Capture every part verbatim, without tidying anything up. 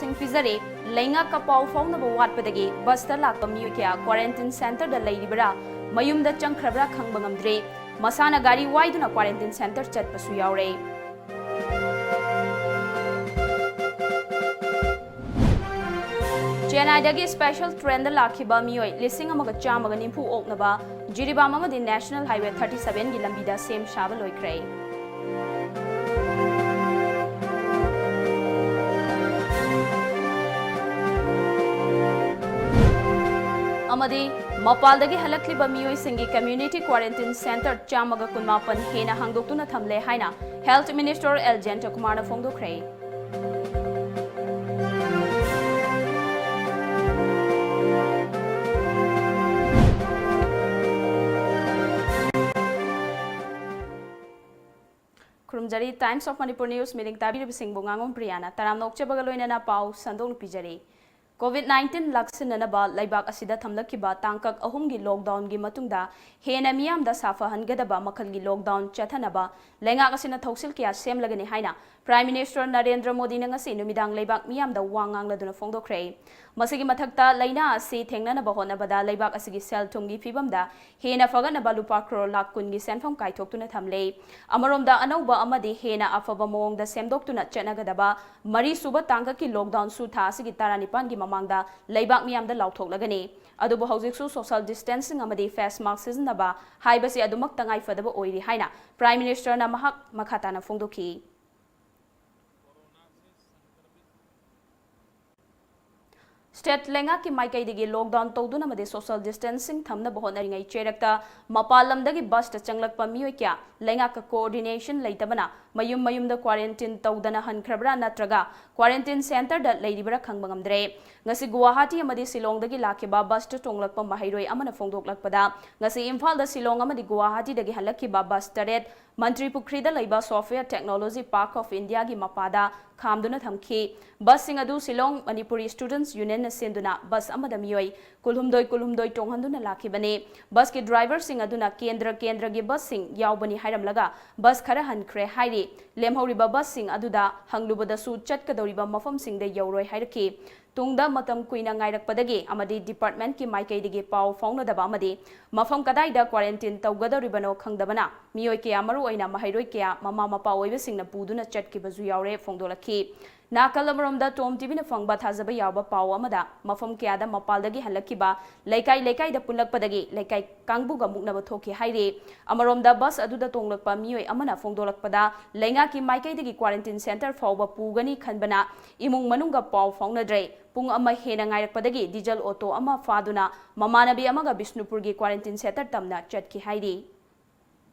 ꯁꯤꯡ ꯄꯤꯖꯔꯦ꯫ ꯂꯩꯉꯥꯛꯀ ꯄꯥꯎ ꯐꯥꯎꯅꯕ ꯋꯥꯠꯄꯗꯒꯤ ꯕꯁꯇ ꯂꯥꯛꯄ ꯃꯤꯑꯣꯏ ꯀꯌꯥ ꯀ꯭ꯋꯥꯔꯦꯟꯇꯤꯟ ꯁꯦꯟꯇꯔꯗ ꯂꯩꯔꯤꯕꯔꯥ, ꯃꯌꯨꯝꯗ ꯆꯪꯈ꯭ꯔꯕ꯭ꯔꯥ ꯈꯪꯕ ꯉꯝꯗ꯭ꯔꯦ꯫ ꯃꯁꯥꯅ ꯒꯥꯔꯤ ꯋꯥꯏꯗꯨꯅ ꯀ꯭ꯋꯥꯔꯦꯟꯇꯤꯟ ꯁꯦꯟꯇꯔ ꯆꯠꯄꯁꯨ ꯌꯥꯎꯔꯦ꯫ ꯆꯦꯟꯅꯥꯏꯗꯒꯤ ꯁ꯭ꯄꯦꯁꯦꯜ ꯇ꯭ꯔꯦꯟꯗ ꯂꯥꯛꯈꯤꯕ ꯃꯤꯑꯣꯏ ꯂꯤꯁꯤꯡ ꯑꯃꯒ ꯆꯥꯝꯃꯒ ꯅꯤꯐꯨ ꯑꯣꯛꯅꯕ ꯖꯤꯔꯤꯕꯥꯝ ꯑꯃꯗꯤ ꯅꯦꯁꯅꯦꯜ ꯍꯥꯏꯋꯦ ꯊꯥꯔꯇꯤ ꯁꯚꯦꯟꯒꯤ ꯂꯝꯕꯤꯗ ꯁꯦꯝ ꯁꯥꯕ ꯂꯣꯏꯈ꯭ꯔꯦ꯫ ꯑꯃꯗꯤ ꯃꯄꯥꯜꯗꯒꯤ ꯍꯜꯂꯛꯂꯤꯕ ꯃꯤꯑꯣꯏꯁꯤꯡꯒꯤ ꯀꯝꯃ꯭ꯌꯨꯅꯤꯇꯤ ꯀ꯭ꯋꯥꯔꯦꯟꯇꯤꯟ ꯁꯦꯟꯇꯔ ꯆꯥꯝꯃꯒ ꯀꯨꯟꯃꯥꯄꯟ ꯍꯦꯟꯅ ꯍꯥꯡꯗꯣꯛꯇꯨꯅ ꯊꯝꯂꯦ ꯍꯥꯏꯅ ꯍꯦꯜꯊ ꯃꯤꯅꯤꯁꯇꯔ ꯑꯦꯜ ꯖꯌꯟꯇꯀꯨꯃꯥꯔꯅ ꯐꯣꯡꯗꯣꯛꯈ꯭ꯔꯦ꯫ ꯈꯨꯔꯨꯝꯖꯔꯤ꯫ Times of Manipur News ꯃꯤꯠꯌꯦꯡ ꯇꯥꯕꯤꯔꯤꯕꯁꯤꯡꯕꯨ ꯉꯥꯉꯣꯝ ꯄ꯭ꯔꯤꯌꯥꯅ ꯇꯔꯥꯝꯅ ꯑꯣꯛꯆꯕꯒ ꯂꯣꯏꯅꯅ ꯄꯥꯎ ꯁꯟꯗꯣꯛꯅ ꯄꯤꯖꯔꯤ꯫ ꯀꯣꯚꯤꯗ ꯅꯥꯏꯟꯇꯤꯟ ꯂꯥꯛꯁꯤꯟꯅꯅꯕ ꯂꯩꯕꯥꯛ ꯑꯁꯤꯗ ꯊꯝꯂꯛꯈꯤꯕ ꯇꯥꯡꯀꯛ ꯑꯍꯨꯝꯒꯤ ꯂꯣꯛꯗꯥꯎꯟꯒꯤ ꯃꯇꯨꯡꯗ ꯍꯦꯟꯅ ꯃꯤꯌꯥꯝꯗ ꯁꯥꯐꯍꯟꯒꯗꯕ ꯃꯈꯜꯒꯤ ꯂꯣꯛꯗꯥꯎꯟ ꯆꯠꯊꯅꯕ ꯂꯩꯉꯥꯛ ꯑꯁꯤꯅ ꯊꯧꯁꯤꯜ ꯀꯌꯥ ꯁꯦꯝꯂꯒꯅꯤ ꯍꯥꯏꯅ ꯄ꯭ꯔꯥꯏꯝ ꯃꯤꯅꯤꯁꯇꯔ ꯅꯔꯦꯟꯗ꯭ꯔ ꯃꯣꯗꯤꯅ ꯉꯁꯤ ꯅꯨꯃꯤꯗꯥꯡ ꯂꯩꯕꯥꯛ ꯃꯤꯌꯥꯝꯗ ꯋꯥ ꯉꯥꯡꯂꯗꯨꯅ ꯐꯣꯡꯗꯣꯛꯈ꯭ꯔꯦ꯫ ꯃꯁꯤꯒꯤ ꯃꯊꯛꯇ, ꯂꯩꯅꯥ ꯑꯁꯤ ꯊꯦꯡꯅꯅꯕ ꯍꯣꯠꯅꯕꯗ ꯂꯩꯕꯥꯛ ꯑꯁꯤꯒꯤ ꯁꯦꯜ ꯊꯨꯝꯒꯤ ꯐꯤꯕꯝꯗ ꯍꯦꯟꯅ ꯐꯒꯠꯅꯕ ꯂꯨꯄꯥ ꯀ꯭ꯔꯣꯔ ꯂꯥꯈ ꯀꯨꯟꯒꯤ ꯁꯦꯟꯐꯝ ꯀꯥꯏꯊꯣꯛꯇꯨꯅ ꯊꯝꯂꯦ꯫ ꯑꯃꯔꯣꯝꯗ, ꯑꯅꯧꯕ ꯑꯃꯗꯤ ꯍꯦꯟꯅ ꯑꯐꯕ ꯃꯑꯣꯡꯗ ꯁꯦꯝꯗꯣꯛꯇꯨꯅ ꯆꯠꯅꯒꯗꯕ ꯃꯔꯤꯁꯨꯕ ꯇꯥꯡꯀꯛꯀꯤ ꯂꯣꯛꯗꯥꯎꯟꯁꯨ ꯊꯥ ꯑꯁꯤꯒꯤ ꯇꯔꯥꯅꯤꯄꯥꯟꯒꯤ ꯃꯃꯥꯡꯗ ꯂꯩꯕꯥꯛ ꯃꯤꯌꯥꯝꯗ ꯂꯥꯎꯊꯣꯛꯂꯒꯅꯤ꯫ ꯑꯗꯨꯕꯨ ꯍꯧꯖꯤꯛꯁꯨ ꯁꯣꯁꯤꯌꯦꯜ ꯗꯤꯁꯇꯦꯟꯁꯤꯡ ꯑꯃꯗꯤ ꯐꯦꯁ ꯃꯥꯁꯛ ꯁꯤꯖꯤꯟꯅꯕ ꯍꯥꯏꯕꯁꯤ ꯑꯗꯨꯃꯛ ꯇꯉꯥꯏ ꯐꯗꯕ ꯑꯣꯏꯔꯤ ꯍꯥꯏꯅ ꯄ꯭ꯔꯥꯏꯝ ꯃꯤꯅꯤꯁꯇꯔꯅ ꯃꯍꯥꯛ ꯃꯈꯥ ꯇꯥꯅ ꯐꯣꯡꯗꯣꯛꯈꯤ꯫ ꯁ꯭ꯇꯦꯠ ꯂꯩꯉꯥꯛꯀꯤ ꯃꯥꯏꯀꯩꯗꯒꯤ ꯂꯣꯛꯗꯥꯎꯟ ꯇꯧꯗꯨꯅ ꯑꯃꯗꯤ ꯁꯣꯁꯤꯌꯦꯜ ꯗꯤꯁꯇꯦꯟꯁꯤꯡ ꯊꯝꯅꯕ ꯍꯣꯠꯅꯔꯤꯉꯩ ꯆꯩꯔꯛꯇ ꯃꯄꯥꯟ ꯂꯝꯗꯒꯤ ꯕꯁꯇ ꯆꯪꯂꯛꯄ ꯃꯤꯑꯣꯏ ꯀꯌꯥ ꯂꯩꯉꯥꯛꯀ ꯀꯣꯑꯣꯔꯗꯤꯅꯦꯁꯟ ꯂꯩꯇꯕꯅ ꯃꯌꯨꯝ ꯃꯌꯨꯝꯗ ꯀ꯭ꯋꯥꯔꯦꯟꯇꯤꯟ ꯇꯧꯗꯅ ꯍꯟꯈ꯭ꯔꯕ꯭ꯔꯥ ꯅꯠꯇ꯭ꯔꯒ ꯀ꯭ꯋꯥꯔꯦꯟꯇꯤꯟ ꯁꯦꯟꯇꯔꯗ ꯂꯩꯔꯤꯕ꯭ꯔꯥ ꯈꯪꯕ ꯉꯝꯗ꯭ꯔꯦ꯫ ꯉꯁꯤ ꯒꯨꯋꯥꯍꯥꯇꯤ ꯑꯃꯗꯤ ꯁꯤꯂꯣꯡꯗꯒꯤ ꯂꯥꯛꯈꯤꯕ ꯕꯁꯇ ꯇꯣꯡꯂꯛꯄ ꯃꯍꯩꯔꯣꯏ ꯑꯃꯅ ꯐꯣꯡꯗꯣꯛꯂꯛꯄꯗ, ꯉꯁꯤ ꯏꯝꯐꯥꯜꯗ ꯁꯤꯂꯣꯡ ꯑꯃꯗꯤ ꯒꯨꯋꯥꯍꯥꯇꯤꯗꯒꯤ ꯍꯜꯂꯛꯈꯤꯕ ꯕꯁ ꯇꯔꯦꯠ ꯃꯟꯇ꯭ꯔꯤ ꯄꯨꯈ꯭ꯔꯤꯗ ꯂꯩꯕ Software Technology Park of Indiaꯒꯤ ꯃꯄꯥꯗ ꯈꯥꯝꯗꯨꯅ ꯊꯝꯈꯤ꯫ ꯕꯁꯁꯤꯡ ꯑꯗꯨ ꯁꯤꯂꯣꯡ ꯃꯅꯤꯄꯨꯔꯤ ꯁ꯭ꯇꯨꯗꯦꯟꯠꯁ ꯌꯨꯅꯤꯌꯟꯅ ꯁꯤꯟꯗꯨꯅ ꯕꯁ ꯑꯃꯗ ꯃꯤꯑꯣꯏ ꯀꯨꯜꯍꯨꯝꯗꯣꯏ ꯀꯨꯜꯍꯨꯝꯗꯣꯏ ꯇꯣꯡꯍꯟꯗꯨꯅ ꯂꯥꯛꯈꯤꯕꯅꯤ꯫ ꯕꯁꯀꯤ ꯗ꯭ꯔꯥꯏꯚꯔꯁꯤꯡ ꯑꯗꯨꯅ ꯀꯦꯟꯗ꯭ꯔ ꯀꯦꯟꯗ꯭ꯔꯒꯤ ꯕꯁꯁꯤꯡ ꯌꯥꯎꯕꯅꯤ ꯍꯥꯏꯔꯝꯂꯒ ꯕꯁ ꯈꯔ ꯍꯟꯈ꯭ꯔꯦ ꯍꯥꯏꯔꯤ꯫ ꯂꯦꯝꯍꯧꯔꯤꯕ ꯕꯁꯁꯤꯡ ꯑꯗꯨꯗ ꯍꯪꯂꯨꯕꯗꯁꯨ ꯆꯠꯀꯗꯧꯔꯤꯕ ꯃꯐꯝꯁꯤꯡꯗ ꯌꯧꯔꯣꯏ ꯍꯥꯏꯔꯛꯈꯤ꯫ ꯇꯨꯡꯗ ꯃꯇꯝ ꯀꯨꯏꯅ ꯉꯥꯏꯔꯛꯄꯗꯒꯤ ꯑꯃꯗꯤ ꯗꯤꯄꯥꯔꯠꯃꯦꯟꯠꯀꯤ ꯃꯥꯏꯀꯩꯗꯒꯤ ꯄꯥꯎ ꯐꯥꯎꯅꯗꯕ ꯑꯃꯗꯤ ꯃꯐꯝ ꯀꯗꯥꯏꯗ ꯀ꯭ꯋꯥꯔꯦꯟꯇꯤꯟ ꯇꯧꯒꯗꯧꯔꯤꯕꯅꯣ ꯈꯪꯗꯕꯅ ꯃꯤꯑꯣꯏ ꯀꯌꯥ, ꯃꯔꯨꯑꯣꯏꯅ ꯃꯍꯩꯔꯣꯏ ꯀꯌꯥ, ꯃꯃꯥ ꯃꯄꯥ ꯑꯣꯏꯕꯁꯤꯡꯅ ꯄꯨꯗꯨꯅ ꯆꯠꯈꯤꯕꯁꯨ ꯌꯥꯎꯔꯦ ꯐꯣꯡꯗꯣꯛꯂꯛꯈꯤ꯫ ꯅꯥꯀꯜ ꯑꯃꯔꯣꯝꯗ ꯇꯣꯝ ꯇꯤꯚꯤꯅ ꯐꯪꯕ ꯊꯥꯖꯕ ꯌꯥꯎꯕ ꯄꯥꯎ ꯑꯃꯗ ꯃꯐꯝ ꯀꯌꯥꯗ ꯃꯄꯥꯜꯗꯒꯤ ꯍꯜꯂꯛꯈꯤꯕ ꯂꯩꯀꯥꯏ ꯂꯩꯀꯥꯏꯗ ꯄꯨꯜꯂꯛꯄꯗꯒꯤ ꯂꯩꯀꯥꯏ ꯀꯥꯡꯕꯨꯒ ꯃꯨꯛꯅꯕ ꯊꯣꯛꯈꯤ ꯍꯥꯏꯔꯤ꯫ ꯑꯃꯔꯣꯝꯗ ꯕꯁ ꯑꯗꯨꯗ ꯇꯣꯡꯂꯛꯄ ꯃꯤꯑꯣꯏ ꯑꯃꯅ ꯐꯣꯡꯗꯣꯛꯂꯛꯄꯗ ꯂꯩꯉꯥꯛꯀꯤ ꯃꯥꯏꯀꯩꯗꯒꯤ ꯀ꯭ꯋꯥꯔꯦꯟꯇꯤꯟ ꯁꯦꯟꯇꯔ ꯐꯥꯎꯕ ꯄꯨꯒꯅꯤ ꯈꯟꯕꯅ ꯏꯃꯨꯡ ꯃꯅꯨꯡꯒ ꯄꯥꯎ ꯐꯥꯎꯅꯗ꯭ꯔꯦ꯫ ꯄꯨꯡ ꯑꯃ ꯍꯦꯟꯅ ꯉꯥꯏꯔꯛꯄꯗꯒꯤ ꯗꯤꯖꯜ ꯑꯣꯇꯣ ꯑꯃ ꯐꯥꯗꯨꯅ ꯃꯃꯥꯟꯅꯕꯤ ꯑꯃꯒ ꯕꯤꯁꯅꯨꯄꯨꯔꯒꯤ ꯀ꯭ꯋꯥꯔꯦꯟꯇꯤꯟ ꯁꯦꯟꯇꯔ ꯇꯝꯅ ꯆꯠꯈꯤ ꯍꯥꯏꯔꯤ꯫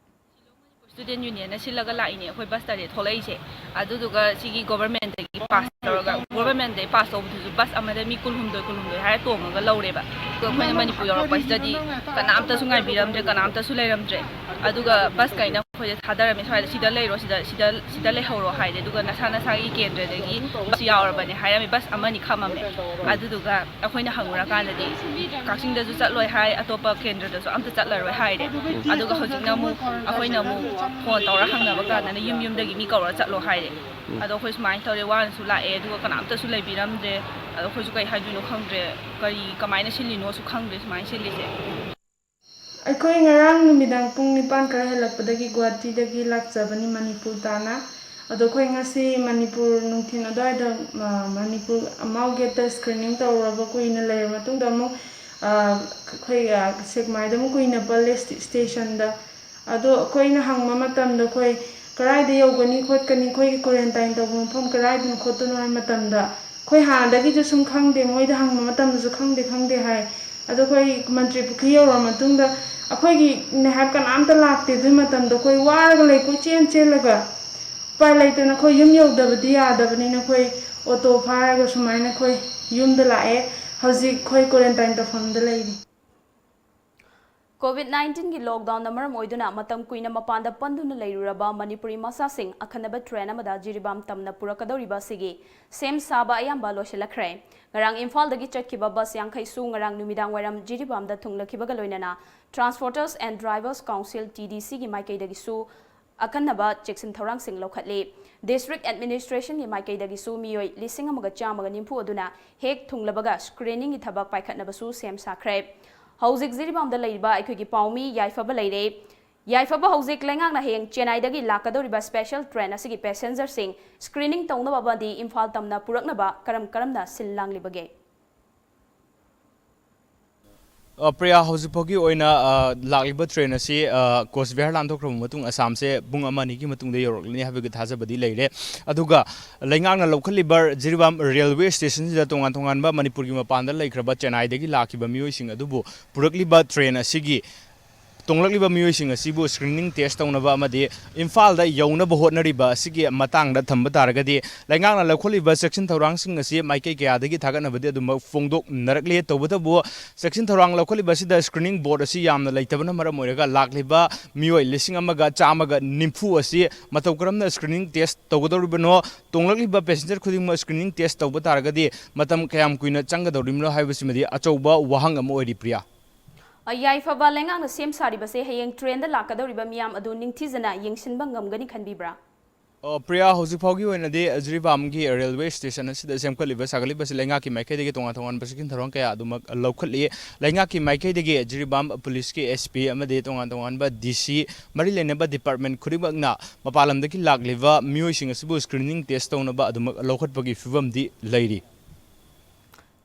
ꯁ꯭ꯇꯨꯗꯦꯟ ꯌꯨꯅꯤꯌꯟꯅ ꯁꯤꯜꯂꯒ ꯂꯥꯛꯏꯅꯦ ꯑꯩꯈꯣꯏ ꯕꯁ ꯇꯔꯦꯠ ꯊꯣꯛꯂꯛꯏꯁꯦ꯫ ꯑꯗꯨꯗꯨꯒ ꯁꯤꯒꯤ ꯒꯣꯚꯔꯃꯦꯟꯠꯇꯒꯤ ꯄꯥꯁ ꯇꯧꯔꯒ, ꯒꯣꯚꯔꯃꯦꯟꯠꯇꯒꯤ ꯄꯥꯁ ꯇꯧꯕꯗꯨꯁꯨ ꯕꯁ ꯑꯃꯗ ꯃꯤ ꯀꯨꯟꯍꯨꯝꯗꯣꯏ ꯀꯨꯟꯍꯨꯝꯗꯣꯏ ꯍꯥꯏꯔ ꯇꯣꯡꯉꯒ ꯂꯧꯔꯦꯕ꯫ ꯑꯗꯣ ꯑꯩꯈꯣꯏꯅ ꯃꯅꯤꯄꯨꯔ ꯌꯧꯔꯛꯄꯁꯤꯗꯗꯤ ꯀꯅꯥꯝꯇꯁꯨ ꯉꯥꯏꯕꯤꯔꯝꯗ꯭ꯔꯦ, ꯀꯅꯥꯝꯇꯁꯨ ꯂꯩꯔꯝꯗ꯭ꯔꯦ꯫ ꯑꯗꯨꯒ ꯕꯁ ꯀꯩꯅ ꯑꯩꯈꯣꯏꯗ ꯊꯥꯗꯔꯝꯃꯦ, "ꯁ꯭ꯋꯥꯏꯗ ꯁꯤꯗ ꯂꯩꯔꯣ, ꯁꯤꯗ ꯁꯤꯗ ꯁꯤꯗ ꯂꯩꯍꯧꯔꯣ" ꯍꯥꯏꯔꯦ꯫ ꯑꯗꯨꯒ "ꯅꯁꯥ ꯅꯁꯥꯒꯤ ꯀꯦꯟꯗ꯭ꯔꯗꯒꯤ ꯕꯁ ꯌꯥꯎꯔꯕꯅꯦ" ꯍꯥꯏꯔꯝꯃꯤ꯫ ꯕꯁ ꯑꯃꯅꯤ ꯈꯥꯝꯃꯝꯃꯦ꯫ ꯑꯗꯨꯗꯨꯒ ꯑꯩꯈꯣꯏꯅ ꯍꯪꯉꯨꯔꯀꯥꯟꯗꯗꯤ ꯀꯛꯆꯤꯡꯗꯁꯨ ꯆꯠꯂꯣꯏ ꯍꯥꯏ, ꯑꯇꯣꯞꯄ ꯀꯦꯟꯗ꯭ꯔꯗꯁꯨ ꯑꯝꯇ ꯆꯠꯂꯔꯣꯏ ꯍꯥꯏꯔꯦ꯫ ꯑꯗꯨꯒ ꯍꯧꯖꯤꯛꯅ ꯑꯃꯨꯛ ꯑꯩꯈꯣꯏꯅ ꯑꯃꯨꯛ ꯐꯣꯟ ꯇꯧꯔ ꯍꯪꯅꯕ ꯀꯥꯟꯗꯅ ꯌꯨꯝ ꯌꯨꯝꯗꯒꯤ ꯃꯤ ꯀꯧꯔ ꯆꯠꯂꯣ ꯍꯥꯏꯔꯦ꯫ ꯑꯗꯣ ꯑꯩꯈꯣꯏ ꯁꯨꯃꯥꯏꯅ ꯇꯧꯔꯦ, ꯋꯥꯅꯁꯨ ꯂꯥꯛꯑꯦ, ꯑꯗꯨꯒ ꯀꯅꯥꯝꯇꯁꯨ ꯂꯩꯕꯤꯔꯝꯗ꯭ꯔꯦ꯫ ꯑꯗꯣ ꯑꯩꯈꯣꯏꯁꯨ ꯀꯩ ꯍꯥꯏꯗꯣꯏꯅꯣ ꯈꯪꯗ꯭ꯔꯦ, ꯀꯔꯤ ꯀꯃꯥꯏꯅ ꯁꯤꯜꯂꯤꯅꯣꯁꯨ ꯈꯪꯗ꯭ꯔꯦ ꯁꯨꯃꯥꯏꯅ ꯁꯤꯜꯂꯤꯁꯦ꯫ ꯑꯩꯈꯣꯏ ꯉꯔꯥꯡ ꯅꯨꯃꯤꯗꯥꯡ ꯄꯨꯡ ꯅꯤꯄꯥꯟ ꯈꯔ ꯍꯦꯜꯂꯛꯄꯗꯒꯤ ꯒꯨꯋꯥꯍꯥꯇꯤꯗꯒꯤ ꯂꯥꯛꯆꯕꯅꯤ ꯃꯅꯤꯄꯨꯔ ꯇꯥꯟꯅ꯫ ꯑꯗꯣ ꯑꯩꯈꯣꯏ ꯉꯁꯤ ꯃꯅꯤꯄꯨꯔ ꯅꯨꯡꯊꯤꯜ ꯑꯗꯨꯋꯥꯏꯗ, ꯑ, ꯃꯅꯤꯄꯨꯔ ꯑꯃꯥꯎ ꯒꯦꯠꯇ ꯁ꯭ꯀ꯭ꯔꯤꯅꯤꯡ ꯇꯧꯔꯨꯔꯕ ꯀꯨꯏꯅ ꯂꯩꯔꯕ ꯃꯇꯨꯡꯗ ꯑꯃꯨꯛ, ꯑ, ꯑꯩꯈꯣꯏ, ꯑ, ꯁꯦꯛꯃꯥꯏꯗ ꯑꯃꯨꯛ ꯀꯨꯏꯅ ꯄꯜꯂꯦ ꯁ꯭ꯇꯦ-, ꯁ꯭ꯇꯦꯁꯟꯗ꯫ ꯑꯗꯣ ꯑꯩꯈꯣꯏꯅ ꯍꯪꯕ ꯃꯇꯝꯗ ꯑꯩꯈꯣꯏ ꯀꯗꯥꯏꯗ ꯌꯧꯒꯅꯤ ꯈꯣꯠꯀꯅꯤ, ꯑꯩꯈꯣꯏꯒꯤ ꯀ꯭ꯋꯥꯔꯦꯟꯇꯥꯏꯟ ꯇꯧꯕ ꯃꯐꯝ ꯀꯗꯥꯏꯗꯅꯣ ꯈꯣꯠꯇꯅꯣ ꯍꯥꯏꯕ ꯃꯇꯝꯗ ꯑꯩꯈꯣꯏ ꯍꯥꯟꯅꯗꯒꯤꯁꯨ ꯁꯨꯝ ꯈꯪꯗꯦ, ꯃꯣꯏꯗ ꯍꯪꯕ ꯃꯇꯝꯗꯁꯨ ꯈꯪꯗꯦ ꯈꯪꯗꯦ ꯍꯥꯏ꯫ ꯑꯗꯣ ꯑꯩꯈꯣꯏ ꯃꯟꯇ꯭ꯔꯤ ꯄꯨꯈ꯭ꯔꯤ ꯌꯧꯔꯕ ꯃꯇꯨꯡꯗ ꯑꯩꯈꯣꯏꯒꯤꯅꯦ ꯍꯥꯏꯕ ꯀꯅꯥꯝꯇ ꯂꯥꯛꯇꯦ꯫ ꯑꯗꯨꯒꯤ ꯃꯇꯝꯗ ꯑꯩꯈꯣꯏ ꯋꯥꯔꯒ ꯂꯩ, ꯀꯣꯏꯆꯦꯟ ꯆꯦꯜꯂꯒ꯫ ꯎꯄꯥꯏ ꯂꯩꯇꯅ ꯑꯩꯈꯣꯏ ꯌꯨꯝ ꯌꯧꯗꯕꯗꯤ ꯌꯥꯗꯕꯅꯤꯅ ꯑꯩꯈꯣꯏ ꯑꯣꯇꯣ ꯐꯥꯔꯒ ꯁꯨꯃꯥꯏꯅ ꯑꯩꯈꯣꯏ ꯌꯨꯝꯗ ꯂꯥꯛꯑꯦ꯫ ꯍꯧꯖꯤꯛ ꯑꯩꯈꯣꯏ ꯀ꯭ꯋꯥꯔꯦꯟꯇꯥꯏꯟ ꯇꯧꯐꯝꯗ ꯂꯩꯔꯤ꯫ ꯀꯣꯚꯤꯗ ꯅꯥꯏꯟꯇꯤꯟꯒꯤ ꯂꯣꯛꯗꯥꯎꯟꯅ ꯃꯔꯝ ꯑꯣꯏꯗꯨꯅ ꯃꯇꯝ ꯀꯨꯏꯅ ꯃꯄꯥꯟꯗ ꯄꯟꯗꯨꯅ ꯂꯩꯔꯨꯔꯕ ꯃꯅꯤꯄꯨꯔꯤ ꯃꯆꯥꯁꯤꯡ ꯑꯈꯟꯅꯕ ꯇ꯭ꯔꯦꯟ ꯑꯃꯗ ꯖꯤꯔꯤꯕꯥꯝ ꯇꯝꯅ ꯄꯨꯔꯛꯀꯗꯧꯔꯤꯕ ꯑꯁꯤꯒꯤ ꯁꯦꯝ ꯁꯥꯕ ꯑꯌꯥꯝꯕ ꯂꯣꯏꯁꯤꯜꯂꯛꯈ꯭ꯔꯦ꯫ ꯉꯔꯥꯡ ꯏꯝꯐꯥꯜꯗꯒꯤ ꯆꯠꯈꯤꯕ ꯕꯁ ꯌꯥꯡꯈꯩꯁꯨ ꯉꯔꯥꯡ ꯅꯨꯃꯤꯗꯥꯡ ꯋꯥꯏꯔꯝ ꯖꯤꯔꯤꯕꯥꯝꯗ ꯊꯨꯡꯂꯈꯤꯕꯒ ꯂꯣꯏꯅꯅ Transporters and Drivers Council, T D ꯁꯤꯒꯤ ꯃꯥꯏꯀꯩꯗꯒꯤꯁꯨ ꯑꯈꯟꯅꯕ ꯆꯦꯛꯁꯤꯟ ꯊꯧꯔꯥꯡꯁꯤꯡ ꯂꯧꯈꯠꯂꯤ꯫ District Administration ꯒꯤ ꯃꯥꯏꯀꯩꯗꯒꯤꯁꯨ ꯃꯤꯑꯣꯏ ꯂꯤꯁꯤꯡ ꯑꯃꯒ ꯆꯥꯝꯃꯒ ꯅꯤꯐꯨ ꯑꯗꯨꯅ ꯍꯦꯛ ꯊꯨꯡꯂꯕꯒ screening ꯒꯤ ꯊꯕꯛ ꯄꯥꯏꯈꯠꯅꯕꯁꯨ ꯁꯦꯝ ꯁꯥꯈ꯭ꯔꯦ꯫ ꯍꯧꯖꯤꯛ ꯖꯤꯔꯤꯕꯥꯝꯗ ꯂꯩꯔꯤꯕ ꯑꯩꯈꯣꯏꯒꯤ ꯄꯥꯎꯃꯤ ꯌꯥꯏꯐꯕ ꯂꯩꯔꯦ꯫ ꯌꯥꯏꯐꯕ, ꯍꯧꯖꯤꯛ ꯂꯩꯉꯥꯛꯅ ꯍꯌꯦꯡ ꯆꯦꯟꯅꯥꯏꯗꯒꯤ ꯂꯥꯛꯀꯗꯧꯔꯤꯕ special train ꯑꯁꯤꯒꯤ passenger ꯁꯤꯡ screening ꯇꯧꯅꯕ ꯑꯃꯗꯤ ꯏꯝꯐꯥꯜ ꯇꯝꯅ ꯄꯨꯔꯛꯅꯕ ꯀꯔꯝ ꯀꯔꯝꯅ ꯁꯤꯜ ꯂꯥꯡꯂꯤꯕꯒꯦ? ꯑ, ꯄ꯭ꯔꯤꯌꯥ, ꯍꯧꯖꯤꯛ ꯐꯥꯎꯒꯤ ꯑꯣꯏꯅ, ꯑ, ꯂꯥꯛꯂꯤꯕ train ꯑꯁꯤ, ꯑ, ꯀꯣꯁ ꯕꯤꯍꯥꯔ ꯂꯥꯟꯊꯣꯛꯈ꯭ꯔꯕ ꯃꯇꯨꯡ ꯑꯁꯥꯝꯁꯦ ꯄꯨꯡ ꯑꯃ ꯑꯅꯤꯒꯤ ꯃꯇꯨꯡꯗ ꯌꯧꯔꯛꯂꯅꯤ ꯍꯥꯏꯕꯒꯤ ꯊꯥꯖꯕꯗꯤ ꯂꯩꯔꯦ꯫ ꯑꯗꯨꯒ ꯂꯩꯉꯥꯛꯅ ꯂꯧꯈꯠꯂꯤꯕ ꯖꯤꯔꯤꯕꯥꯝ railway station ꯁꯤꯗ ꯇꯣꯉꯥꯟ ꯇꯣꯉꯥꯟꯕ ꯃꯅꯤꯄꯨꯔꯒꯤ ꯃꯄꯥꯟꯗ ꯂꯩꯈ꯭ꯔꯕ ꯆꯦꯟꯅꯥꯏꯗꯒꯤ ꯂꯥꯛꯈꯤꯕ ꯃꯤꯑꯣꯏꯁꯤꯡ ꯑꯗꯨꯕꯨ ꯄꯨꯔꯛꯂꯤꯕ train ꯑꯁꯤꯒꯤ ꯇꯣꯡꯂꯛꯂꯤꯕ ꯃꯤꯑꯣꯏꯁꯤꯡ ꯑꯁꯤꯕꯨ screening test ꯇꯧꯅꯕ ꯑꯃꯗꯤ ꯏꯝꯐꯥꯜꯗ ꯌꯧꯅꯕ ꯍꯣꯠꯅꯔꯤꯕ ꯑꯁꯤꯒꯤ ꯃꯇꯥꯡꯗ ꯊꯝꯕ ꯇꯥꯔꯒꯗꯤ, ꯂꯩꯉꯥꯛꯅ ꯂꯧꯈꯠꯂꯤꯕ ꯆꯦꯛꯁꯤꯟ ꯊꯧꯔꯥꯡꯁꯤꯡ ꯑꯁꯤ ꯃꯥꯏꯀꯩ ꯀꯌꯥꯗꯒꯤ ꯊꯥꯒꯠꯅꯕꯗꯤ ꯑꯗꯨꯃꯛ ꯐꯣꯡꯗꯣꯛꯅꯔꯛꯂꯤ꯫ ꯇꯧꯕꯇꯕꯨ, ꯆꯦꯛꯁꯤꯟ ꯊꯧꯔꯥꯡ ꯂꯧꯈꯠꯂꯤꯕ ꯑꯁꯤꯗ screening board ꯑꯁꯤ ꯌꯥꯝꯅ ꯂꯩꯇꯕꯅ ꯃꯔꯝ ꯑꯣꯏꯔꯒ, ꯂꯥꯛꯂꯤꯕ ꯃꯤꯑꯣꯏ ꯂꯤꯁꯤꯡ ꯑꯃꯒ ꯆꯥꯝꯃꯒ ꯅꯤꯐꯨ ꯑꯁꯤ ꯃꯇꯧ ꯀꯔꯝꯅ screening test ꯇꯧꯒꯗꯧꯔꯤꯕꯅꯣ, ꯇꯣꯡꯂꯛꯂꯤꯕ passenger ꯈꯨꯗꯤꯡꯃꯛ screening test ꯇꯧꯕ ꯇꯥꯔꯒꯗꯤ ꯃꯇꯝ ꯀꯌꯥꯝ ꯀꯨꯏꯅ ꯆꯪꯒꯗꯧꯔꯤꯕꯅꯣ ꯍꯥꯏꯕꯁꯤꯃꯗꯤ ꯑꯆꯧꯕ ꯋꯥꯍꯪ ꯑꯃ ꯑꯣꯏꯔꯤ, ꯄ꯭ꯔꯤꯌꯥ꯫ ꯑ, ꯌꯥꯏꯐꯕ, ꯂꯩꯉꯥꯛꯅ ꯁꯦꯝ ꯁꯥꯔꯤꯕꯁꯦ ꯍꯌꯦꯡ train ꯗ ꯂꯥꯛꯀꯗꯧꯔꯤꯕ ꯃꯤꯌꯥꯝ ꯑꯗꯨ ꯅꯤꯡꯊꯤꯖꯅ ꯌꯦꯡꯁꯤꯟꯕ ꯉꯝꯒꯅꯤ ꯈꯟꯕꯤꯕ꯭ꯔꯥ? ꯑ, ꯄ꯭ꯔꯤꯌꯥ, ꯍꯧꯖꯤꯛ ꯐꯥꯎꯒꯤ ꯑꯣꯏꯅꯗꯤ ꯖꯤꯔꯤꯕꯥꯝꯒꯤ railway station ꯑꯁꯤꯗ ꯁꯦꯝꯒꯠꯂꯤꯕ, ꯁꯥꯒꯠꯂꯤꯕꯁꯤ ꯂꯩꯉꯥꯛꯀꯤ ꯃꯥꯏꯀꯩꯗꯒꯤ ꯇꯣꯉꯥꯟ ꯇꯣꯉꯥꯟꯕ ꯆꯦꯛꯁꯤꯟ ꯊꯧꯔꯥꯡ ꯀꯌꯥ ꯑꯗꯨꯃꯛ ꯂꯧꯈꯠꯂꯤ꯫ ꯂꯩꯉꯥꯛꯀꯤ ꯃꯥꯏꯀꯩꯗꯒꯤ ꯖꯤꯔꯤꯕꯥꯝ police ꯀꯤ S P ꯑꯃꯗꯤ ꯇꯣꯉꯥꯟ ꯇꯣꯉꯥꯟꯕ D C, ꯃꯔꯤ ꯂꯩꯅꯕ department ꯈꯨꯗꯤꯡꯃꯛꯅ ꯃꯄꯥꯟ ꯂꯝꯗꯒꯤ ꯂꯥꯛꯂꯤꯕ ꯃꯤꯑꯣꯏꯁꯤꯡ ꯑꯁꯤꯕꯨ screening test ꯇꯧꯅꯕ ꯑꯗꯨꯃꯛ ꯂꯧꯈꯠꯄꯒꯤ ꯐꯤꯕꯝꯗꯤ ꯂꯩꯔꯤ꯫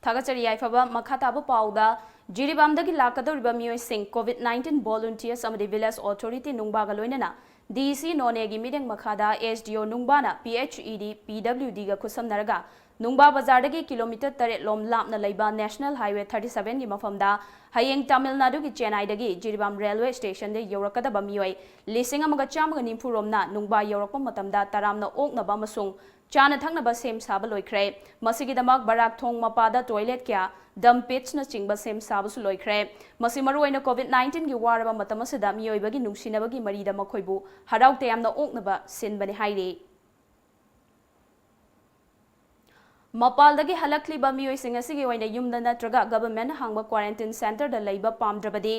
ꯊꯥꯒꯠꯆꯔꯤ ꯌꯥꯏꯐꯕ꯫ ꯃꯈꯥ ꯇꯥꯕ ꯄꯥꯎꯗ, ꯖꯤꯔꯤꯕꯥꯝꯗꯒꯤ ꯂꯥꯛꯀꯗꯧꯔꯤꯕ ꯃꯤꯑꯣꯏꯁꯤꯡ COVID nineteen volunteers ꯑꯃꯗꯤ village authority ꯅꯨꯡꯕꯥꯒ ꯂꯣꯏꯅꯅ D C ꯅꯣꯅꯦꯒꯤ ꯃꯤꯠꯌꯦꯡ ꯃꯈꯥꯗ S D O ꯅꯨꯡꯕꯥꯅ P H E D, P W D ꯒ ꯈꯨꯠꯁꯝꯅꯔꯒ ꯅꯨꯡꯕꯥ ꯕꯖꯥꯔꯗꯒꯤ kilometre ꯇꯔꯦꯠ ꯂꯣꯝ ꯂꯥꯞꯅ ꯂꯩꯕ National Highway thirty seven ꯒꯤ ꯃꯐꯝꯗ ꯍꯌꯦꯡ ꯇꯥꯃꯤꯜ ꯅꯥꯗꯨꯒꯤ ꯆꯦꯟꯅꯥꯏꯗꯒꯤ ꯖꯤꯔꯤꯕꯥꯝ railway station ꯗ ꯌꯧꯔꯛꯀꯗꯕ ꯃꯤꯑꯣꯏ ꯂꯤꯁꯤꯡ ꯑꯃꯒ ꯆꯥꯝꯃꯒ ꯅꯤꯐꯨ ꯔꯣꯝꯅ ꯅꯨꯡꯕꯥ ꯌꯧꯔꯛꯄ ꯃꯇꯝꯗ ꯇꯔꯥꯝꯅ ꯑꯣꯛꯅꯕ ꯑꯃꯁꯨꯡ ꯆꯥꯅ ꯊꯛꯅꯕ ꯁꯦꯝ ꯁꯥꯕ ꯂꯣꯏꯈ꯭ꯔꯦ꯫ ꯃꯁꯤꯒꯤꯗꯃꯛ ꯕꯔꯥꯛ ꯊꯣꯡ ꯃꯄꯥꯗ toilet ꯀꯌꯥ, dump pits ꯅꯆꯤꯡꯕ ꯁꯦꯝ ꯁꯥꯕꯁꯨ ꯂꯣꯏꯈ꯭ꯔꯦ꯫ ꯃꯁꯤ ꯃꯔꯨꯑꯣꯏꯅ COVID nineteen ꯒꯤ ꯋꯥꯔꯕ ꯃꯇꯝ ꯑꯁꯤꯗ ꯃꯤꯑꯣꯏꯕꯒꯤ ꯅꯨꯡꯁꯤꯅꯕꯒꯤ ꯃꯔꯤꯗ ꯃꯈꯣꯏꯕꯨ ꯍꯔꯥꯎ ꯇꯌꯥꯝꯅ ꯑꯣꯛꯅꯕ ꯁꯤꯟꯕꯅꯤ ꯍꯥꯏꯔꯤ꯫ ꯃꯄꯥꯜꯗꯒꯤ ꯍꯜꯂꯛꯂꯤꯕ ꯃꯤꯑꯣꯏꯁꯤꯡ ꯑꯁꯤꯒꯤ ꯑꯣꯏꯅ ꯌꯨꯝꯗ ꯅꯠꯇ꯭ꯔꯒ ꯒꯚꯔꯟꯃꯦꯟꯠꯅ ꯍꯥꯡꯕ ꯀ꯭ꯋꯥꯔꯦꯟꯇꯤꯟ ꯁꯦꯟꯇꯔꯗ ꯂꯩꯕ ꯄꯥꯝꯗ꯭ꯔꯕꯗꯤ,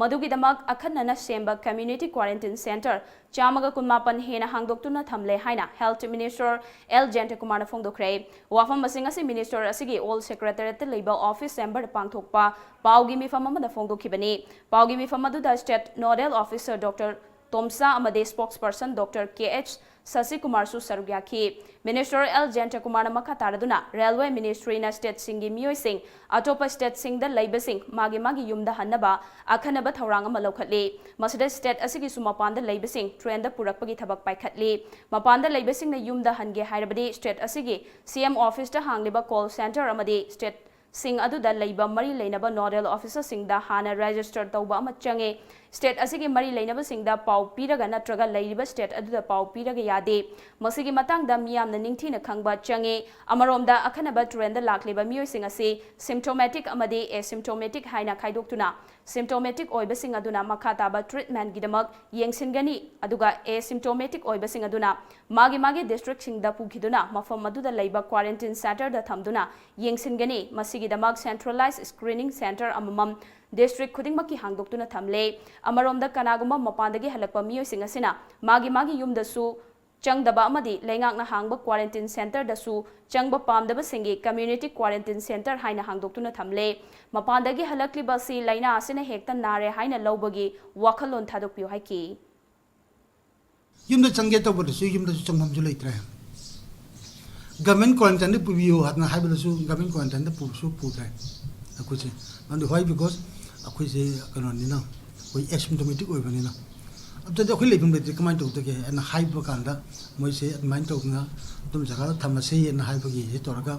ꯃꯗꯨꯒꯤꯗꯃꯛ ꯑꯈꯟꯅꯅ ꯁꯦꯝꯕ ꯀꯝꯃ꯭ꯌꯨꯅꯤꯇꯤ ꯀ꯭ꯋꯥꯔꯦꯟꯇꯤꯟ ꯁꯦꯟꯇꯔ ꯆꯥꯝꯃꯒ ꯀꯨꯟꯃꯥꯄꯟ ꯍꯦꯟꯅ ꯍꯥꯡꯗꯣꯛꯇꯨꯅ ꯊꯝꯂꯦ ꯍꯥꯏꯅ ꯍꯦꯜꯊ ꯃꯤꯅꯤꯁꯇꯔ ꯑꯦꯜ ꯖꯌꯟꯇꯀꯨꯃꯥꯔꯅ ꯐꯣꯡꯗꯣꯛꯈ꯭ꯔꯦ꯫ ꯋꯥꯐꯝ ꯑꯁꯤꯡ ꯑꯁꯤ ꯃꯤꯅꯤꯁꯇꯔ ꯑꯁꯤꯒꯤ ꯑꯣꯜ ꯁꯦꯀ꯭ꯔꯦꯇꯔꯤꯌꯦꯠꯇ ꯂꯩꯕ ꯑꯣꯐꯤꯁ ꯆꯦꯝꯕꯔꯗ ꯄꯥꯡꯊꯣꯛꯄ ꯄꯥꯎꯒꯤ ꯃꯤꯐꯝ ꯑꯃꯗ ꯐꯣꯡꯗꯣꯛꯈꯤꯕꯅꯤ꯫ ꯄꯥꯎꯒꯤ ꯃꯤꯐꯝ ꯑꯗꯨꯗ ꯁ꯭ꯇꯦꯠ ꯅꯣꯗꯦꯜ ꯑꯣꯐꯤꯁꯔ ꯗꯣꯛꯇꯔ ꯇꯣꯝꯁꯥ ꯑꯃꯗꯤ ꯁ꯭ꯄꯣꯛꯁꯄꯔꯁꯟ ꯗꯣꯛꯇꯔ ꯀꯦ ꯑꯩꯆ ꯁꯁꯤꯀꯨꯃꯥꯔꯁꯨ ꯁꯔꯨꯛ ꯌꯥꯈꯤ꯫ ꯃꯤꯅꯤꯁꯇꯔ ꯑꯦꯜ ꯖꯌꯟꯇꯀꯨꯃꯥꯔꯅ ꯃꯈꯥ ꯇꯥꯔꯗꯨꯅ ꯔꯦꯜꯋꯦ ꯃꯤꯅꯤꯁꯇ꯭ꯔꯤꯅ ꯁ꯭ꯇꯦꯠꯁꯤꯡꯒꯤ ꯃꯤꯑꯣꯏꯁꯤꯡ ꯑꯇꯣꯞꯄ ꯁ꯭ꯇꯦꯠꯁꯤꯡꯗ ꯂꯩꯕꯁꯤꯡ ꯃꯥꯒꯤ ꯃꯥꯒꯤ ꯌꯨꯝꯗ ꯍꯟꯅꯕ ꯑꯈꯟꯅꯕ ꯊꯧꯔꯥꯡ ꯑꯃ ꯂꯧꯈꯠꯂꯤ꯫ ꯃꯁꯤꯗ ꯁ꯭ꯇꯦꯠ ꯑꯁꯤꯒꯤꯁꯨ ꯃꯄꯥꯟꯗ ꯂꯩꯕꯁꯤꯡ ꯇ꯭ꯔꯦꯟꯗ ꯄꯨꯔꯛꯄꯒꯤ ꯊꯕꯛ ꯄꯥꯏꯈꯠꯂꯤ꯫ ꯃꯄꯥꯟꯗ ꯂꯩꯕꯁꯤꯡꯅ ꯌꯨꯝꯗ ꯍꯟꯒꯦ ꯍꯥꯏꯔꯕꯗꯤ ꯁ꯭ꯇꯦꯠ ꯑꯁꯤꯒꯤ ꯁꯤ ꯑꯦꯝ ꯑꯣꯐꯤꯁꯇ ꯍꯥꯡꯂꯤꯕ ꯀꯣꯜ ꯁꯦꯟꯇꯔ ꯑꯃꯗꯤ ꯁ꯭ꯇꯦꯠ ꯁꯤꯡ ꯑꯗꯨꯗ ꯂꯩꯕ ꯃꯔꯤ ꯂꯩꯅꯕ ꯅꯣꯗꯦꯜ ꯑꯣꯐꯤꯁꯔꯁꯤꯡꯗ ꯍꯥꯟꯅ ꯔꯦꯖꯤꯁꯇꯔ ꯇꯧꯕ ꯑꯃ ꯆꯪꯉꯤ꯫ ꯁ꯭ꯇꯦꯠ ꯑꯁꯤꯒꯤ ꯃꯔꯤ ꯂꯩꯅꯕꯁꯤꯡꯗ ꯄꯥꯎ ꯄꯤꯔꯒ ꯅꯠꯇ꯭ꯔꯒ ꯂꯩꯔꯤꯕ ꯁ꯭ꯇꯦꯠ ꯑꯗꯨꯗ ꯄꯥꯎ ꯄꯤꯔꯒ ꯌꯥꯗꯦ꯫ ꯃꯁꯤꯒꯤ ꯃꯇꯥꯡꯗ ꯃꯤꯌꯥꯝꯅ ꯅꯤꯡꯊꯤꯅ ꯈꯪꯕ ꯆꯪꯉꯤ꯫ ꯑꯃꯔꯣꯝꯗ, ꯑꯈꯟꯅꯕ ꯇ꯭ꯔꯦꯟꯗ ꯂꯥꯛꯂꯤꯕ ꯃꯤꯑꯣꯏꯁꯤꯡ ꯑꯁꯤ ꯁꯤꯝꯇꯣꯃꯦꯇꯤꯛ ꯑꯃꯗꯤ ꯑꯦꯁꯤꯝꯇꯣꯃꯦꯇꯤꯛ ꯍꯥꯏꯅ ꯈꯥꯏꯗꯣꯛꯇꯨꯅ, ꯁꯤꯝꯇꯣꯃꯦꯇꯤꯛ ꯑꯣꯏꯕꯁꯤꯡ ꯑꯗꯨꯅ ꯃꯈꯥ ꯇꯥꯕ ꯇ꯭ꯔꯤꯠꯃꯦꯟꯠꯒꯤꯗꯃꯛ ꯌꯦꯡꯁꯤꯟꯒꯅꯤ, ꯑꯗꯨꯒ ꯑꯦꯁꯤꯝꯇꯣꯃꯦꯇꯤꯛ ꯑꯣꯏꯕꯁꯤꯡ ꯑꯗꯨꯅ ꯃꯥꯒꯤ ꯃꯥꯒꯤ ꯗꯤꯁꯇ꯭ꯔꯤꯛꯁꯤꯡꯗ ꯄꯨꯈꯤꯗꯨꯅ ꯃꯐꯝ ꯑꯗꯨꯗ ꯂꯩꯕ ꯀ꯭ꯋꯥꯔꯦꯟꯇꯤꯟ ꯁꯦꯟꯇꯔꯗ ꯊꯝꯗꯨꯅ ꯌꯦꯡꯁꯤꯟꯒꯅꯤ꯫ ꯃꯁꯤꯒꯤꯗꯃꯛ ꯁꯦꯟꯇ꯭ꯔꯦꯂꯥꯏꯖ ꯁ꯭ꯀ꯭ꯔꯤꯅꯤꯡ ꯁꯦꯟꯇꯔ ꯑꯃꯃꯝ ꯗꯤꯁꯇ꯭ꯔꯤꯛ ꯈꯨꯗꯤꯡꯃꯛꯀꯤ ꯍꯥꯡꯗꯣꯛꯇꯨꯅ ꯊꯝꯂꯦ꯫ ꯑꯃꯔꯣꯝꯗ, ꯀꯅꯥꯒꯨꯝꯕ ꯃꯄꯥꯟꯗꯒꯤ ꯍꯜꯂꯛꯄ ꯃꯤꯑꯣꯏꯁꯤꯡ ꯑꯁꯤꯅ ꯃꯥꯒꯤ ꯃꯥꯒꯤ ꯌꯨꯝꯗꯁꯨ ꯆꯪꯗꯕ ꯑꯃꯗꯤ ꯂꯩꯉꯥꯛꯅ ꯍꯥꯡꯕ ꯀ꯭ꯋꯥꯔꯦꯟꯇꯤꯟ ꯁꯦꯟꯇꯔꯗꯁꯨ ꯆꯪꯕ ꯄꯥꯝꯗꯕꯁꯤꯡꯒꯤ ꯀꯝꯃ꯭ꯌꯨꯅꯤꯇꯤ ꯀ꯭ꯋꯥꯔꯦꯟꯇꯤꯟ ꯁꯦꯟꯇꯔ ꯍꯥꯏꯅ ꯍꯥꯡꯗꯣꯛꯇꯨꯅ ꯊꯝꯂꯦ꯫ ꯃꯄꯥꯟꯗꯒꯤ ꯍꯜꯂꯛꯂꯤꯕ ꯑꯁꯤ ꯂꯥꯏꯅꯥ ꯑꯁꯤꯅ ꯍꯦꯛꯇ ꯅꯥꯔꯦ ꯍꯥꯏꯅ ꯂꯧꯕꯒꯤ ꯋꯥꯈꯜꯂꯣꯟ ꯊꯥꯗꯣꯛꯄꯤꯌꯨ ꯍꯥꯏꯈꯤ꯫ ꯌꯨꯝꯗ ꯆꯪꯒꯦ ꯇꯧꯕꯗꯁꯨ ꯌꯨꯝꯗꯁꯨ ꯆꯪꯐꯝꯁꯨ ꯂꯩꯇ꯭ꯔꯦ꯫ ꯒꯚꯔꯟꯃꯦꯟꯠ ꯀ꯭ꯋꯥꯔꯦꯟꯇꯥꯏꯟꯗ ꯄꯨꯕꯤꯌꯨ ꯍꯥꯏꯗꯅ ꯍꯥꯏꯕꯗꯁꯨ ꯒꯚꯔꯟꯃꯦꯟꯠ ꯀ꯭ꯋꯥꯔꯦꯟꯇꯥꯏꯟꯗ ꯄꯨꯕꯁꯨ ꯄꯨꯗ꯭ꯔꯦ ꯑꯩꯈꯣꯏꯁꯦ꯫ ꯃꯔꯝꯗꯤ why? Because ꯑꯩꯈꯣꯏꯁꯦ ꯀꯩꯅꯣꯅꯤꯅ, ꯑꯩꯈꯣꯏ ꯑꯦꯁꯤꯝꯇꯣꯃꯦꯇꯤꯛ ꯑꯣꯏꯕꯅꯤꯅ꯫ ꯑꯗꯨꯗꯤ ꯑꯩꯈꯣꯏ ꯂꯩꯐꯝ ꯂꯩꯇ꯭ꯔꯦ, ꯀꯃꯥꯏꯅ ꯇꯧꯗꯒꯦ ꯍꯥꯏꯅ ꯍꯥꯏꯕ ꯀꯥꯟꯗ, ꯃꯣꯏꯁꯦ ꯑꯗꯨꯃꯥꯏꯅ ꯇꯧꯗꯅ ꯑꯗꯨꯝ ꯖꯒꯥꯗ ꯊꯝꯃꯁꯦꯅ ꯍꯥꯏꯕꯒꯤ ꯁꯤ ꯇꯧꯔꯒ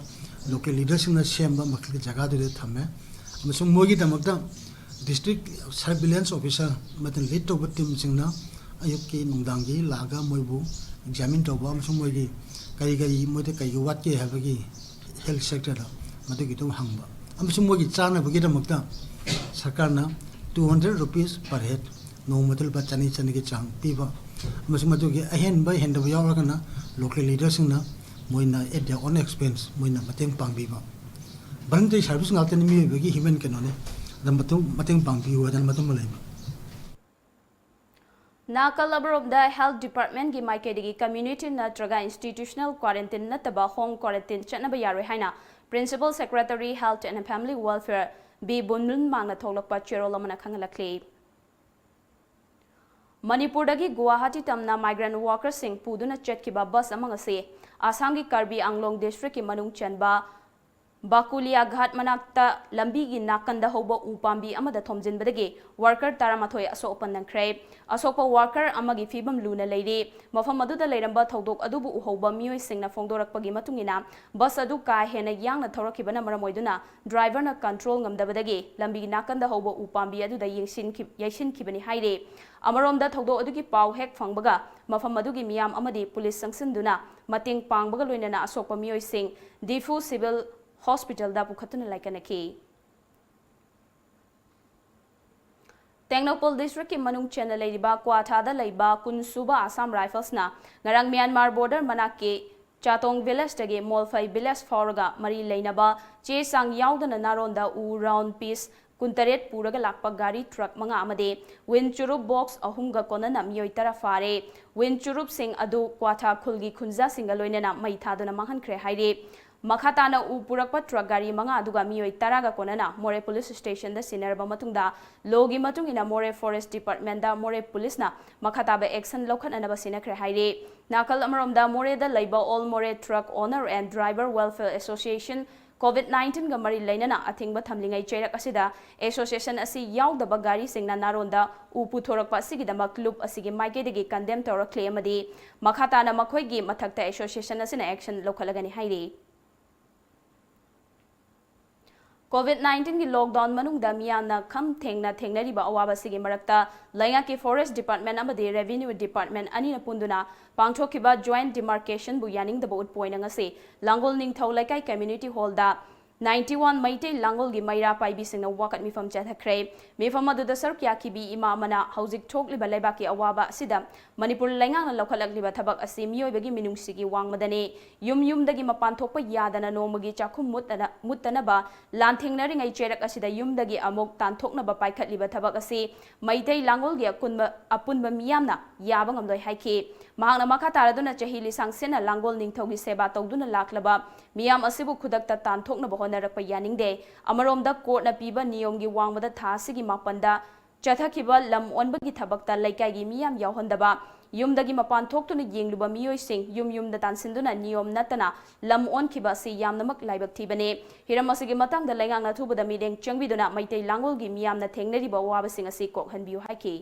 ꯂꯣꯀꯦꯜ ꯂꯤꯗꯔꯁꯤꯡꯅ ꯁꯦꯝꯕ ꯃꯈꯜꯒꯤ ꯖꯒꯥꯗꯨꯗ ꯊꯝꯃꯦ꯫ ꯑꯃꯁꯨꯡ ꯃꯣꯏꯒꯤꯗꯃꯛꯇ ꯗꯤꯁꯇ꯭ꯔꯤꯛ ꯁꯔꯚꯤꯂꯦꯟꯁ ꯑꯣꯐꯤꯁꯔ ꯑꯃꯗꯤ ꯂꯤꯗ ꯇꯧꯕ ꯇꯤꯝꯁꯤꯡꯅ ꯑꯌꯨꯛꯀꯤ ꯅꯨꯡꯗꯥꯡꯒꯤ ꯂꯥꯛꯑꯒ ꯃꯣꯏꯕꯨ ꯑꯦꯛꯖꯥꯃꯤꯟ ꯇꯧꯕ ꯑꯃꯁꯨꯡ ꯃꯣꯏꯒꯤ ꯀꯔꯤ ꯀꯔꯤ ꯃꯣꯏꯗ ꯀꯩꯒꯤ ꯋꯥꯠꯀꯦ ꯍꯥꯏꯕꯒꯤ ꯍꯦꯜꯊ ꯁꯦꯛꯇꯔꯗ ꯃꯗꯨꯒꯤꯗꯨ ꯍꯪꯕ꯫ ꯑꯃꯁꯨꯡ ꯃꯣꯏꯒꯤ ꯆꯥꯅꯕꯒꯤꯗꯃꯛꯇ ꯁꯔꯀꯥꯔꯅ two hundred rupees per head, ꯅꯣꯡꯃꯗ ꯂꯨꯄꯥ ꯆꯅꯤ ꯆꯅꯤꯒꯤ ꯆꯥꯡ ꯄꯤꯕ, ꯑꯃꯁꯨꯡ ꯃꯗꯨꯒꯤ ꯑꯍꯦꯟꯕ ꯍꯦꯟꯗꯕ ꯌꯥꯎꯔꯒꯅ ꯂꯣꯀꯦꯜ ꯂꯤꯗꯔꯁꯤꯡꯅ ꯃꯣꯏꯅ at their own expense ꯃꯣꯏꯅ ꯃꯇꯦꯡ ꯄꯥꯡꯕꯤꯕ꯫ Voluntary service ꯉꯥꯛꯇꯅꯤ, ꯃꯤꯑꯣꯏꯕꯒꯤ human ꯀꯩꯅꯣꯅꯤ꯫ ꯑꯗ ꯃꯇꯨꯡ ꯃꯇꯦꯡ ꯄꯥꯡꯕꯤꯌꯨ ꯍꯥꯏꯗꯅ ꯃꯇꯨꯡ ꯑꯃ ꯂꯩꯕ꯫ ꯅꯥꯀꯜ ꯑꯃꯔꯣꯝꯗ Health Department ꯀꯤ ꯃꯥꯏꯀꯩꯗꯒꯤ community ꯅꯠꯇ꯭ꯔꯒ institutional quarantine ꯅꯠꯇꯕ home quarantine ꯆꯠꯅꯕ ꯌꯥꯔꯣꯏ ꯍꯥꯏꯅ Principal Secretary Health and Family Welfare B ꯕꯨꯟꯕꯨꯟ ꯃꯥꯡꯅ ꯊꯣꯛꯂꯛꯄ ꯆꯦꯔꯣꯜ ꯑꯃꯅ ꯈꯪꯍꯜꯂꯛꯂꯤ꯫ ꯃꯅꯤꯄꯨꯔꯗꯒꯤ ꯒꯨꯋꯥꯍꯥꯇꯤ ꯇꯝꯅ migrant worker ꯁꯤꯡ ꯄꯨꯗꯨꯅ ꯆꯠꯈꯤꯕ ꯕꯁ ꯑꯃ ꯉꯁꯤ ꯑꯁꯥꯝꯒꯤ ꯀꯥꯔꯕꯤ ꯑꯪꯂꯣꯡ district ꯀꯤ ꯃꯅꯨꯡ ꯆꯟꯕ ꯕꯥꯀꯨꯂꯤꯌꯥ ꯘꯥꯠ ꯃꯅꯥꯛꯇ ꯂꯝꯕꯤꯒꯤ ꯅꯥꯀꯟꯗ ꯍꯧꯕ ꯎ ꯄꯥꯝꯕꯤ ꯑꯃꯗ ꯊꯣꯝꯖꯤꯟꯕꯗꯒꯤ worker ꯇꯔꯥꯃꯥꯊꯣꯏ ꯑꯁꯣꯛ ꯑꯄꯟ ꯅꯪꯈ꯭ꯔꯦ꯫ ꯑꯁꯣꯛꯄ worker ꯑꯃꯒꯤ ꯐꯤꯕꯝ ꯂꯨꯅ ꯂꯩꯔꯤ꯫ ꯃꯐꯝ ꯑꯗꯨꯗ ꯂꯩꯔꯝꯕ ꯊꯧꯗꯣꯛ ꯑꯗꯨꯕꯨ ꯎꯍꯧꯕ ꯃꯤꯑꯣꯏꯁꯤꯡꯅ ꯐꯣꯡꯗꯣꯔꯛꯄꯒꯤ ꯃꯇꯨꯡ ꯏꯟꯅ, ꯕꯁ ꯑꯗꯨ ꯀꯥ ꯍꯦꯟꯅ ꯌꯥꯡꯅ ꯊꯧꯔꯛꯈꯤꯕꯅ ꯃꯔꯝ ꯑꯣꯏꯗꯨꯅ driver ꯅ control ꯉꯝꯗꯕꯗꯒꯤ ꯂꯝꯕꯤꯒꯤ ꯅꯥꯀꯟꯗ ꯍꯧꯕ ꯎ ꯄꯥꯝꯕꯤ ꯑꯗꯨꯗ ꯌꯦꯡꯁꯤꯟꯈꯤ-, ꯌꯩꯁꯤꯟꯈꯤꯕꯅꯤ ꯍꯥꯏꯔꯤ꯫ ꯑꯃꯔꯣꯝꯗ ꯊꯧꯗꯣꯛ ꯑꯗꯨꯒꯤ ꯄꯥꯎ ꯍꯦꯛ ꯐꯪꯕꯒ ꯃꯐꯝ ꯑꯗꯨꯒꯤ ꯃꯤꯌꯥꯝ ꯑꯃꯗꯤ ꯄꯨꯂꯤꯁ ꯆꯪꯁꯤꯟꯗꯨꯅ ꯃꯇꯦꯡ ꯄꯥꯡꯕꯒ ꯂꯣꯏꯅꯅ ꯑꯁꯣꯛꯄ ꯃꯤꯑꯣꯏꯁꯤꯡ ꯗꯤꯐꯨ civil hospital ꯗ ꯄꯨꯈꯠꯇꯨꯅ ꯂꯥꯏꯀꯠꯅꯈꯤ꯫ ꯇꯦꯡꯅꯧꯄꯜ district ꯀꯤ ꯃꯅꯨꯡ ꯆꯟꯅ ꯂꯩꯔꯤꯕ ꯀ꯭ꯋꯥꯊꯥꯗ ꯂꯩꯕ ꯀꯨꯟ ꯁꯨꯕ Assam Rifles ꯅ ꯉꯔꯥꯡ ꯃ꯭ꯌꯥꯟꯃꯥꯔ border ꯃꯅꯥꯛꯀꯤ ꯆꯥꯇꯣꯡ village ꯇꯒꯤ ꯃꯣꯜꯐꯩ village ꯐꯥꯎꯔꯒ ꯃꯔꯤ ꯂꯩꯅꯕ ꯆꯦ ꯆꯥꯡ ꯌꯥꯎꯗꯅ ꯅꯥꯔꯣꯟꯗ ꯎ round piece ꯀꯨꯟꯇꯔꯦꯠ ꯄꯨꯔꯒ ꯂꯥꯛꯄ ꯒꯥꯔꯤ truck ꯃꯉꯥ ꯑꯃꯗꯤ ꯋꯤꯟ ꯆꯨꯔꯨꯞ box ꯑꯍꯨꯝꯒ ꯀꯣꯟꯅꯅ ꯃꯤꯑꯣꯏ ꯇꯔꯥ ꯐꯥꯔꯦ꯫ ꯋꯤꯟ ꯆꯨꯔꯨꯞꯁꯤꯡ ꯑꯗꯨ ꯀ꯭ꯋꯥꯊꯥ ꯈꯨꯜꯒꯤ ꯈꯨꯟꯖꯥꯁꯤꯡꯒ ꯂꯣꯏꯅꯅ ꯃꯩ ꯊꯥꯗꯨꯅ ꯃꯥꯡꯍꯟꯈ꯭ꯔꯦ ꯍꯥꯏꯔꯤ꯫ ꯃꯈꯥ ꯇꯥꯅ ꯎ ꯄꯨꯔꯛꯄ truck ꯒꯥꯔꯤ ꯃꯉꯥ ꯑꯗꯨꯒ ꯃꯤꯑꯣꯏ ꯇꯔꯥꯒ ꯀꯣꯟꯅꯅ ꯃꯣꯔꯦ police station ꯗ ꯁꯤꯟꯅꯔꯕ ꯃꯇꯨꯡꯗ, law ꯒꯤ ꯃꯇꯨꯡ ꯏꯟꯅ ꯃꯣꯔꯦ forest department ꯗ ꯃꯣꯔꯦ police ꯅ ꯃꯈꯥ ꯇꯥꯕ action ꯂꯧꯈꯠꯅꯅꯕ ꯁꯤꯟꯅꯈ꯭ꯔꯦ ꯍꯥꯏꯔꯤ꯫ ꯅꯥꯀꯜ ꯑꯃꯔꯣꯝꯗ, ꯃꯣꯔꯦꯗ ꯂꯩꯕ All More Truck Owner and Driver Welfare Association COVID nineteen ꯒ ꯃꯔꯤ ꯂꯩꯅꯅ ꯑꯊꯤꯡꯕ ꯊꯝꯂꯤꯉꯩ ꯆꯩꯔꯛ ꯑꯁꯤꯗ association ꯑꯁꯤ ꯌꯥꯎꯗꯕ ꯒꯥꯔꯤꯁꯤꯡꯅ ꯅꯥꯔꯣꯟꯗ ꯎ ꯄꯨꯊꯣꯔꯛꯄ ꯑꯁꯤꯒꯤꯗꯃꯛ ꯂꯨꯞ ꯑꯁꯤꯒꯤ ꯃꯥꯏꯀꯩꯗꯒꯤ condemn ꯇꯧꯔꯛꯂꯦ ꯑꯃꯗꯤ ꯃꯈꯥ ꯇꯥꯅ ꯃꯈꯣꯏꯒꯤ ꯃꯊꯛꯇ association ꯑꯁꯤꯅ action ꯂꯧꯈꯠꯂꯒꯅꯤ ꯍꯥꯏꯔꯤ꯫ COVID nineteen ꯒꯤ lockdown ꯃꯅꯨꯡꯗ ꯃꯤꯌꯥꯝꯅ ꯈꯝ ꯊꯦꯡꯅ ꯊꯦꯡꯅꯔꯤꯕ ꯑꯋꯥꯕ ꯑꯁꯤꯒꯤ ꯃꯔꯛꯇ ꯂꯩꯉꯥꯛꯀꯤ forest department ꯑꯃꯗꯤ revenue department ꯑꯅꯤꯅ ꯄꯨꯟꯗꯨꯅ ꯄꯥꯡꯊꯣꯛꯈꯤꯕ joint demarcation ꯕꯨ ꯌꯥꯅꯤꯡꯗꯕ ꯎꯠꯄ ꯑꯣꯏꯅ ꯉꯁꯤ ꯂꯥꯡꯒꯣꯜ ꯅꯤꯡꯊꯧ ꯂꯩꯀꯥꯏ community hall ꯗ ꯅꯥꯏꯟꯇꯤ ꯋꯥꯟ ꯃꯩꯇꯩ ꯂꯥꯡꯒꯣꯜꯒꯤ ꯃꯩꯔꯥ ꯄꯥꯏꯕꯤꯁꯤꯡꯅ ꯋꯥꯀꯠ ꯃꯤꯐꯝ ꯆꯠꯊꯈ꯭ꯔꯦ꯫ ꯃꯤꯐꯝ ꯑꯗꯨꯗ ꯁꯔꯨꯛ ꯌꯥꯈꯤꯕꯤ ꯏꯃꯥ ꯑꯃꯅ ꯍꯧꯖꯤꯛ ꯊꯣꯛꯂꯤꯕ ꯂꯩꯕꯥꯛꯀꯤ ꯑꯋꯥꯕ ꯑꯁꯤꯗ ꯃꯅꯤꯄꯨꯔ ꯂꯩꯉꯥꯛꯅ ꯂꯧꯈꯠꯂꯛꯂꯤꯕ ꯊꯕꯛ ꯑꯁꯤ ꯃꯤꯑꯣꯏꯕꯒꯤ ꯃꯤꯅꯨꯡꯁꯤꯒꯤ ꯋꯥꯡꯃꯗꯅꯤ꯫ ꯌꯨꯝ ꯌꯨꯝꯗꯒꯤ ꯃꯄꯥꯟ ꯊꯣꯛꯄ ꯌꯥꯗꯅ ꯅꯣꯡꯃꯒꯤ ꯆꯥꯛꯈꯨꯝ ꯃꯨꯠꯇꯅ-, ꯃꯨꯠꯇꯅꯕ ꯂꯥꯟꯊꯦꯡꯅꯔꯤꯉꯩ ꯆꯩꯔꯛ ꯑꯁꯤꯗ ꯌꯨꯝꯗꯒꯤ ꯑꯃꯨꯛ ꯇꯥꯟꯊꯣꯛꯅꯕ ꯄꯥꯏꯈꯠꯂꯤꯕ ꯊꯕꯛ ꯑꯁꯤ ꯃꯩꯇꯩ ꯂꯥꯡꯒꯣꯜꯒꯤ ꯑꯀꯨꯟꯕ-, ꯑꯄꯨꯟꯕ ꯃꯤꯌꯥꯝꯅ ꯌꯥꯕ ꯉꯝꯂꯣꯏ ꯍꯥꯏꯈꯤ꯫ ꯃꯍꯥꯛꯅ ꯃꯈꯥ ꯇꯥꯔꯗꯨꯅ ꯆꯍꯤ ꯂꯤꯁꯥꯡ ꯁꯤꯠꯅ ꯂꯥꯡꯒꯣꯜ ꯅꯤꯡꯊꯧꯒꯤ ꯁꯦꯕꯥ ꯇꯧꯗꯨꯅ ꯂꯥꯛꯂꯕ ꯃꯤꯌꯥꯝ ꯑꯁꯤꯕꯨ ꯈꯨꯗꯛꯇ ꯇꯥꯟꯊꯣꯛꯅꯕ ꯍꯣꯠꯅꯔꯛꯄ ꯌꯥꯅꯤꯡꯗꯦ꯫ ꯑꯃꯔꯣꯝꯗ ꯀꯣꯔꯠꯅ ꯄꯤꯕ ꯅꯤꯌꯣꯝꯒꯤ ꯋꯥꯡꯃꯗ ꯊꯥ ꯑꯁꯤꯒꯤ ꯃꯥꯄꯟꯗ ꯆꯠꯊꯈꯤꯕ ꯂꯝ ꯑꯣꯟꯕꯒꯤ ꯊꯕꯛꯇ ꯂꯩꯀꯥꯏꯒꯤ ꯃꯤꯌꯥꯝ ꯌꯥꯎꯍꯟꯗꯕ, ꯌꯨꯝꯗꯒꯤ ꯃꯄꯥꯟ ꯊꯣꯛꯇꯨꯅ ꯌꯦꯡꯂꯨꯕ ꯃꯤꯑꯣꯏꯁꯤꯡ ꯌꯨꯝ ꯌꯨꯝꯗ ꯇꯥꯟꯁꯤꯟꯗꯨꯅ ꯅꯤꯌꯣꯝ ꯅꯠꯇꯅ ꯂꯝ ꯑꯣꯟꯈꯤꯕ ꯑꯁꯤ ꯌꯥꯝꯅꯃꯛ ꯂꯥꯏꯕꯛ ꯊꯤꯕꯅꯤ꯫ ꯍꯤꯔꯝ ꯑꯁꯤꯒꯤ ꯃꯇꯥꯡꯗ ꯂꯩꯉꯥꯛꯅ ꯑꯊꯨꯕꯗ ꯃꯤꯠꯌꯦꯡ ꯆꯪꯕꯤꯗꯨꯅ ꯃꯩꯇꯩ ꯂꯥꯡꯒꯣꯜꯒꯤ ꯃꯤꯌꯥꯝꯅ ꯊꯦꯡꯅꯔꯤꯕ ꯑꯋꯥꯕꯁꯤꯡ ꯑꯁꯤ ꯀꯣꯛꯍꯟꯕꯤꯌꯨ ꯍꯥꯏꯈꯤ꯫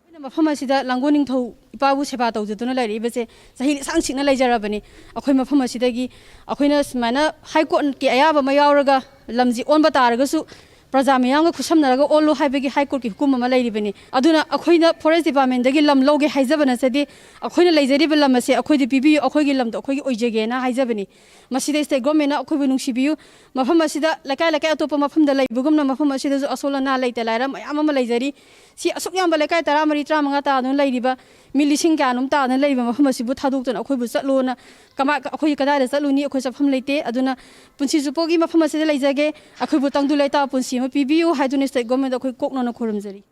ꯑꯩꯈꯣꯏꯅ ꯃꯐꯝ ꯑꯁꯤꯗ ꯂꯥꯡꯒꯣꯜ ꯅꯤꯡꯊꯧ ꯏꯄꯥꯕꯨ ꯁꯦꯕꯥ ꯇꯧꯖꯗꯨꯅ ꯂꯩꯔꯛꯏꯕꯁꯦ ꯆꯍꯤ ꯂꯤꯁꯥꯡ ꯁꯤꯠꯅ ꯂꯩꯖꯔꯕꯅꯤ꯫ ꯑꯩꯈꯣꯏ ꯃꯐꯝ ꯑꯁꯤꯗꯒꯤ ꯑꯩꯈꯣꯏꯅ ꯁꯨꯃꯥꯏꯅ ꯍꯥꯏ ꯀꯣꯔꯠꯀꯤ ꯑꯌꯥꯕ ꯑꯃ ꯌꯥꯎꯔꯒ ꯂꯝꯁꯤ ꯑꯣꯟꯕ ꯇꯥꯔꯒꯁꯨ ꯄ꯭ꯔꯖꯥ ꯃꯤꯌꯥꯝꯒ ꯈꯨꯠꯁꯝꯅꯔꯒ ꯑꯣꯜꯂꯨ ꯍꯥꯏꯕꯒꯤ ꯍꯥꯏ ꯀꯣꯔꯠꯀꯤ ꯍꯨꯀꯨꯝ ꯑꯃ ꯂꯩꯔꯤꯕꯅꯤ꯫ ꯑꯗꯨꯅ ꯑꯩꯈꯣꯏꯅ ꯐꯣꯔꯦꯁ ꯗꯤꯄꯥꯔꯠꯃꯦꯟꯗꯒꯤ ꯂꯝ ꯂꯧꯒꯦ ꯍꯥꯏꯖꯕ ꯅꯠꯆꯗꯦ꯫ ꯑꯩꯈꯣꯏꯅ ꯂꯩꯖꯔꯤꯕ ꯂꯝ ꯑꯁꯦ ꯑꯩꯈꯣꯏꯗ ꯄꯤꯕꯤꯌꯨ, ꯑꯩꯈꯣꯏꯒꯤ ꯂꯝꯗꯣ ꯑꯩꯈꯣꯏꯒꯤ ꯑꯣꯏꯖꯒꯦꯅ ꯍꯥꯏꯖꯕꯅꯤ꯫ ꯃꯁꯤꯗ ꯁ꯭ꯇꯦꯠ ꯒꯣꯔꯃꯦꯟꯅ ꯑꯩꯈꯣꯏꯕꯨ ꯅꯨꯡꯁꯤꯕꯤꯌꯨ꯫ ꯃꯐꯝ ꯑꯁꯤꯗ ꯂꯩꯀꯥꯏ ꯂꯩꯀꯥꯏ ꯑꯇꯣꯞꯄ ꯃꯐꯝꯗ ꯂꯩꯕꯒꯨꯝꯅ ꯃꯐꯝ ꯑꯁꯤꯗꯁꯨ ꯑꯁꯣꯜ ꯑꯅꯥ ꯂꯩꯇ ꯂꯥꯏꯔ ꯃꯌꯥꯝ ꯑꯃ ꯂꯩꯖꯔꯤ꯫ ꯁꯤ ꯑꯁꯨꯛ ꯌꯥꯝꯕ ꯂꯩꯀꯥꯏ ꯇꯔꯥꯃꯔꯤ, ꯇꯔꯥꯃꯉꯥ ꯇꯥꯗꯨꯅ ꯂꯩꯔꯤꯕ, ꯃꯤ ꯂꯤꯁꯤꯡ ꯀꯌꯥꯅꯣꯝ ꯇꯥꯗꯨꯅ ꯂꯩꯔꯤꯕ ꯃꯐꯝ ꯑꯁꯤꯕꯨ ꯊꯥꯗꯣꯛꯇꯨꯅ ꯑꯩꯈꯣꯏꯕꯨ ꯆꯠꯂꯣꯅ ꯀꯃꯥꯏ-, ꯑꯩꯈꯣꯏ ꯀꯗꯥꯏꯗ ꯆꯠꯂꯨꯅꯤ? ꯑꯩꯈꯣꯏ ꯆꯠꯐꯝ ꯂꯩꯇꯦ꯫ ꯑꯗꯨꯅ ꯄꯨꯟꯁꯤ ꯆꯨꯞꯄꯒꯤ ꯃꯐꯝ ꯑꯁꯤꯗ ꯂꯩꯖꯒꯦ, ꯑꯩꯈꯣꯏꯕꯨ ꯇꯪꯗꯨ ꯂꯩꯇꯥꯕ ꯄꯨꯟꯁꯤ ꯑꯃ ꯄꯤꯕꯤꯌꯨ ꯍꯥꯏꯗꯨꯅ ꯁ꯭ꯇꯦꯠ ꯒꯣꯔꯃꯦꯟꯗ ꯑꯩꯈꯣꯏ ꯀꯣꯛꯅꯅ ꯈꯨꯔꯨꯝꯖꯔꯤ꯫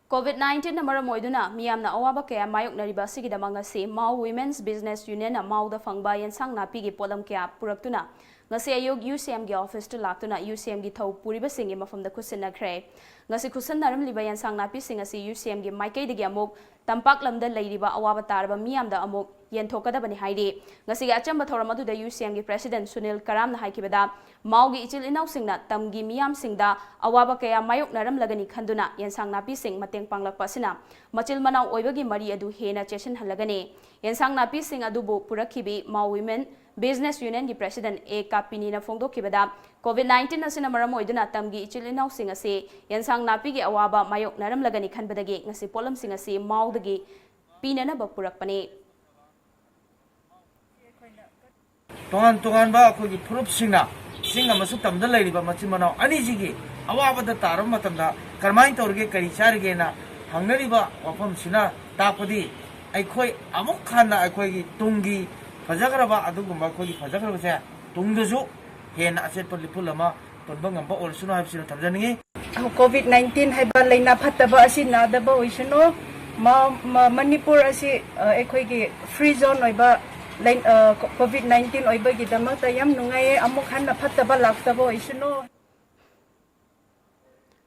ꯀꯣꯚꯤꯗ ꯅꯥꯏꯟꯇꯤꯟꯅ ꯃꯔꯝ ꯑꯣꯏꯗꯨꯅ ꯃꯤꯌꯥꯝꯅ ꯑꯋꯥꯕ ꯀꯌꯥ ꯃꯥꯌꯣꯛꯅꯔꯤꯕ ꯑꯁꯤꯒꯤꯗꯃꯛ ꯉꯁꯤ ꯃꯥꯎ ꯋꯤꯃꯦꯟꯁ ꯕꯤꯖꯤꯅꯦꯁ ꯌꯨꯅꯤꯌꯟꯅ ꯃꯥꯎꯗ ꯐꯪꯕ ꯌꯦꯟꯁꯥꯡ ꯅꯥꯄꯤꯒꯤ ꯄꯣꯠꯂꯝ ꯀꯌꯥ ꯄꯨꯔꯛꯇꯨꯅ ꯉꯁꯤ ꯑꯌꯨꯛ ꯌꯨ ꯁꯤ ꯑꯦꯝꯒꯤ ꯑꯣꯐꯤꯁꯇ ꯂꯥꯛꯇꯨꯅ ꯌꯨ ꯁꯤ ꯑꯦꯝꯒꯤ ꯊꯧ ꯄꯨꯔꯤꯕꯁꯤꯡꯒꯤ ꯃꯐꯝꯗ ꯈꯨꯠꯁꯤꯟꯅꯈ꯭ꯔꯦ꯫ ꯉꯁꯤ ꯈꯨꯠꯁꯟꯅꯔꯝꯂꯤꯕ ꯌꯦꯟꯁꯥꯡ ꯅꯥꯄꯤꯁꯤꯡ ꯑꯁꯤ ꯌꯨ ꯁꯤ ꯑꯦꯝꯒꯤ ꯃꯥꯏꯀꯩꯗꯒꯤ ꯑꯃꯨꯛ ꯇꯝꯄꯥꯛ ꯂꯝꯗ ꯂꯩꯔꯤꯕ ꯑꯋꯥꯕ ꯇꯥꯔꯕ ꯃꯤꯌꯥꯝꯗ ꯑꯃꯨꯛ ꯌꯦꯟꯊꯣꯛꯀꯗꯕꯅꯤ ꯍꯥꯏꯔꯤ꯫ ꯉꯁꯤꯒꯤ ꯑꯆꯝꯕ ꯊꯧꯔꯝ ꯑꯗꯨꯗ ꯌꯨ ꯁꯤ ꯑꯦꯝꯒꯤ ꯄ꯭ꯔꯦꯁꯤꯗꯦꯟꯠ ꯁꯨꯅꯤꯜ ꯀꯔꯥꯝꯅ ꯍꯥꯏꯈꯤꯕꯗ, ꯃꯥꯎꯒꯤ ꯏꯆꯤꯜ ꯏꯅꯥꯎꯁꯤꯡꯅ ꯇꯝꯒꯤ ꯃꯤꯌꯥꯝꯁꯤꯡꯗ ꯑꯋꯥꯕ ꯀꯌꯥ ꯃꯥꯌꯣꯛꯅꯔꯝꯂꯒꯅꯤ ꯈꯟꯗꯨꯅ ꯌꯦꯟꯁꯥꯡ ꯅꯥꯄꯤꯁꯤꯡ ꯃꯇꯦꯡ ꯄꯥꯡꯂꯛꯄ ꯑꯁꯤꯅ ꯃꯆꯤꯜ ꯃꯅꯥꯎ ꯑꯣꯏꯕꯒꯤ ꯃꯔꯤ ꯑꯗꯨ ꯍꯦꯟꯅ ꯆꯦꯠꯁꯤꯟꯍꯜꯂꯒꯅꯤ꯫ ꯌꯦꯟꯁꯥꯡ ꯅꯥꯄꯤꯁꯤꯡ ꯑꯗꯨꯕꯨ ꯄꯨꯔꯛꯈꯤꯕꯤ ꯃꯥꯎ ꯋꯤꯃꯦꯟ ꯕꯤꯖꯤꯅꯦꯁ ꯌꯨꯅꯤꯌꯟꯒꯤ ꯄ꯭ꯔꯦꯁꯤꯗꯦꯟꯠ ꯑꯦ ꯀꯥꯄꯤꯅꯤꯅ ꯐꯣꯡꯗꯣꯛꯈꯤꯕꯗ, ꯀꯣꯚꯤꯗ ꯅꯥꯏꯟꯇꯤꯟ ꯑꯁꯤꯅ ꯃꯔꯝ ꯑꯣꯏꯗꯨꯅ ꯇꯝꯒꯤ ꯏꯆꯤꯜ ꯏꯅꯥꯎꯁꯤꯡ ꯑꯁꯤ ꯌꯦꯟꯁꯥꯡ ꯅꯥꯄꯤꯒꯤ ꯑꯋꯥꯕ ꯃꯥꯌꯣꯛꯅꯔꯝꯂꯒꯅꯤ ꯈꯟꯕꯗꯒꯤ ꯉꯁꯤ ꯄꯣꯠꯂꯝꯁꯤꯡ ꯑꯁꯤ ꯃꯥꯎꯗꯒꯤ ꯄꯤꯅꯅꯕ ꯄꯨꯔꯛꯄꯅꯤ꯫ ꯇꯣꯉꯥꯟ ꯇꯣꯉꯥꯟꯕ ꯑꯩꯈꯣꯏꯒꯤ ꯐꯨꯔꯨꯞꯁꯤꯡꯅ ꯆꯤꯡ ꯑꯃꯁꯨꯡ ꯇꯝꯗ ꯂꯩꯔꯤꯕ ꯃꯆꯤꯟ ꯃꯅꯥꯎ ꯑꯅꯤꯁꯤꯒꯤ ꯑꯋꯥꯕꯗ ꯇꯥꯔꯕ ꯃꯇꯝꯗ ꯀꯔꯝꯍꯥꯏꯅ ꯇꯧꯔꯤꯒꯦ, ꯀꯔꯤ ꯆꯥꯔꯤꯒꯦꯅ ꯍꯪꯅꯔꯤꯕ ꯋꯥꯐꯝꯁꯤꯅ ꯇꯥꯛꯄꯗꯤ, ꯑꯩꯈꯣꯏ ꯑꯃꯨꯛ ꯍꯟꯅ ꯑꯩꯈꯣꯏꯒꯤ ꯇꯨꯡꯒꯤ ꯐꯖꯈ꯭ꯔꯕ ꯑꯗꯨꯒꯨꯝꯕ ꯑꯩꯈꯣꯏꯒꯤ ꯐꯖꯈ꯭ꯔꯕꯁꯦ ꯇꯨꯡꯗꯁꯨ ꯍꯦꯟꯅ ꯑꯆꯦꯠꯄ ꯂꯤꯄꯨꯟ ꯑꯃ ꯄꯨꯟꯕ ꯉꯝꯕ ꯑꯣꯏꯔꯁꯅꯨ ꯍꯥꯏꯕꯁꯤꯅ ꯊꯝꯖꯅꯤꯡꯉꯤ꯫ ꯀꯣꯚꯤꯗ ꯅꯥꯏꯟꯇꯤꯟ ꯍꯥꯏꯕ ꯂꯥꯏꯅꯥ ꯐꯠꯇꯕ ꯑꯁꯤ ꯅꯥꯗꯕ ꯑꯣꯏꯁꯅꯨ꯫ ꯃ- ꯃ- ꯃꯅꯤꯄꯨꯔ ꯑꯁꯤ ꯑ, ꯑꯩꯈꯣꯏꯒꯤ ꯐ꯭ꯔꯤ ꯖꯣꯟ ꯑꯣꯏꯕ ꯂꯩ- ꯑ, ꯀꯣ- ꯀꯣꯚꯤꯗ ꯅꯥꯏꯟꯇꯤꯟ ꯑꯣꯏꯕꯒꯤꯗꯃꯛꯇ ꯌꯥꯝ ꯅꯨꯡꯉꯥꯏꯌꯦ꯫ ꯑꯃꯨꯛ ꯍꯟꯅ ꯐꯠꯇꯕ ꯂꯥꯛꯇꯕ ꯑꯣꯏꯁꯅꯨ꯫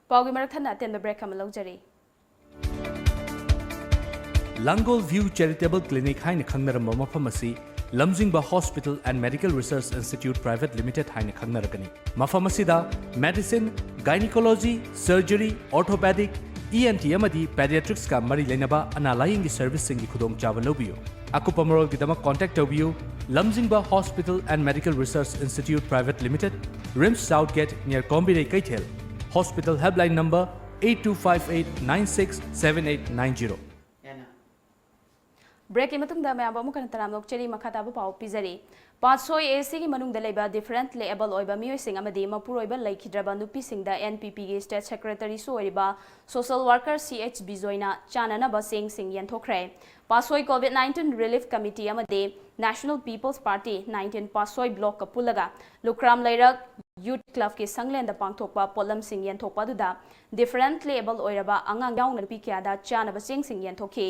ꯄꯥꯎꯒꯤ ꯃꯔꯛ ꯊꯠꯅ ꯑꯇꯦꯟꯕ ꯕ꯭ꯔꯦꯛ ꯑꯃ ꯂꯧꯖꯔꯤ꯫ ꯂꯥꯡꯒꯣꯜ ꯚ꯭ꯌꯨ ꯆꯦꯔꯤꯇꯦꯕꯜ ꯀ꯭ꯂꯤꯅꯤꯛ ꯍꯥꯏꯅ ꯈꯪꯅꯔꯝꯕ ꯃꯐꯝ ꯑꯁꯤ Lamjingba hospital and medical research institute private limited ꯍꯥꯏꯅ ꯈꯪꯅꯔꯒꯅꯤ꯫ ꯃꯐꯝ ꯑꯁꯤꯗ medicine, gynaecology, surgery, orthopaedic, E N T ꯑꯃꯗꯤ ꯄꯦꯗꯤꯌꯥꯇ꯭ꯔꯤꯛꯁꯀ ꯃꯔꯤ ꯂꯩꯅꯕ ꯑꯅꯥ ꯂꯥꯌꯦꯡꯒꯤ ꯁꯔꯚꯤꯁꯁꯤꯡꯒꯤ ꯈꯨꯗꯣꯡꯆꯥꯕ ꯂꯧꯕꯤꯌꯨ꯫ ꯑꯀꯨꯞꯄ ꯃꯔꯣꯜꯒꯤꯗꯃꯛ ꯀꯣꯟꯇꯦꯛ ꯇꯧꯕꯤꯌꯨ, Lamjingba hospital and medical research institute private limited, RIMS south gate, near Kombirei Keithel. Hospital helpline number eight two five eight nine six seven eight nine zero꯫ ꯕ꯭ꯔꯦꯛꯀꯤ ꯃꯇꯨꯡꯗ ꯃꯌꯥꯝꯕꯨ ꯑꯃꯨꯛ ꯍꯟꯅ ꯇꯔꯥꯝꯅ ꯑꯣꯛꯆꯔꯤ꯫ ꯃꯈꯥ ꯇꯥꯕ ꯄꯥꯎ ꯄꯤꯖꯔꯤ꯫ ꯄꯥꯠꯁꯣꯏ ꯑꯦ ꯁꯤꯒꯤ ꯃꯅꯨꯡꯗ ꯂꯩꯕ ꯗꯤꯐꯔꯦꯟꯠꯂꯤ ꯑꯦꯕꯜ ꯑꯣꯏꯕ ꯃꯤꯑꯣꯏꯁꯤꯡ ꯑꯃꯗꯤ ꯃꯄꯨꯔꯣꯏꯕ ꯂꯩꯈꯤꯗ꯭ꯔꯕ ꯅꯨꯄꯤꯁꯤꯡꯗ ꯑꯦꯟ ꯄꯤ ꯄꯤꯒꯤ ꯁ꯭ꯇꯦꯠ ꯁꯦꯀ꯭ꯔꯦꯇꯔꯤꯁꯨ ꯑꯣꯏꯔꯤꯕ ꯁꯣꯁꯦꯜ ꯋꯥꯔꯀꯔ ꯁꯤ ꯑꯩꯆ ꯕꯤꯖꯣꯏꯅ ꯆꯥꯅꯅꯕ ꯆꯦꯡꯁꯤꯡ ꯌꯦꯟꯊꯣꯛꯈ꯭ꯔꯦ꯫ ꯄꯥꯠꯁꯣꯏ ꯀꯣꯚꯤꯗ ꯅꯥꯏꯟꯇꯤꯟ ꯔꯤꯂꯤꯐ ꯀꯃꯤꯇꯤ ꯑꯃꯗꯤ ꯅꯦꯁꯅꯦꯜ ꯄꯤꯄꯜꯁ ꯄꯥꯔꯇꯤ ꯅꯥꯏꯟꯇꯤꯟ ꯄꯥꯠꯁꯣꯏ ꯕ꯭ꯂꯣꯛꯀ ꯄꯨꯜꯂꯒ ꯂꯨꯈ꯭ꯔꯥꯝ ꯂꯩꯔꯛ ꯌꯨꯠ ꯀ꯭ꯂꯕꯀꯤ ꯁꯪꯂꯦꯟꯗ ꯄꯥꯡꯊꯣꯛꯄ ꯄꯣꯠꯂꯝꯁꯤꯡ ꯌꯦꯟꯊꯣꯛꯄ ꯑꯗꯨꯗ ꯗꯤꯐꯔꯦꯟꯠꯂꯤ ꯑꯦꯕꯜ ꯑꯣꯏꯔꯕ ꯑꯉꯥꯡ ꯌꯥꯎꯅ ꯅꯨꯄꯤ ꯀꯌꯥꯗ ꯆꯥꯅꯕ ꯆꯦꯡꯁꯤꯡ ꯌꯦꯟꯊꯣꯛꯈꯤ꯫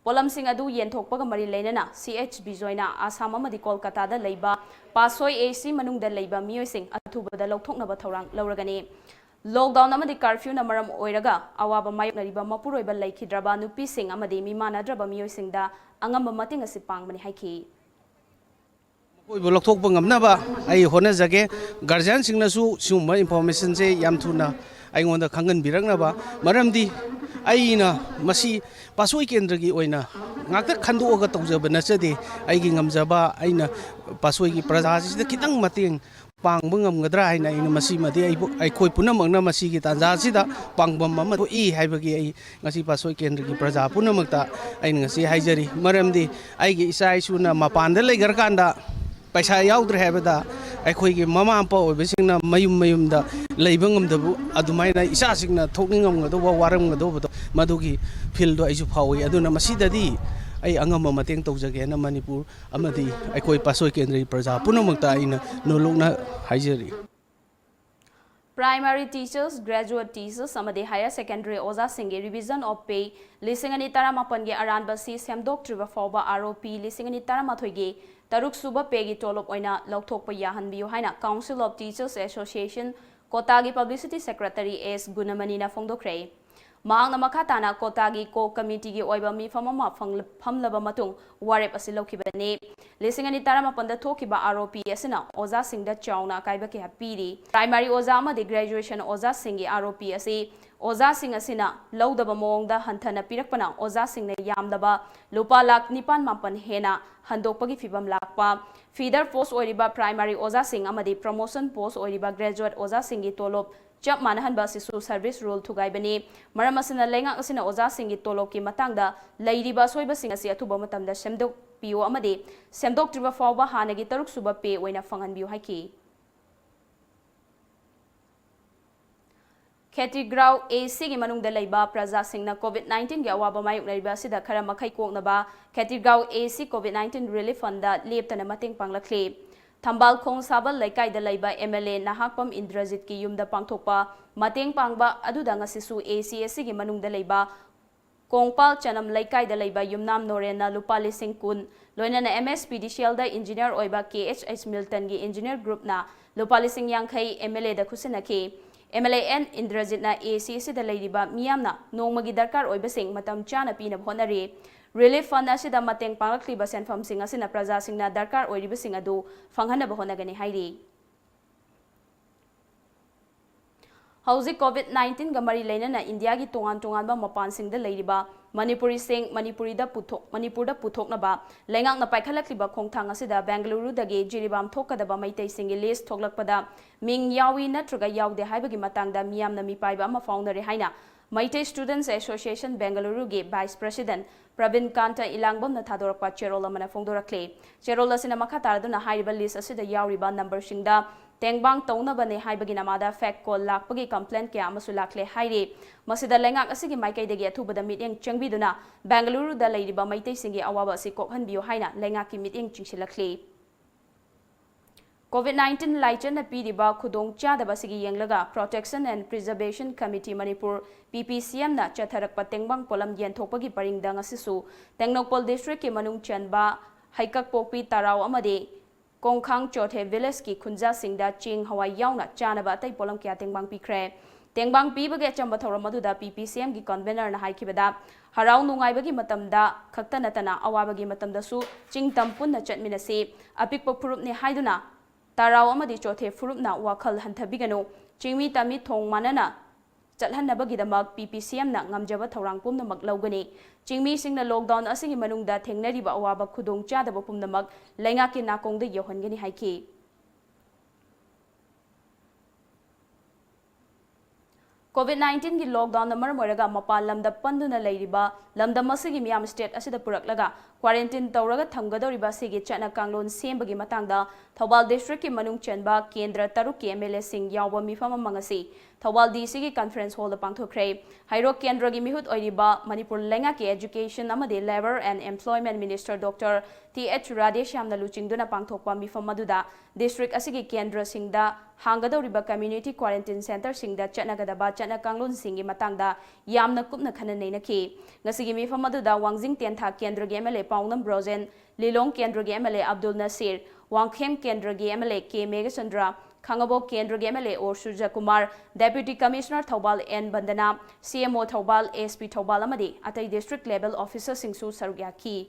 ꯄꯣꯠꯂꯝꯁꯤꯡ ꯑꯗꯨ ꯌꯦꯟꯊꯣꯛꯄꯒ ꯃꯔꯤ ꯂꯩꯅꯅ ꯁꯤ ꯑꯩꯆ ꯕꯤꯖꯣꯏꯅ ꯑꯁꯥꯝ ꯑꯃꯗꯤ ꯀꯣꯜꯀꯇꯥꯗ ꯂꯩꯕ ꯄꯥꯠꯁꯣꯏ ꯑꯦ ꯁꯤ ꯃꯅꯨꯡꯗ ꯂꯩꯕ ꯃꯤꯑꯣꯏꯁꯤꯡ ꯑꯊꯨꯕꯗ ꯂꯧꯊꯣꯛꯅꯕ ꯊꯧꯔꯥꯡ ꯂꯧꯔꯒꯅꯤ꯫ ꯂꯣꯛꯗꯥꯎꯟ ꯑꯃꯗꯤ ꯀꯔꯐ꯭ꯌꯨꯅ ꯃꯔꯝ ꯑꯣꯏꯔꯒ ꯑꯋꯥꯕ ꯃꯥꯌꯣꯛꯅꯔꯤꯕ ꯃꯄꯨꯔꯣꯏꯕ ꯂꯩꯈꯤꯗ꯭ꯔꯕ ꯅꯨꯄꯤꯁꯤꯡ ꯑꯃꯗꯤ ꯃꯤꯃꯥꯟꯅꯗ꯭ꯔꯕ ꯃꯤꯑꯣꯏꯁꯤꯡꯗ ꯑꯉꯝꯕ ꯃꯇꯦꯡ ꯑꯁꯤ ꯄꯥꯡꯕꯅꯤ ꯍꯥꯏꯈꯤ꯫ ꯃꯈꯣꯏꯕꯨ ꯂꯧꯊꯣꯛꯄ ꯉꯝꯅꯕ ꯑꯩ ꯍꯣꯠꯅꯖꯒꯦ꯫ ꯒꯥꯔꯖꯤꯌꯥꯟꯁꯤꯡꯅꯁꯨ ꯁꯤꯒꯨꯝꯕ ꯏꯟꯐꯣꯔꯃꯦꯁꯟꯁꯦ ꯌꯥꯝ ꯊꯨꯅ ꯑꯩꯉꯣꯟꯗ ꯈꯪꯍꯟꯕꯤꯔꯛꯅꯕ, ꯃꯔꯝꯗꯤ ꯑꯩꯅ ꯃꯁꯤ ꯄꯥꯠꯁꯣꯏ ꯀꯦꯟꯗ꯭ꯔꯒꯤ ꯑꯣꯏꯅ ꯉꯥꯛꯇ ꯈꯟꯗꯣꯛꯑꯒ ꯇꯧꯖꯕ ꯅꯠꯆꯗꯦ꯫ ꯑꯩꯒꯤ ꯉꯝꯖꯕ, ꯑꯩꯅ ꯄꯥꯠꯁꯣꯏꯒꯤ ꯄ꯭ꯔꯖꯥꯁꯤꯗ ꯈꯤꯇꯪ ꯃꯇꯦꯡ ꯄꯥꯡꯕ ꯉꯝꯒꯗ꯭ꯔꯥ ꯍꯥꯏꯅ ꯑꯩꯅ ꯃꯁꯤꯃꯗꯤ ꯑꯩꯕꯨ, ꯑꯩꯈꯣꯏ ꯄꯨꯝꯅꯃꯛꯅ ꯃꯁꯤꯒꯤ ꯇꯥꯟꯖꯥ ꯑꯁꯤꯗ ꯄꯥꯡꯕꯝ ꯑꯃ ꯊꯣꯛꯏ ꯍꯥꯏꯕꯒꯤ ꯑꯩ ꯉꯁꯤ ꯄꯥꯠꯁꯣꯏ ꯀꯦꯟꯗ꯭ꯔꯒꯤ ꯄ꯭ꯔꯖꯥ ꯄꯨꯝꯅꯃꯛꯇ ꯑꯩꯅ ꯉꯁꯤ ꯍꯥꯏꯖꯔꯤ꯫ ꯃꯔꯝꯗꯤ ꯑꯩꯒꯤ ꯏꯆꯥ ꯏꯁꯨꯅ ꯃꯄꯥꯟꯗ ꯂꯩꯈ꯭ꯔꯀꯥꯟꯗ ꯄꯩꯁꯥ ꯌꯥꯎꯗ꯭ꯔꯦ ꯍꯥꯏꯕꯗ ꯑꯩꯈꯣꯏꯒꯤ ꯃꯃꯥ ꯃꯄꯥ ꯑꯣꯏꯕꯁꯤꯡꯅ ꯃꯌꯨꯝ ꯃꯌꯨꯝꯗ ꯂꯩꯕ ꯉꯝꯗꯕ, ꯑꯗꯨꯃꯥꯏꯅ ꯏꯆꯥꯁꯤꯡꯅ ꯊꯣꯛꯅꯤꯡꯉꯝꯒꯗꯧꯕ, ꯋꯥꯔꯝꯒꯗꯧꯕꯗꯣ, ꯃꯗꯨꯒꯤ ꯐꯤꯜꯗꯣ ꯑꯩꯁꯨ ꯐꯥꯎꯏ꯫ ꯑꯗꯨꯅ ꯃꯁꯤꯗꯗꯤ ꯑꯩ ꯑꯉꯝꯕ ꯃꯇꯦꯡ ꯇꯧꯖꯒꯦꯅ ꯃꯅꯤꯄꯨꯔ ꯑꯃꯗꯤ ꯑꯩꯈꯣꯏ ꯄꯥꯠꯁꯣꯏ ꯀꯦꯟꯗ꯭ꯔꯒꯤ ꯄ꯭ꯔꯖꯥ ꯄꯨꯝꯅꯃꯛꯇ ꯑꯩꯅ ꯅꯣꯂꯨꯛꯅ ꯍꯥꯏꯖꯔꯤ꯫ Primary teachers, graduate teachers ꯑꯃꯗꯤ higher secondary ꯑꯣꯖꯥꯁꯤꯡꯒꯤ revision of pay ꯂꯤꯁꯤꯡ ꯑꯅꯤ ꯇꯔꯥꯃꯥꯄꯟꯒꯤ ꯑꯔꯥꯟꯕ ꯁꯤ ꯁꯦꯝꯗꯣꯛꯇ꯭ꯔꯤꯕ ꯐꯥꯎꯕ R O P ꯂꯤꯁꯤꯡ ꯑꯅꯤ ꯇꯔꯥꯃꯥꯊꯣꯏꯒꯤ ꯇꯔꯨꯛ ꯁꯨꯕ ꯄꯦꯒꯤ ꯇꯣꯂꯣꯞ ꯑꯣꯏꯅ ꯂꯧꯊꯣꯛꯄ ꯌꯥꯍꯟꯕꯤꯌꯨ ꯍꯥꯏꯅ Council of Teachers Association ꯀꯣꯇꯥꯒꯤ publicity secretary ꯑꯦꯁ ꯒꯨꯅꯃꯅꯤꯅ ꯐꯣꯡꯗꯣꯛꯈ꯭ꯔꯦ꯫ ꯃꯍꯥꯛꯅ ꯃꯈꯥ ꯇꯥꯅ ꯀꯣꯇꯥꯒꯤ core committeeꯒꯤ ꯑꯣꯏꯕ ꯃꯤꯐꯝ ꯑꯃ ꯐꯪ-, ꯐꯝꯂꯕ ꯃꯇꯨꯡ ꯋꯥꯔꯦꯞ ꯑꯁꯤ ꯂꯧꯈꯤꯕꯅꯤ꯫ ꯂꯤꯁꯤꯡ ꯑꯅꯤ ꯇꯔꯥꯃꯥꯄꯟꯗ ꯊꯣꯛꯈꯤꯕ R O P ꯑꯁꯤꯅ ꯑꯣꯖꯥꯁꯤꯡꯗ ꯆꯥꯎꯅ ꯑꯀꯥꯏꯕ ꯀꯌꯥ ꯄꯤꯔꯤ꯫ Primary ꯑꯣꯖꯥ ꯑꯃꯗꯤ graduation ꯑꯣꯖꯥꯁꯤꯡꯒꯤ R O P ꯑꯁꯤ ꯑꯣꯖꯥꯁꯤꯡ ꯑꯁꯤꯅ ꯂꯧꯗꯕ ꯃꯑꯣꯡꯗ ꯍꯟꯊꯅ ꯄꯤꯔꯛꯄꯅ ꯑꯣꯖꯥꯁꯤꯡꯅ ꯌꯥꯝꯂꯕ ꯂꯨꯄꯥ ꯂꯥꯈ ꯅꯤꯄꯥꯟ ꯃꯥꯄꯟ ꯍꯦꯟꯅ ꯍꯟꯗꯣꯛꯄꯒꯤ ꯐꯤꯚꯝ ꯂꯥꯛꯄ꯫ Feeder post ꯑꯣꯏꯔꯤꯕ primary ꯑꯣꯖꯥꯁꯤꯡ ꯑꯃꯗꯤ promotion post ꯑꯣꯏꯔꯤꯕ graduate ꯑꯣꯖꯥꯁꯤꯡꯒꯤ ꯇꯣꯂꯣꯞ ꯆꯞ ꯃꯥꯟꯅꯍꯟꯕ ꯑꯁꯤꯁꯨ service rule ꯊꯨꯒꯥꯏꯕꯅꯤ꯫ ꯃꯔꯝ ꯑꯁꯤꯅ ꯂꯩꯉꯥꯛ ꯑꯁꯤꯅ ꯑꯣꯖꯥꯁꯤꯡꯒꯤ ꯇꯣꯂꯣꯞꯀꯤ ꯃꯇꯥꯡꯗ ꯂꯩꯔꯤꯕ ꯑꯁꯣꯏꯕꯁꯤꯡ ꯑꯁꯤ ꯑꯊꯨꯕ ꯃꯇꯝꯗ ꯁꯦꯝꯗꯣꯛꯄꯤꯌꯨ ꯑꯃꯗꯤ ꯁꯦꯝꯗꯣꯛꯇ꯭ꯔꯤꯕ ꯐꯥꯎꯕ ꯍꯥꯟꯅꯒꯤ ꯇꯔꯨꯛ ꯁꯨꯕ pay ꯑꯣꯏꯅ ꯐꯪꯍꯟꯕꯤꯌꯨ ꯍꯥꯏꯈꯤ꯫ ꯈꯦꯇ꯭ꯔꯤꯒ꯭ꯔꯥꯎ A Cꯒꯤ ꯃꯅꯨꯡꯗ ꯂꯩꯕ ꯄ꯭ꯔꯖꯥꯁꯤꯡꯅ COVID nineteen ꯒꯤ ꯑꯋꯥꯕ ꯃꯥꯌꯣꯛꯅꯔꯤꯕ ꯑꯁꯤꯗ ꯈꯔ ꯃꯈꯩ ꯀꯣꯛꯅꯕ ꯈꯦꯇ꯭ꯔꯤꯒ꯭ꯔꯥꯎ A C COVID nineteen relief fundꯗ ꯂꯦꯞꯇꯅ ꯃꯇꯦꯡ ꯄꯥꯡꯂꯛꯂꯤ꯫ ꯊꯝꯕꯥꯜ ꯈꯣꯡ ꯁꯥꯕꯜ ꯂꯩꯀꯥꯏꯗ ꯂꯩꯕ M L A ꯅꯍꯥꯛꯄꯝ ꯏꯟꯗ꯭ꯔꯖꯤꯠꯀꯤ ꯌꯨꯝꯗ ꯄꯥꯡꯊꯣꯛꯄ ꯃꯇꯦꯡ ꯄꯥꯡꯕ ꯑꯗꯨꯗ ꯉꯁꯤꯁꯨ A C S Cꯒꯤ ꯃꯅꯨꯡꯗ ꯂꯩꯕ ꯀꯣꯡꯄꯥꯜ ꯆꯅꯝ ꯂꯩꯀꯥꯏꯗ ꯂꯩꯕ ꯌꯨꯝꯅꯥꯝ ꯅꯣꯔꯦꯟꯅ ꯂꯨꯄꯥ ꯂꯤꯁꯤꯡ ꯀꯨꯟ, ꯂꯣꯏꯅꯅ M S P D C Lꯗ engineer ꯑꯣꯏꯕ K H H Miltonꯒꯤ engineer groupꯅ ꯂꯨꯄꯥ ꯂꯤꯁꯤꯡ ꯌꯥꯡꯈꯩ M L Aꯗ ꯈꯨꯠꯁꯤꯟꯅꯈꯤ꯫ M L A N ꯏꯟꯗ꯭ꯔꯖꯤꯠꯅ A C Sꯗ ꯂꯩꯔꯤꯕ ꯃꯤꯌꯥꯝꯅ ꯅꯣꯡꯃꯒꯤ ꯗꯔꯀꯥꯔ ꯑꯣꯏꯕꯁꯤꯡ ꯃꯇꯝ ꯆꯥꯅ ꯄꯤꯅꯕ ꯍꯣꯠꯅꯔꯤ꯫ Relief fund ꯑꯁꯤꯗ ꯃꯇꯦꯡ ꯄꯥꯡꯂꯛꯂꯤꯕ ꯁꯦꯟꯐꯝꯁꯤꯡ ꯑꯁꯤꯅ ꯄ꯭ꯔꯖꯥꯁꯤꯡꯅ ꯗꯔꯀꯥꯔ ꯑꯣꯏꯔꯤꯕꯁꯤꯡ ꯑꯗꯨ ꯐꯪꯍꯟꯅꯕ ꯍꯣꯠꯅꯒꯅꯤ ꯍꯥꯏꯔꯤ꯫ ꯍꯧꯖꯤꯛ COVID nineteen ꯒ ꯃꯔꯤ ꯂꯩꯅꯅ ꯏꯟꯗꯤꯌꯥꯒꯤ ꯇꯣꯉꯥꯟ ꯇꯣꯉꯥꯟꯕ ꯃꯄꯥꯟꯁꯤꯡꯗ ꯂꯩꯔꯤꯕ ꯃꯅꯤꯄꯨꯔꯤꯁꯤꯡ ꯃꯅꯤꯄꯨꯔꯤꯗ ꯄꯨꯊꯣꯛ-, ꯃꯅꯤꯄꯨꯔꯗ ꯄꯨꯊꯣꯛꯅꯕ ꯂꯩꯉꯥꯛꯅ ꯄꯥꯏꯈꯠꯂꯛꯂꯤꯕ ꯈꯣꯡꯊꯥꯡ ꯑꯁꯤꯗ ꯕꯦꯡꯒꯂꯨꯔꯨꯗꯒꯤ ꯖꯤꯔꯤꯕꯥꯝ ꯊꯣꯛꯀꯗꯕ ꯃꯩꯇꯩꯁꯤꯡꯒꯤ ꯂꯤꯁ ꯊꯣꯛꯂꯛꯄꯗ ꯃꯤꯡ ꯌꯥꯎꯏ ꯅꯠꯇ꯭ꯔꯒ ꯌꯥꯎꯗꯦ ꯍꯥꯏꯕꯒꯤ ꯃꯇꯥꯡꯗ ꯃꯤꯌꯥꯝꯅ ꯃꯤꯄꯥꯏꯕ ꯑꯃ ꯐꯥꯎꯅꯔꯦ ꯍꯥꯏꯅ Meitei Students Association Bengaluru ꯒꯤ Vice President ꯄ꯭ꯔꯕꯤꯟ ꯀꯥꯟꯇ ꯏꯂꯥꯡꯕꯝꯅ ꯊꯥꯗꯣꯔꯛꯄ ꯆꯦꯔꯣꯜ ꯑꯃꯅ ꯐꯣꯡꯗꯣꯔꯛꯂꯤ꯫ ꯆꯦꯔꯣꯜ ꯑꯁꯤꯅ ꯃꯈꯥ ꯇꯥꯔꯗꯨꯅ ꯍꯥꯏꯔꯤꯕ ꯂꯤꯁ ꯑꯁꯤꯗ ꯌꯥꯎꯔꯤꯕ ꯅꯝꯕꯔꯁꯤꯡꯗ ꯇꯦꯡꯕꯥꯡ ꯇꯧꯅꯕꯅꯦ ꯍꯥꯏꯕꯒꯤ ꯅꯃꯥꯗ ꯐꯦꯛ ꯀꯣꯜ ꯂꯥꯛꯄꯒꯤ ꯀꯝꯄ꯭ꯂꯦꯟ ꯀꯌꯥ ꯑꯃꯁꯨ ꯂꯥꯛꯂꯦ ꯍꯥꯏꯔꯤ꯫ ꯃꯁꯤꯗ ꯂꯩꯉꯥꯛ ꯑꯁꯤꯒꯤ ꯃꯥꯏꯀꯩꯗꯒꯤ ꯑꯊꯨꯕꯗ ꯃꯤꯠꯌꯦꯡ ꯆꯪꯕꯤꯗꯨꯅ ꯕꯦꯡꯒꯂꯨꯔꯨꯗ ꯂꯩꯔꯤꯕ ꯃꯩꯇꯩꯁꯤꯡꯒꯤ ꯑꯋꯥꯕ ꯑꯁꯤ ꯀꯣꯛꯍꯟꯕꯤꯌꯨ ꯍꯥꯏꯅ ꯂꯩꯉꯥꯛꯀꯤ ꯃꯤꯠꯌꯦꯡ ꯆꯤꯡꯁꯤꯜꯂꯛꯂꯤ꯫ COVID nineteen ꯂꯥꯏꯆꯠꯅ ꯄꯤꯔꯤꯕ ꯈꯨꯗꯣꯡꯆꯥꯗꯕ ꯑꯁꯤꯒꯤ ꯌꯦꯡꯂꯒ Protection and Preservation Committee Manipur, P P C M ꯅ ꯆꯠꯊꯔꯛꯄ ꯇꯦꯡꯕꯥꯡ ꯄꯣꯠꯂꯝ ꯌꯦꯟꯊꯣꯛꯄꯒꯤ ꯄꯔꯤꯡꯗ ꯉꯁꯤꯁꯨ ꯇꯦꯡꯅꯧꯄꯜ district ꯀꯤ ꯃꯅꯨꯡ ꯆꯟꯕ ꯍꯩꯀꯛꯄꯣꯛꯄꯤ, ꯇꯔꯥꯎ ꯑꯃꯗꯤ ꯀꯣꯡꯈꯥꯡ ꯆꯣꯊꯦ village ꯀꯤ ꯈꯨꯟꯖꯥꯁꯤꯡꯗ ꯆꯦꯡ ꯍꯋꯥꯏ ꯌꯥꯎꯅ ꯆꯥꯅꯕ ꯑꯇꯩ ꯄꯣꯠꯂꯝ ꯀꯌꯥ ꯇꯦꯡꯕꯥꯡ ꯄꯤꯈ꯭ꯔꯦ꯫ ꯇꯦꯡꯕꯥꯡ ꯄꯤꯕꯒꯤ ꯑꯆꯝꯕ ꯊꯧꯔꯝ ꯑꯗꯨꯗ P P C M ꯒꯤ convener ꯅ ꯍꯥꯏꯈꯤꯕꯗ, ꯍꯔꯥꯎ ꯅꯨꯡꯉꯥꯏꯕꯒꯤ ꯃꯇꯝꯗ ꯈꯛꯇ ꯅꯠꯇꯅ ꯑꯋꯥꯕꯒꯤ ꯃꯇꯝꯗꯁꯨ ꯆꯤꯡ ꯇꯝ ꯄꯨꯟꯅ ꯆꯠꯃꯤꯟꯅꯁꯤ, ꯑꯄꯤꯛꯄ ꯐꯨꯔꯨꯞꯅꯤ ꯍꯥꯏꯗꯨꯅ ꯇꯔꯥꯎ ꯑꯃꯗꯤ ꯆꯣꯊꯦ ꯐꯨꯔꯨꯞꯅ ꯋꯥꯈꯜ ꯍꯟꯊꯕꯤꯒꯅꯨ, ꯆꯤꯡꯃꯤ ꯇꯝꯃꯤ ꯊꯣꯡ ꯃꯥꯟꯅꯅ ꯆꯠꯍꯟꯅꯕꯒꯤꯗꯃꯛ P P C M ꯅ ꯉꯝꯖꯕ ꯊꯧꯔꯥꯡ ꯄꯨꯝꯅꯃꯛ ꯂꯧꯒꯅꯤ꯫ ꯆꯤꯡꯃꯤꯁꯤꯡꯅ lockdown ꯑꯁꯤꯒꯤ ꯃꯅꯨꯡꯗ ꯊꯦꯡꯅꯔꯤꯕ ꯑꯋꯥꯕ ꯈꯨꯗꯣꯡꯆꯥꯗꯕ ꯄꯨꯝꯅꯃꯛ ꯂꯩꯉꯥꯛꯀꯤ ꯅꯥꯀꯣꯡꯗ ꯌꯧꯍꯟꯒꯅꯤ ꯍꯥꯏꯈꯤ꯫ COVID nineteen ꯒꯤ lockdown ꯅ ꯃꯔꯝ ꯑꯣꯏꯔꯒ ꯃꯄꯥꯟ ꯂꯝꯗ ꯄꯟꯗꯨꯅ ꯂꯩꯔꯤꯕ ꯂꯝꯗꯝ ꯑꯁꯤꯒꯤ ꯃꯤꯌꯥꯝ state ꯑꯁꯤꯗ ꯄꯨꯔꯛꯂꯒ quarantine ꯇꯧꯔꯒ ꯊꯝꯒꯗꯧꯔꯤꯕ ꯑꯁꯤꯒꯤ ꯆꯠꯅ ꯀꯥꯡꯂꯣꯟ ꯁꯦꯝꯕꯒꯤ ꯃꯇꯥꯡꯗ ꯊꯧꯕꯥꯜ district ꯀꯤ ꯃꯅꯨꯡ ꯆꯟꯕ ꯀꯦꯟꯗ꯭ꯔ ꯇꯔꯨꯛꯀꯤ M L A ꯁꯤꯡ ꯌꯥꯎꯕ ꯃꯤꯐꯝ ꯑꯃ ꯉꯁꯤ ꯊꯧꯕꯥꯜ D C ꯒꯤ conference hall ꯗ ꯄꯥꯡꯊꯣꯛꯈ꯭ꯔꯦ꯫ ꯍꯩꯔꯣꯛ ꯀꯦꯟꯗ꯭ꯔꯒꯤ ꯃꯤꯍꯨꯠ ꯑꯣꯏꯔꯤꯕ ꯃꯅꯤꯄꯨꯔ ꯂꯩꯉꯥꯛꯀꯤ Education ꯑꯃꯗꯤ Labour and Employment Minister Doctor T H ꯔꯥꯙꯦꯁ꯭ꯌꯥꯝꯅ ꯂꯨꯆꯤꯡꯗꯨꯅ ꯄꯥꯡꯊꯣꯛꯄ ꯃꯤꯐꯝ ꯑꯗꯨꯗ district ꯑꯁꯤꯒꯤ ꯀꯦꯟꯗ꯭ꯔꯁꯤꯡꯗ ꯍꯥꯡꯒꯗꯧꯔꯤꯕ community quarantine centre ꯁꯤꯡꯗ ꯆꯠꯅꯒꯗꯕ ꯆꯠꯅ ꯀꯥꯡꯂꯣꯟꯁꯤꯡꯒꯤ ꯃꯇꯥꯡꯗ ꯌꯥꯝꯅ ꯀꯨꯞꯅ ꯈꯟꯅ ꯅꯩꯅꯈꯤ꯫ ꯉꯁꯤꯒꯤ ꯃꯤꯐꯝ ꯑꯗꯨꯗ ꯋꯥꯡꯖꯤꯡ ꯇꯦꯟꯊꯥ ꯀꯦꯟꯗ꯭ꯔꯒꯤ M L A ꯄꯥꯎꯅꯝ ꯕ꯭ꯔꯣꯖꯦꯟ, ꯂꯤꯂꯣꯡ ꯀꯦꯟꯗ꯭ꯔꯒꯤ M L A ꯑꯕꯗꯨꯜ ꯅꯁꯤꯔ, ꯋꯥꯡꯈꯦꯝ ꯀꯦꯟꯗ꯭ꯔꯒꯤ M L A ꯀꯦ ꯃꯦꯘꯆꯟꯗ꯭ꯔ, ꯈꯥꯉꯕꯣꯛ ꯀꯦꯟꯗ꯭ꯔꯒꯤ M L A O Surjakumar, Deputy Commissioner Thoubal N Bandana, C M O Thoubal, S P Thoubal ꯑꯃꯗꯤ ꯑꯇꯩ district level officer ꯁꯤꯡꯁꯨ ꯁꯔꯨꯛ ꯌꯥꯈꯤ꯫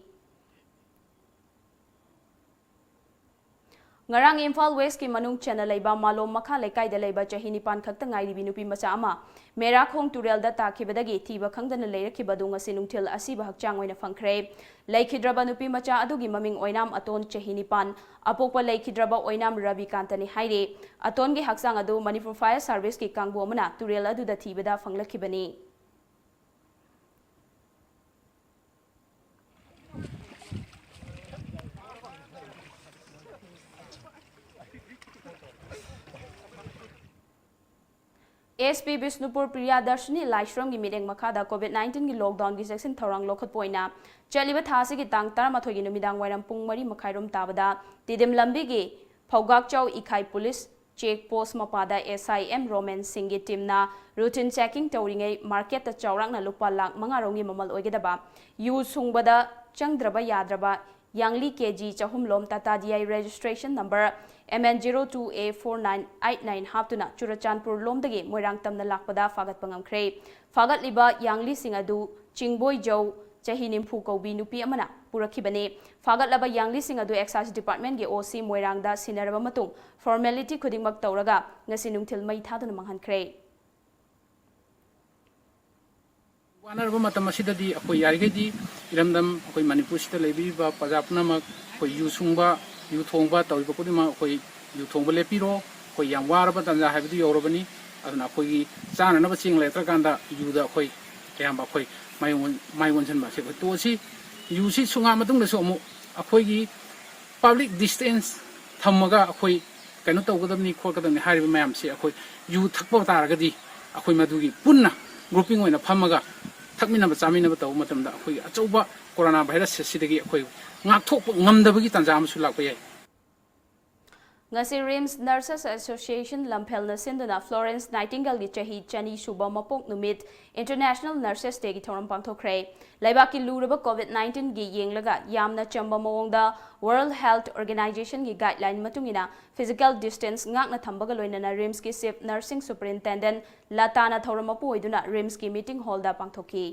ꯉꯔꯥꯡ ꯏꯝꯐꯥꯜ ꯋꯦꯁꯀꯤ ꯃꯅꯨꯡ ꯆꯟꯅ ꯂꯩꯕ ꯃꯥꯂꯣꯝ ꯃꯈꯥ ꯂꯩꯀꯥꯏꯗ ꯂꯩꯕ ꯆꯍꯤ ꯅꯤꯄꯥꯟ ꯈꯛꯇ ꯉꯥꯏꯔꯤꯕꯤ ꯅꯨꯄꯤ ꯃꯆꯥ ꯑꯃ ꯃꯦꯔꯥꯈꯣꯡ ꯇꯨꯔꯦꯜꯗ ꯇꯥꯈꯤꯕꯗꯒꯤ ꯊꯤꯕ ꯈꯪꯗꯅ ꯂꯩꯔꯛꯈꯤꯕ ꯑꯗꯨ ꯉꯁꯤ ꯅꯨꯡꯊꯤꯜ ꯑꯁꯤꯕ ꯍꯛꯆꯥꯡ ꯑꯣꯏꯅ ꯐꯪꯈ꯭ꯔꯦ꯫ ꯂꯩꯈꯤꯗ꯭ꯔꯕ ꯅꯨꯄꯤ ꯃꯆꯥ ꯑꯗꯨꯒꯤ ꯃꯃꯤꯡ ꯑꯣꯏꯅꯥꯝ ꯑꯇꯣꯟ, ꯆꯍꯤ ꯅꯤꯄꯥꯟ, ꯑꯄꯣꯛꯄ ꯂꯩꯈꯤꯗ꯭ꯔꯕ ꯑꯣꯏꯅꯥꯝ ꯔꯕꯤꯀꯥꯟꯇꯅꯤ ꯍꯥꯏꯔꯤ꯫ ꯑꯇꯣꯟꯒꯤ ꯍꯛꯆꯥꯡ ꯑꯗꯨ ꯃꯅꯤꯄꯨꯔ ꯐꯥꯌꯔ ꯁꯥꯔꯚꯤꯁꯀꯤ ꯀꯥꯡꯕꯨ ꯑꯃꯅ ꯇꯨꯔꯦꯜ ꯑꯗꯨꯗ ꯊꯤꯕꯗ ꯐꯪꯂꯛꯈꯤꯕꯅꯤ꯫ ꯑꯦꯁ ꯄꯤ ꯕꯤꯁꯅꯨꯄꯨꯔ ꯄ꯭ꯔꯤꯌꯥꯗꯔꯁꯤꯅꯤ ꯂꯥꯏꯁ꯭ꯔꯝꯒꯤ ꯃꯤꯠꯌꯦꯡ ꯃꯈꯥꯗ COVID nineteen ꯒꯤ ꯂꯣꯛꯗꯥꯎꯟꯒꯤ ꯆꯦꯛꯁꯤꯟ ꯊꯧꯔꯥꯡ ꯂꯧꯈꯠꯄ ꯑꯣꯏꯅ ꯆꯠꯂꯤꯕ ꯊꯥ ꯑꯁꯤꯒꯤ ꯇꯥꯡ ꯇꯔꯥꯃꯥꯊꯣꯏꯒꯤ ꯅꯨꯃꯤꯗꯥꯡ ꯋꯥꯏꯔꯝ ꯄꯨꯡ ꯃꯔꯤ ꯃꯈꯥꯏꯔꯣꯝ ꯇꯥꯕꯗ ꯇꯤꯗꯤꯝ ꯂꯝꯕꯤꯒꯤ ꯐꯧꯒꯥꯛꯆꯥꯎ ꯏꯈꯥꯏ ꯄꯨꯂꯤꯁ ꯆꯦꯛ ꯄꯣꯁ ꯃꯄꯥꯗ ꯑꯦꯁ ꯑꯥꯏ ꯑꯦꯝ ꯔꯣꯃꯦꯟ ꯁꯤꯡꯒꯤ ꯇꯤꯝꯅ ꯔꯨꯇꯤꯟ ꯆꯦꯀꯤꯡ ꯇꯧꯔꯤꯉꯩ ꯃꯥꯔꯀꯦꯠꯇ ꯆꯥꯎꯔꯥꯛꯅ ꯂꯨꯄꯥ ꯂꯥꯈ ꯃꯉꯥ ꯔꯣꯝꯒꯤ ꯃꯃꯜ ꯑꯣꯏꯒꯗꯕ ꯌꯨ ꯁꯨꯡꯕꯗ ꯆꯪꯗ꯭ꯔꯕ ꯌꯥꯗ꯭ꯔꯕ ꯌꯥꯡꯂꯤ ꯀꯦ ꯖꯤ ꯆꯍꯨꯝ ꯂꯣꯝ ꯇꯥꯇꯥ D I registration number M N zero two A four nine eight nine ꯍꯥꯞꯇꯨꯅ ꯆꯨꯔꯆꯥꯟꯄꯨꯔ ꯂꯣꯝꯗꯒꯤ ꯃꯣꯏꯔꯥꯡ ꯇꯝꯅ ꯂꯥꯛꯄꯗ ꯐꯥꯒꯠꯄ ꯉꯝꯈ꯭ꯔꯦ꯫ ꯐꯥꯒꯠꯂꯤꯕ ꯌꯥꯡꯂꯤꯁꯤꯡ ꯑꯗꯨ ꯆꯤꯡꯕꯣꯏꯖꯧ, ꯆꯍꯤ ꯅꯤꯐꯨ ꯀꯧꯕꯤ ꯅꯨꯄꯤ ꯑꯃꯅ ꯄꯨꯔꯛꯈꯤꯕꯅꯤ꯫ ꯐꯥꯒꯠꯂꯕ ꯌꯥꯡꯂꯤꯁꯤꯡ ꯑꯗꯨ ꯑꯦꯛꯁꯥꯏꯖ ꯗꯤꯄꯥꯔꯠꯃꯦꯟꯒꯤ ꯑꯣ ꯁꯤ ꯃꯣꯏꯔꯥꯡꯗ ꯁꯤꯟꯅꯔꯕ ꯃꯇꯨꯡ ꯐꯣꯔꯃꯦꯂꯤꯇꯤ ꯈꯨꯗꯤꯡꯃꯛ ꯇꯧꯔꯒ ꯉꯁꯤ ꯅꯨꯡꯊꯤꯜ ꯃꯩ ꯊꯥꯗꯨꯅ ꯃꯥꯡꯍꯟꯈ꯭ꯔꯦ꯫ ꯋꯥꯅꯔꯕ ꯃꯇꯝ ꯑꯁꯤꯗꯗꯤ ꯑꯩꯈꯣꯏ ꯌꯥꯔꯤꯈꯩꯗꯤ ꯏꯔꯝꯗꯝ ꯑꯩꯈꯣꯏ ꯃꯅꯤꯄꯨꯔꯁꯤꯗ ꯂꯩꯕꯤꯔꯤꯕ ꯄ꯭ꯔꯖꯥ ꯄꯨꯝꯅꯃꯛ ꯑꯩꯈꯣꯏ ꯌꯨ ꯁꯨꯡꯕ, ꯌꯨ ꯊꯣꯡꯕ ꯇꯧꯔꯤꯕ ꯈꯨꯗꯤꯡꯃꯛ ꯑꯩꯈꯣꯏ ꯌꯨ ꯊꯣꯡꯕ ꯂꯦꯞꯄꯤꯔꯣ꯫ ꯑꯩꯈꯣꯏ ꯌꯥꯝ ꯋꯥꯔꯕ ꯇꯥꯟꯖꯥ ꯍꯥꯏꯕꯗꯨ ꯌꯧꯔꯕꯅꯤ꯫ ꯑꯗꯨꯅ ꯑꯩꯈꯣꯏꯒꯤ ꯆꯥꯅꯅꯕ ꯆꯦꯡ ꯂꯩꯔꯛꯇ꯭ꯔꯀꯥꯟꯗ ꯌꯨꯗ ꯑꯩꯈꯣꯏ ꯑꯌꯥꯝꯕ ꯑꯩꯈꯣꯏ ꯃꯥꯏ ꯑꯣꯟ-, ꯃꯥꯏ ꯑꯣꯟꯁꯤꯟꯕ ꯑꯁꯤ ꯑꯩꯈꯣꯏ ꯇꯣꯛꯑꯁꯤ꯫ ꯌꯨꯁꯤ ꯁꯨꯡꯉꯥ ꯃꯇꯨꯡꯗꯁꯨ ꯑꯃꯨꯛ ꯑꯩꯈꯣꯏꯒꯤ ꯄꯕ꯭ꯂꯤꯛ ꯗꯤꯁꯇꯦꯟꯁ ꯊꯝꯃꯒ ꯑꯩꯈꯣꯏ ꯀꯩꯅꯣ ꯇꯧꯒꯗꯕꯅꯤ ꯈꯣꯠꯀꯗꯕꯅꯤ ꯍꯥꯏꯔꯤꯕ ꯃꯌꯥꯝꯁꯤ ꯑꯩꯈꯣꯏ ꯌꯨ ꯊꯛꯄ ꯇꯥꯔꯒꯗꯤ ꯑꯩꯈꯣꯏ ꯃꯗꯨꯒꯤ ꯄꯨꯟꯅ ꯒ꯭ꯔꯨꯄꯤꯡ ꯑꯣꯏꯅ ꯐꯝꯃꯒ ꯊꯛꯃꯤꯟꯅꯕ ꯆꯥꯃꯤꯟꯅꯕ ꯇꯧꯕ ꯃꯇꯝꯗ ꯑꯩꯈꯣꯏꯒꯤ ꯑꯆꯧꯕ ꯀꯣꯔꯣꯅꯥ ꯚꯥꯏꯔꯁ ꯑꯁꯤꯗꯒꯤ ꯑꯩꯈꯣꯏ ꯉꯥꯛꯊꯣꯛꯄ ꯉꯝꯗꯕꯒꯤ ꯇꯥꯟꯖꯥ ꯑꯃꯁꯨ ꯂꯥꯛꯄ ꯌꯥꯏ꯫ ꯉꯁꯤ ꯔꯤꯝꯁ ꯅꯔꯁꯦꯁ ꯑꯦꯁꯣꯁꯤꯌꯦꯁꯟ ꯂꯝꯐꯦꯜꯅ ꯁꯤꯟꯗꯨꯅ ꯐ꯭ꯂꯣꯔꯦꯟꯁ ꯅꯥꯏꯇꯤꯡꯒꯦꯜꯒꯤ ꯆꯍꯤ ꯆꯅꯤ ꯁꯨꯕ ꯃꯄꯣꯛ ꯅꯨꯃꯤꯠ, ꯏꯟꯇꯔꯅꯦꯁꯅꯦꯜ ꯅꯔꯁꯦꯁ ꯗꯦꯒꯤ ꯊꯧꯔꯝ ꯄꯥꯡꯊꯣꯛꯈ꯭ꯔꯦ꯫ ꯂꯩꯕꯥꯛꯀꯤ ꯂꯨꯔꯕ COVID nineteen ꯒꯤ ꯌꯦꯡꯂꯒ ꯌꯥꯝꯅ ꯆꯝꯕ ꯃꯑꯣꯡꯗ ꯋꯥꯔꯜꯗ ꯍꯦꯜꯊ ꯑꯣꯔꯒꯅꯥꯏꯖꯦꯁꯟꯒꯤ ꯒꯥꯏꯗꯂꯥꯏꯟ ꯃꯇꯨꯡ ꯏꯟꯅ ꯐꯤꯖꯤꯀꯦꯜ ꯗꯤꯁꯇꯦꯟꯁ ꯉꯥꯛꯅ ꯊꯝꯕꯒ ꯂꯣꯏꯅꯅ ꯔꯤꯝꯁꯀꯤ ꯆꯤꯐ ꯅꯔꯁꯤꯡ ꯁꯨꯄꯔꯤꯟꯇꯦꯟꯗꯦꯟꯠ ꯂꯇꯥꯅ ꯊꯧꯔꯝ ꯃꯄꯨ ꯑꯣꯏꯗꯨꯅ ꯔꯤꯝꯁꯀꯤ ꯃꯤꯇꯤꯡ ꯍꯣꯜꯗ ꯄꯥꯡꯊꯣꯛꯈꯤ꯫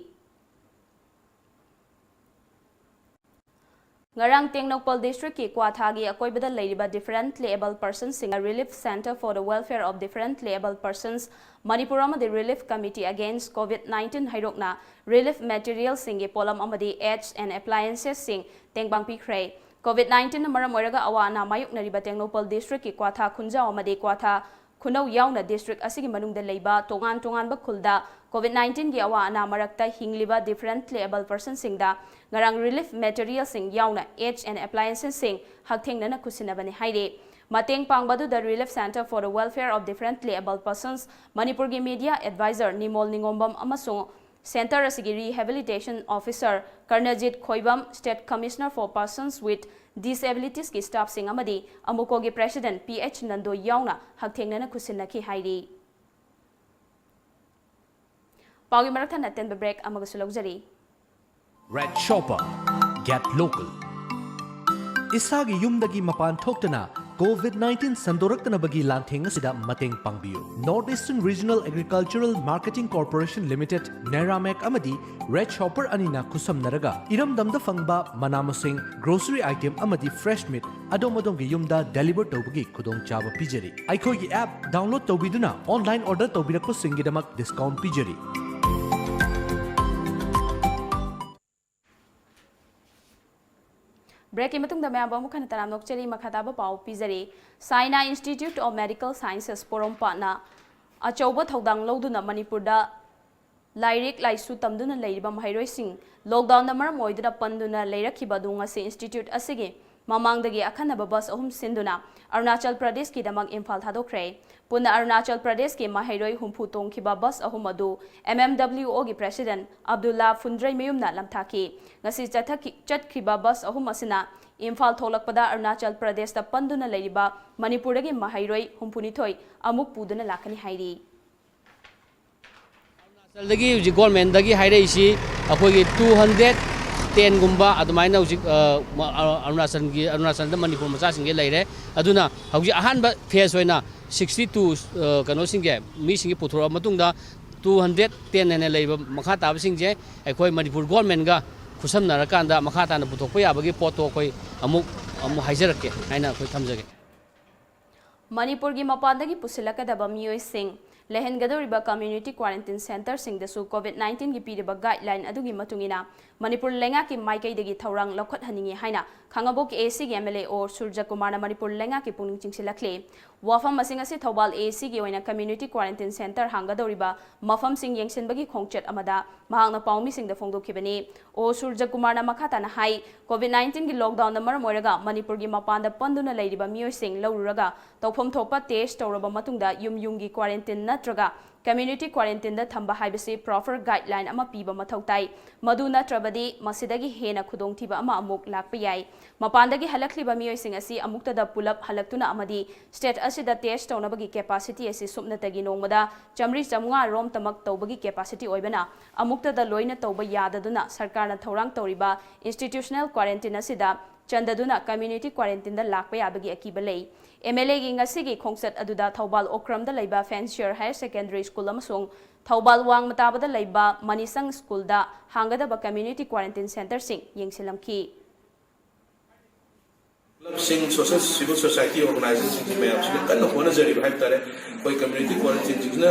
ꯉꯔꯥꯡ ꯇꯦꯡꯅꯧꯄꯜ ꯗꯤꯁꯇ꯭ꯔꯤꯛꯀꯤ ꯀ꯭ꯋꯥꯊꯥꯒꯤ ꯑꯀꯣꯏꯕꯗ ꯂꯩꯔꯤꯕ differently abled personꯁꯤꯡ Relief Centre for the Welfare of Differently Abled Persons Manipur ꯑꯃꯗꯤ Relief Committee Against COVID nineteen ꯍꯩꯔꯣꯛꯅ relief materialꯁꯤꯡꯒꯤ ꯄꯣꯠꯂꯝ ꯑꯃꯗꯤ aids and appliancesꯁꯤꯡ ꯇꯦꯡꯕꯥꯡ ꯄꯤꯈ꯭ꯔꯦ꯫ COVID nineteenꯅ ꯃꯔꯝ ꯑꯣꯏꯔꯒ ꯑꯋꯥ ꯑꯅꯥ ꯃꯥꯌꯣꯛꯅꯔꯤꯕ ꯇꯦꯡꯅꯧꯄꯜ ꯗꯤꯁꯇ꯭ꯔꯤꯛꯀꯤ ꯀ꯭ꯋꯥꯊꯥ ꯈꯨꯟꯖꯥꯎ ꯑꯃꯗꯤ ꯀ꯭ꯋꯥꯊꯥ ꯈꯨꯅꯧ ꯌꯥꯎꯅ ꯗꯤꯁꯇ꯭ꯔꯤꯛ ꯑꯁꯤꯒꯤ ꯃꯅꯨꯡꯗ ꯂꯩꯕ ꯇꯣꯉꯥꯟ ꯇꯣꯉꯥꯟꯕ ꯈꯨꯜꯗ COVID nineteenꯒꯤ ꯑꯋꯥ ꯑꯅꯥ ꯃꯔꯛꯇ ꯍꯤꯡꯂꯤꯕ differently abled personꯁꯤꯡꯗ ꯉꯔꯥꯡ relief materialꯁꯤꯡ ꯌꯥꯎꯅ aids and appliancesꯁꯤꯡ ꯍꯛꯊꯦꯡꯅꯅ ꯈꯨꯠꯁꯤꯟꯅꯕꯅꯤ ꯍꯥꯏꯔꯤ꯫ ꯃꯇꯦꯡ ꯄꯥꯡꯕ ꯑꯗꯨꯗ Relief Centre for the Welfare of Differently Abled Persons ꯃꯅꯤꯄꯨꯔꯒꯤ media advisor ꯅꯤꯃꯣꯜ ꯅꯤꯉꯣꯝꯕꯝ ꯑꯃꯁꯨꯡ centre ꯑꯁꯤꯒꯤ rehabilitation officer Karanjit ꯈꯣꯏꯕꯝ, State Commissioner for Persons with Disabilitiesꯀꯤ staffꯁꯤꯡ ꯑꯃꯗꯤ ꯑꯃꯨꯀꯣꯒꯤ president ꯄꯤ ꯑꯩꯆ ꯅꯟꯗꯣ ꯌꯥꯎꯅ ꯍꯛꯊꯦꯡꯅꯅ ꯈꯨꯠꯁꯤꯟꯅꯈꯤ ꯍꯥꯏꯔꯤ꯫ ꯄꯥꯎꯒꯤ ꯃꯔꯛ ꯊꯠꯅ ꯑꯇꯦꯟꯕ break ꯑꯃꯒꯁꯨ ꯂꯧꯖꯔꯤ꯫ Red Shopper, get local. ꯏꯁꯥꯒꯤ ꯌꯨꯝꯗꯒꯤ ꯃꯄꯥꯟ ꯊꯣꯛꯇꯅ COVID nineteen ꯁꯟꯗꯣꯔꯛꯇꯅꯕꯒꯤ ꯂꯥꯟꯊꯦꯡ ꯑꯁꯤꯗ ꯃꯇꯦꯡ ꯄꯥꯡꯕꯤꯌꯨ꯫ North Eastern Regional Agricultural Marketing Corporation Limited, Neramac ꯑꯃꯗꯤ Red Shopper ꯑꯅꯤꯅ ꯈꯨꯠꯁꯝꯅꯔꯒ ꯏꯔꯝꯗꯝꯗ ꯐꯪꯕ ꯃꯅꯥ ꯃꯁꯤꯡ, grocery item ꯑꯃꯗꯤ fresh meat ꯑꯗꯣꯝ ꯑꯗꯣꯝꯒꯤ ꯌꯨꯝꯗ deliver ꯇꯧꯕꯒꯤ ꯈꯨꯗꯣꯡꯆꯥꯕ ꯄꯤꯖꯔꯤ꯫ ꯑꯩꯈꯣꯏꯒꯤ app download ꯇꯧꯕꯤꯗꯨꯅ online order ꯇꯧꯕꯤꯔꯛꯄꯁꯤꯡꯒꯤꯗꯃꯛ discount ꯄꯤꯖꯔꯤ꯫ Breakꯀꯤ ꯃꯇꯨꯡꯗ ꯃꯌꯥꯝꯕꯨ ꯑꯃꯨꯛ ꯍꯟꯅ ꯇꯔꯥꯝꯅ ꯑꯣꯛꯆꯔꯤ꯫ ꯃꯈꯥ ꯇꯥꯕ ꯄꯥꯎ ꯄꯤꯖꯔꯤ꯫ Saina Institute of Medical Sciences ꯄꯣꯔꯣꯝꯄꯥꯠꯅ ꯑꯆꯧꯕ ꯊꯧꯗꯥꯡ ꯂꯧꯗꯨꯅ ꯃꯅꯤꯄꯨꯔꯗ ꯂꯥꯏꯔꯤꯛ ꯂꯥꯏꯁꯨ ꯇꯝꯗꯨꯅ ꯂꯩꯔꯤꯕ ꯃꯍꯩꯔꯣꯏꯁꯤꯡ lockdownꯅ ꯃꯔꯝ ꯑꯣꯏꯗꯨꯅ ꯄꯟꯗꯨꯅ ꯂꯩꯔꯛꯈꯤꯕ ꯑꯗꯨ ꯉꯁꯤ institute ꯑꯁꯤꯒꯤ ꯃꯃꯥꯡꯗꯒꯤ ꯑꯈꯟꯅꯕ bus ꯑꯍꯨꯝ ꯁꯤꯟꯗꯨꯅ ꯑꯔꯨꯅꯥꯆꯜ ꯄ꯭ꯔꯗꯦꯁꯀꯤꯗꯃꯛ ꯏꯝꯐꯥꯜ ꯊꯥꯗꯣꯛꯈ꯭ꯔꯦ꯫ ꯄꯨꯟꯅ ꯑꯔꯨꯅꯥꯆꯜ ꯄ꯭ꯔꯗꯦꯁꯀꯤ ꯃꯍꯩꯔꯣꯏ ꯍꯨꯝꯐꯨ ꯇꯣꯡꯈꯤꯕ bus ꯑꯍꯨꯝ ꯑꯗꯨ M M W Oꯒꯤ president Abdulla ꯐꯨꯟꯗ꯭ꯔꯩꯃꯌꯨꯝꯅ ꯂꯝꯊꯥꯈꯤ꯫ ꯉꯁꯤ ꯆꯠꯊꯈꯤ-, ꯆꯠꯈ꯭ꯔꯤꯕ bus ꯑꯍꯨꯝ ꯑꯁꯤꯅ ꯏꯝꯐꯥꯜ ꯊꯣꯛꯂꯛꯄꯗ ꯑꯔꯨꯅꯥꯆꯜ ꯄ꯭ꯔꯗꯦꯁꯇ ꯄꯟꯗꯨꯅ ꯂꯩꯔꯤꯕ ꯃꯅꯤꯄꯨꯔꯗꯒꯤ ꯃꯍꯩꯔꯣꯏ ꯍꯨꯝꯐꯨꯅꯤꯊꯣꯏ ꯑꯃꯨꯛ ꯄꯨꯗꯨꯅ ꯂꯥꯛꯀꯅꯤ ꯍꯥꯏꯔꯤ꯫ ꯑꯔꯨꯅꯥꯆꯜꯗꯒꯤ ꯍꯧꯖꯤꯛ governmentꯗꯒꯤ ꯍꯥꯏꯔꯛꯏꯁꯤ ꯑꯩꯈꯣꯏꯒꯤ two hundred tenꯒꯨꯝꯕ ꯑꯗꯨꯃꯥꯏꯅ ꯍꯧꯖꯤꯛ, ꯑ, ꯃ-, ꯑ-, ꯑꯔꯨꯅꯥꯆꯜꯒꯤ, ꯑꯔꯨꯅꯥꯆꯜꯗ ꯃꯅꯤꯄꯨꯔ ꯃꯆꯥꯁꯤꯡꯁꯦ ꯂꯩꯔꯦ꯫ ꯑꯗꯨꯅ ꯍꯧꯖꯤꯛ ꯑꯍꯥꯟꯕ phase ꯑꯣꯏꯅ sixty two, ꯑ, ꯀꯩꯅꯣꯁꯤꯡꯁꯦ, ꯃꯤꯁꯤꯡꯁꯦ ꯄꯨꯊꯣꯔꯛꯑ ꯃꯇꯨꯡꯗ two hundred ten ꯍꯥꯏꯅ ꯂꯩꯔꯤꯕ ꯃꯈꯥ ꯇꯥꯕꯁꯤꯡꯁꯦ ꯑꯩꯈꯣꯏ ꯃꯅꯤꯄꯨꯔ governmentꯒ ꯈꯨꯠꯁꯝꯅꯔꯀꯥꯟꯗ ꯃꯈꯥ ꯇꯥꯅ ꯄꯨꯊꯣꯛꯄ ꯌꯥꯕꯒꯤ ꯄꯣꯠꯇꯣ ꯑꯩꯈꯣꯏ ꯑꯃꯨꯛ ꯑꯃꯨꯛ ꯍꯥꯏꯖꯔꯛꯀꯦ ꯍꯥꯏꯅ ꯑꯩꯈꯣꯏ ꯊꯝꯖꯒꯦ꯫ ꯃꯅꯤꯄꯨꯔꯒꯤ ꯃꯄꯥꯟꯗꯒꯤ ꯄꯨꯁꯤꯜꯂꯛꯀꯗꯕ ꯃꯤꯑꯣꯏꯁꯤꯡ ꯂꯩꯍꯟꯒꯗꯧꯔꯤꯕ community quarantine centreꯁꯤꯡꯗꯁꯨ COVID nineteenꯒꯤ ꯄꯤꯔꯤꯕ guideline ꯑꯗꯨꯒꯤ ꯃꯇꯨꯡ ꯏꯟꯅ ꯃꯅꯤꯄꯨꯔ ꯂꯩꯉꯥꯛꯀꯤ ꯃꯥꯏꯀꯩꯗꯒꯤ ꯊꯧꯔꯥꯡ ꯂꯧꯈꯠꯍꯟꯅꯤꯡꯏ ꯍꯥꯏꯅ ꯈꯥꯉꯕꯣꯛ AACꯒꯤ MLA ꯑꯣ ꯁꯨꯔꯖꯀꯨꯃꯥꯔꯅ ꯃꯅꯤꯄꯨꯔ ꯂꯩꯉꯥꯛꯀꯤ ꯄꯨꯛꯅꯤꯡ ꯆꯤꯡꯁꯤꯜꯂꯛꯂꯤ꯫ ꯋꯥꯐꯝ ꯃꯁꯤꯡ ꯑꯁꯤ ꯊꯧꯕꯥꯜ AACꯒꯤ ꯑꯣꯏꯅ community quarantine centre ꯍꯥꯡꯒꯗꯧꯔꯤꯕ ꯃꯐꯝꯁꯤꯡ ꯌꯦꯡꯁꯤꯟꯕꯒꯤ ꯈꯣꯡꯆꯠ ꯑꯃꯗ ꯃꯍꯥꯛꯅ ꯄꯥꯎꯃꯤꯁꯤꯡꯗ ꯐꯣꯡꯗꯣꯛꯈꯤꯕꯅꯤ꯫ ꯑꯣ ꯁꯨꯔꯖꯀꯨꯃꯥꯔꯅ ꯃꯈꯥ ꯇꯥꯅ ꯍꯥꯏ, COVID nineteenꯒꯤ lockdownꯅ ꯃꯔꯝ ꯑꯣꯏꯔꯒ ꯃꯅꯤꯄꯨꯔꯒꯤ ꯃꯄꯥꯟꯗ ꯄꯟꯗꯨꯅ ꯂꯩꯔꯤꯕ ꯃꯤꯑꯣꯏꯁꯤꯡ ꯂꯧꯔꯨꯔꯒ ꯇꯧꯐꯝ ꯊꯣꯛꯄ test ꯇꯧꯔꯕ ꯃꯇꯨꯡꯗ ꯌꯨꯝ ꯌꯨꯝꯒꯤ quarantine ꯅꯠꯇ꯭ꯔꯒ community quarantineꯗ ꯊꯝꯕ ꯍꯥꯏꯕꯁꯤ proper guideline ꯑꯃ ꯄꯤꯕ ꯃꯊꯧ ꯇꯥꯏ꯫ ꯃꯗꯨ ꯅꯠꯇ꯭ꯔꯕꯗꯤ ꯃꯁꯤꯗꯒꯤ ꯍꯦꯟꯅ ꯈꯨꯗꯣꯡꯊꯤꯕ ꯑꯃ ꯑꯃꯨꯛ ꯂꯥꯛꯄ ꯌꯥꯏ꯫ ꯃꯄꯥꯟꯗꯒꯤ ꯍꯜꯂꯛꯂꯤꯕ ꯃꯤꯑꯣꯏꯁꯤꯡ ꯑꯁꯤ ꯑꯃꯨꯛꯇꯗ ꯄꯨꯂꯞ ꯍꯜꯂꯛꯇꯨꯅ ꯑꯃꯗꯤ state ꯑꯁꯤꯗ test ꯇꯧꯅꯕꯒꯤ capacity ꯑꯁꯤ ꯁꯨꯞꯅꯇꯒꯤ ꯅꯣꯡꯃꯗ ꯆꯥꯃꯔꯤ ꯆꯥꯃꯉꯥ ꯔꯣꯝꯇꯃꯛ ꯇꯧꯕꯒꯤ capacity ꯑꯣꯏꯕꯅ ꯑꯃꯨꯛꯇꯗ ꯂꯣꯏꯅ ꯇꯧꯕ ꯌꯥꯗꯗꯨꯅ ꯁꯔꯀꯥꯔꯅ ꯊꯧꯔꯥꯡ ꯇꯧꯔꯤꯕ institutional quarantine ꯑꯁꯤꯗ ꯆꯟꯗꯗꯨꯅ community quarantineꯗ ꯂꯥꯛꯄ ꯌꯥꯕꯒꯤ ꯑꯀꯤꯕ ꯂꯩ꯫ MLAꯒꯤ ꯉꯁꯤꯒꯤ ꯈꯣꯡꯆꯠ ꯑꯗꯨꯗ ꯊꯧꯕꯥꯜ ꯑꯣꯀ꯭ꯔꯝꯗ ꯂꯩꯕ Fancier Higher Secondary School ꯑꯃꯁꯨꯡ ꯊꯧꯕꯥꯜ ꯋꯥꯡꯃ ꯇꯥꯕꯗ ꯂꯩꯕ ꯃꯅꯤꯁꯪ Schoolꯗ ꯍꯥꯡꯒꯗꯕ community quarantine centreꯁꯤꯡ ꯌꯦꯡꯁꯤꯜꯂꯝꯈꯤ꯫ ꯀ꯭ꯂꯕꯁꯤꯡ, social, civil society organizationꯁꯤꯡ ꯃꯌꯥꯝꯁꯤꯅ ꯀꯟꯅ ꯍꯣꯠꯅꯖꯔꯤꯕ ꯍꯥꯏꯕ ꯇꯥꯔꯦ꯫ ꯑꯩꯈꯣꯏ community quarantineꯁꯤꯡꯁꯤꯅ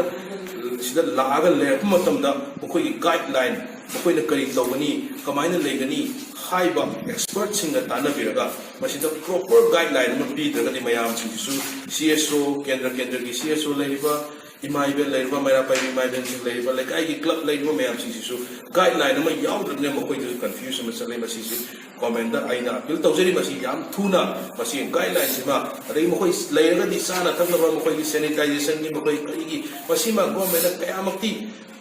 ꯁꯤꯗ ꯂꯥꯛꯑꯒ ꯂꯩꯔꯛꯄ ꯃꯇꯝꯗ ꯃꯈꯣꯏꯒꯤ guideline, ꯃꯈꯣꯏꯅ ꯀꯔꯤ ꯇꯧꯒꯅꯤ, ꯀꯃꯥꯏꯅ ꯂꯩꯒꯅꯤ ꯍꯥꯏꯕ expertꯁꯤꯡꯒ ꯇꯥꯟꯅꯕꯤꯔꯒ ꯃꯁꯤꯗ proper guideline ꯑꯃ ꯄꯤꯗ꯭ꯔꯒꯗꯤ ꯃꯌꯥꯝꯁꯤꯡꯁꯤꯁꯨ CSO, ꯀꯦꯟꯗ꯭ꯔ ꯀꯦꯟꯗ꯭ꯔꯒꯤ CSO ꯂꯩꯔꯤꯕ, ꯏꯃꯥ ꯏꯕꯦꯜ ꯂꯩꯔꯤꯕ, ꯃꯩꯔꯥ ꯄꯥꯏꯕꯤ ꯏꯃꯥ ꯏꯕꯦꯜꯁꯤꯡ ꯂꯩꯔꯤꯕ, ꯂꯩꯀꯥꯏꯒꯤ club ꯂꯩꯔꯤꯕ ꯃꯌꯥꯝꯁꯤꯡꯁꯤꯁꯨ guideline ꯑꯃ ꯌꯥꯎꯗ꯭ꯔꯕꯅꯤꯅ ꯃꯈꯣꯏꯗꯁꯨ confuse ꯑꯃ ꯆꯠꯂꯦ꯫ ꯃꯁꯤꯁꯤ governmentꯗ ꯑꯩꯅ appeal ꯇꯧꯖꯔꯤ, ꯃꯁꯤ ꯌꯥꯝ ꯊꯨꯅ ꯃꯁꯤ guidelineꯁꯤꯃ, ꯑꯗꯒꯤ ꯃꯈꯣꯏ ꯂꯩꯔꯒꯗꯤ ꯆꯥꯅ ꯊꯛꯅꯕ, ꯃꯈꯣꯏꯒꯤ sanitizationꯒꯤ, ꯃꯈꯣꯏ ꯀꯔꯤꯒꯤ, ꯃꯁꯤꯃ governmentꯅ ꯀꯌꯥꯃꯛꯇꯤ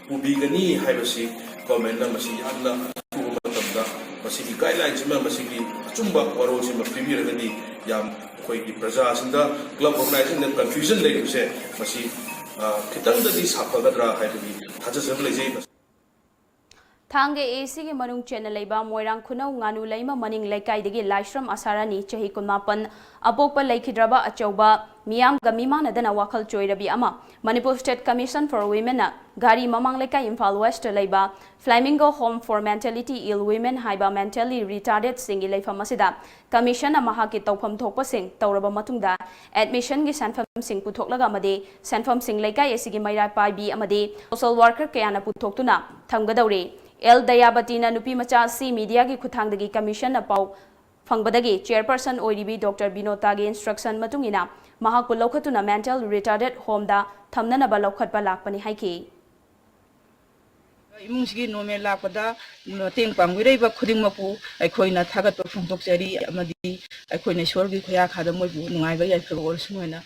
ꯄꯨꯕꯤꯒꯅꯤ ꯍꯥꯏꯕꯁꯤ governmentꯅ ꯃꯁꯤ ꯌꯥꯝꯅ ꯑꯊꯨꯕ ꯃꯇꯝꯗ ꯃꯁꯤꯒꯤ guidelineꯁꯤꯃ, ꯃꯁꯤꯒꯤ ꯑꯆꯨꯝꯕ ꯋꯥꯔꯣꯜꯁꯤꯃ ꯄꯤꯕꯤꯔꯒꯗꯤ ꯌꯥꯝ ꯑꯩꯈꯣꯏꯒꯤ ꯄ꯭ꯔꯖꯥꯁꯤꯡꯗ, club organizationꯗ confusion ꯂꯩꯔꯤꯕꯁꯦ ꯃꯁꯤ, ꯑ, ꯈꯤꯇꯪꯗꯗꯤ ꯁꯥꯐꯒꯗ꯭ꯔꯥ ꯍꯥꯏꯕꯒꯤ ꯊꯥꯖꯖꯕ ꯂꯩꯖꯩ꯫ ꯊꯥꯡꯒ ꯑꯦ ꯁꯤꯒꯤ ꯃꯅꯨꯡ ꯆꯦꯟꯅ ꯂꯩꯕ ꯃꯣꯏꯔꯥꯡ ꯈꯨꯅꯧ ꯉꯥꯅꯨ ꯂꯩꯃ ꯃꯅꯤꯡ ꯂꯩꯀꯥꯏꯗꯒꯤ ꯂꯥꯏꯁ꯭ꯔꯝ ꯑꯁꯥꯔꯥꯅꯤ, ꯆꯍꯤ ꯀꯨꯟꯃꯥꯄꯟ, ꯑꯄꯣꯛꯄ ꯂꯩꯈꯤꯗ꯭ꯔꯕ ꯑꯆꯧꯕ ꯃꯤꯌꯥꯝꯒ ꯃꯤꯃꯥꯟꯅꯗꯅ ꯋꯥꯈꯜ ꯆꯣꯏꯔꯕꯤ ꯑꯃ Manipur State Commission for Womenꯅ ꯘꯔꯤ ꯃꯃꯥꯡ ꯂꯩꯀꯥꯏ, ꯏꯝꯐꯥꯜ Westꯇ ꯂꯩꯕ Flamingo Home for Mentally Ill Women ꯍꯥꯏꯕ mentally retardedꯁꯤꯡꯒꯤ ꯂꯩꯐꯝ ꯑꯁꯤꯗ Commissionꯅ ꯃꯍꯥꯛꯀꯤ ꯇꯧꯐꯝ ꯊꯣꯛꯄꯁꯤꯡ ꯇꯧꯔꯕ ꯃꯇꯨꯡꯗ admissionꯒꯤ ꯁꯦꯟꯐꯝꯁꯤꯡ ꯄꯨꯊꯣꯛꯂꯒ ꯑꯃꯗꯤ ꯁꯦꯟꯐꯝꯁꯤꯡ ꯂꯩꯀꯥꯏ ꯑꯁꯤꯒꯤ ꯃꯩꯔꯥ ꯄꯥꯏꯕꯤ ꯑꯃꯗꯤ social worker ꯀꯌꯥꯅ ꯄꯨꯊꯣꯛꯇꯨꯅ ꯊꯝꯒꯗꯧꯔꯤ꯫ ꯑꯦꯜ ꯗꯌꯥꯕꯇꯤꯅ ꯅꯨꯄꯤ ꯃꯆꯥ ꯑꯁꯤ mediaꯒꯤ ꯈꯨꯠꯊꯥꯡꯗꯒꯤ Commissionꯅ ꯄꯥꯎ ꯐꯪꯕꯗꯒꯤ chairperson ꯑꯣꯏꯔꯤꯕꯤ Doctor ꯕꯤꯅꯣꯇꯥꯒꯤ instruction ꯃꯇꯨꯡ ꯏꯟꯅ ꯃꯍꯥꯛꯄꯨ ꯂꯧꯈꯠꯇꯨꯅ mental retarded homeꯗ ꯊꯝꯅꯅꯕ ꯂꯧꯈꯠꯄ ꯂꯥꯛꯄꯅꯤ ꯍꯥꯏꯈꯤ꯫ ꯏꯃꯨꯡꯁꯤꯒꯤ normal ꯂꯥꯛꯄꯗ ꯃꯇꯦꯡ ꯄꯥꯡꯕꯤꯔꯛꯏꯕ ꯈꯨꯗꯤꯡꯃꯛꯄꯨ ꯑꯩꯈꯣꯏꯅ ꯊꯥꯒꯠꯄ ꯐꯣꯡꯗꯣꯛꯆꯔꯤ ꯑꯃꯗꯤ ꯑꯩꯈꯣꯏꯅ ꯏꯁꯣꯔꯒꯤ ꯈꯨꯌꯥꯈꯥꯗ ꯃꯣꯏꯕꯨ ꯅꯨꯡꯉꯥꯏꯕ ꯌꯥꯏꯐꯕ ꯑꯣꯏꯔꯁꯅꯨ ꯍꯥꯏꯅ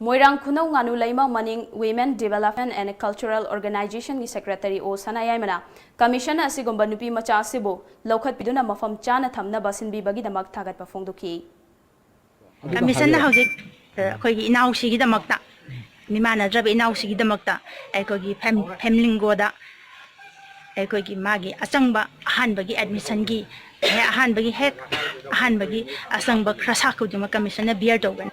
ꯃꯣꯏꯔꯥꯡ ꯈꯨꯅꯧ ꯉꯥꯅꯨ ꯂꯩꯃ ꯃꯅꯤꯡ Women Development and Cultural Organizationꯒꯤ secretary ꯑꯣ ꯁꯅꯥꯌꯥꯏꯃꯅ Commissionꯅ ꯑꯁꯤꯒꯨꯝꯕ ꯅꯨꯄꯤ ꯃꯆꯥ ꯑꯁꯤꯕꯨ ꯂꯧꯈꯠꯄꯤꯗꯨꯅ ꯃꯐꯝ ꯆꯥꯅ ꯊꯝꯅꯕ ꯁꯤꯟꯕꯤꯕꯒꯤꯗꯃꯛ ꯊꯥꯒꯠꯄ ꯐꯣꯡꯗꯣꯛꯈꯤ꯫ Commissionꯅ ꯍꯧꯖꯤꯛ ꯑꯩꯈꯣꯏꯒꯤ ꯏꯅꯥꯎꯁꯤꯒꯤꯗꯃꯛꯇ, ꯃꯤꯃꯥꯟꯅꯗ꯭ꯔꯕ ꯏꯅꯥꯎꯁꯤꯒꯤꯗꯃꯛꯇ ꯑꯩꯈꯣꯏꯒꯤ Flamingoꯗ ꯑꯩꯈꯣꯏꯒꯤ ꯃꯥꯒꯤ ꯑꯆꯪꯕ ꯑꯍꯥꯟꯕꯒꯤ admissionꯒꯤ ꯑꯍꯥꯟꯕꯒꯤ ꯍꯦꯛ ꯑꯍꯥꯟꯕꯒꯤ ꯑꯆꯪꯕ ꯈꯔꯁꯥ ꯈꯨꯗꯤꯡꯃꯛ Commissionꯅ bear ꯇꯧꯒꯅꯤ꯫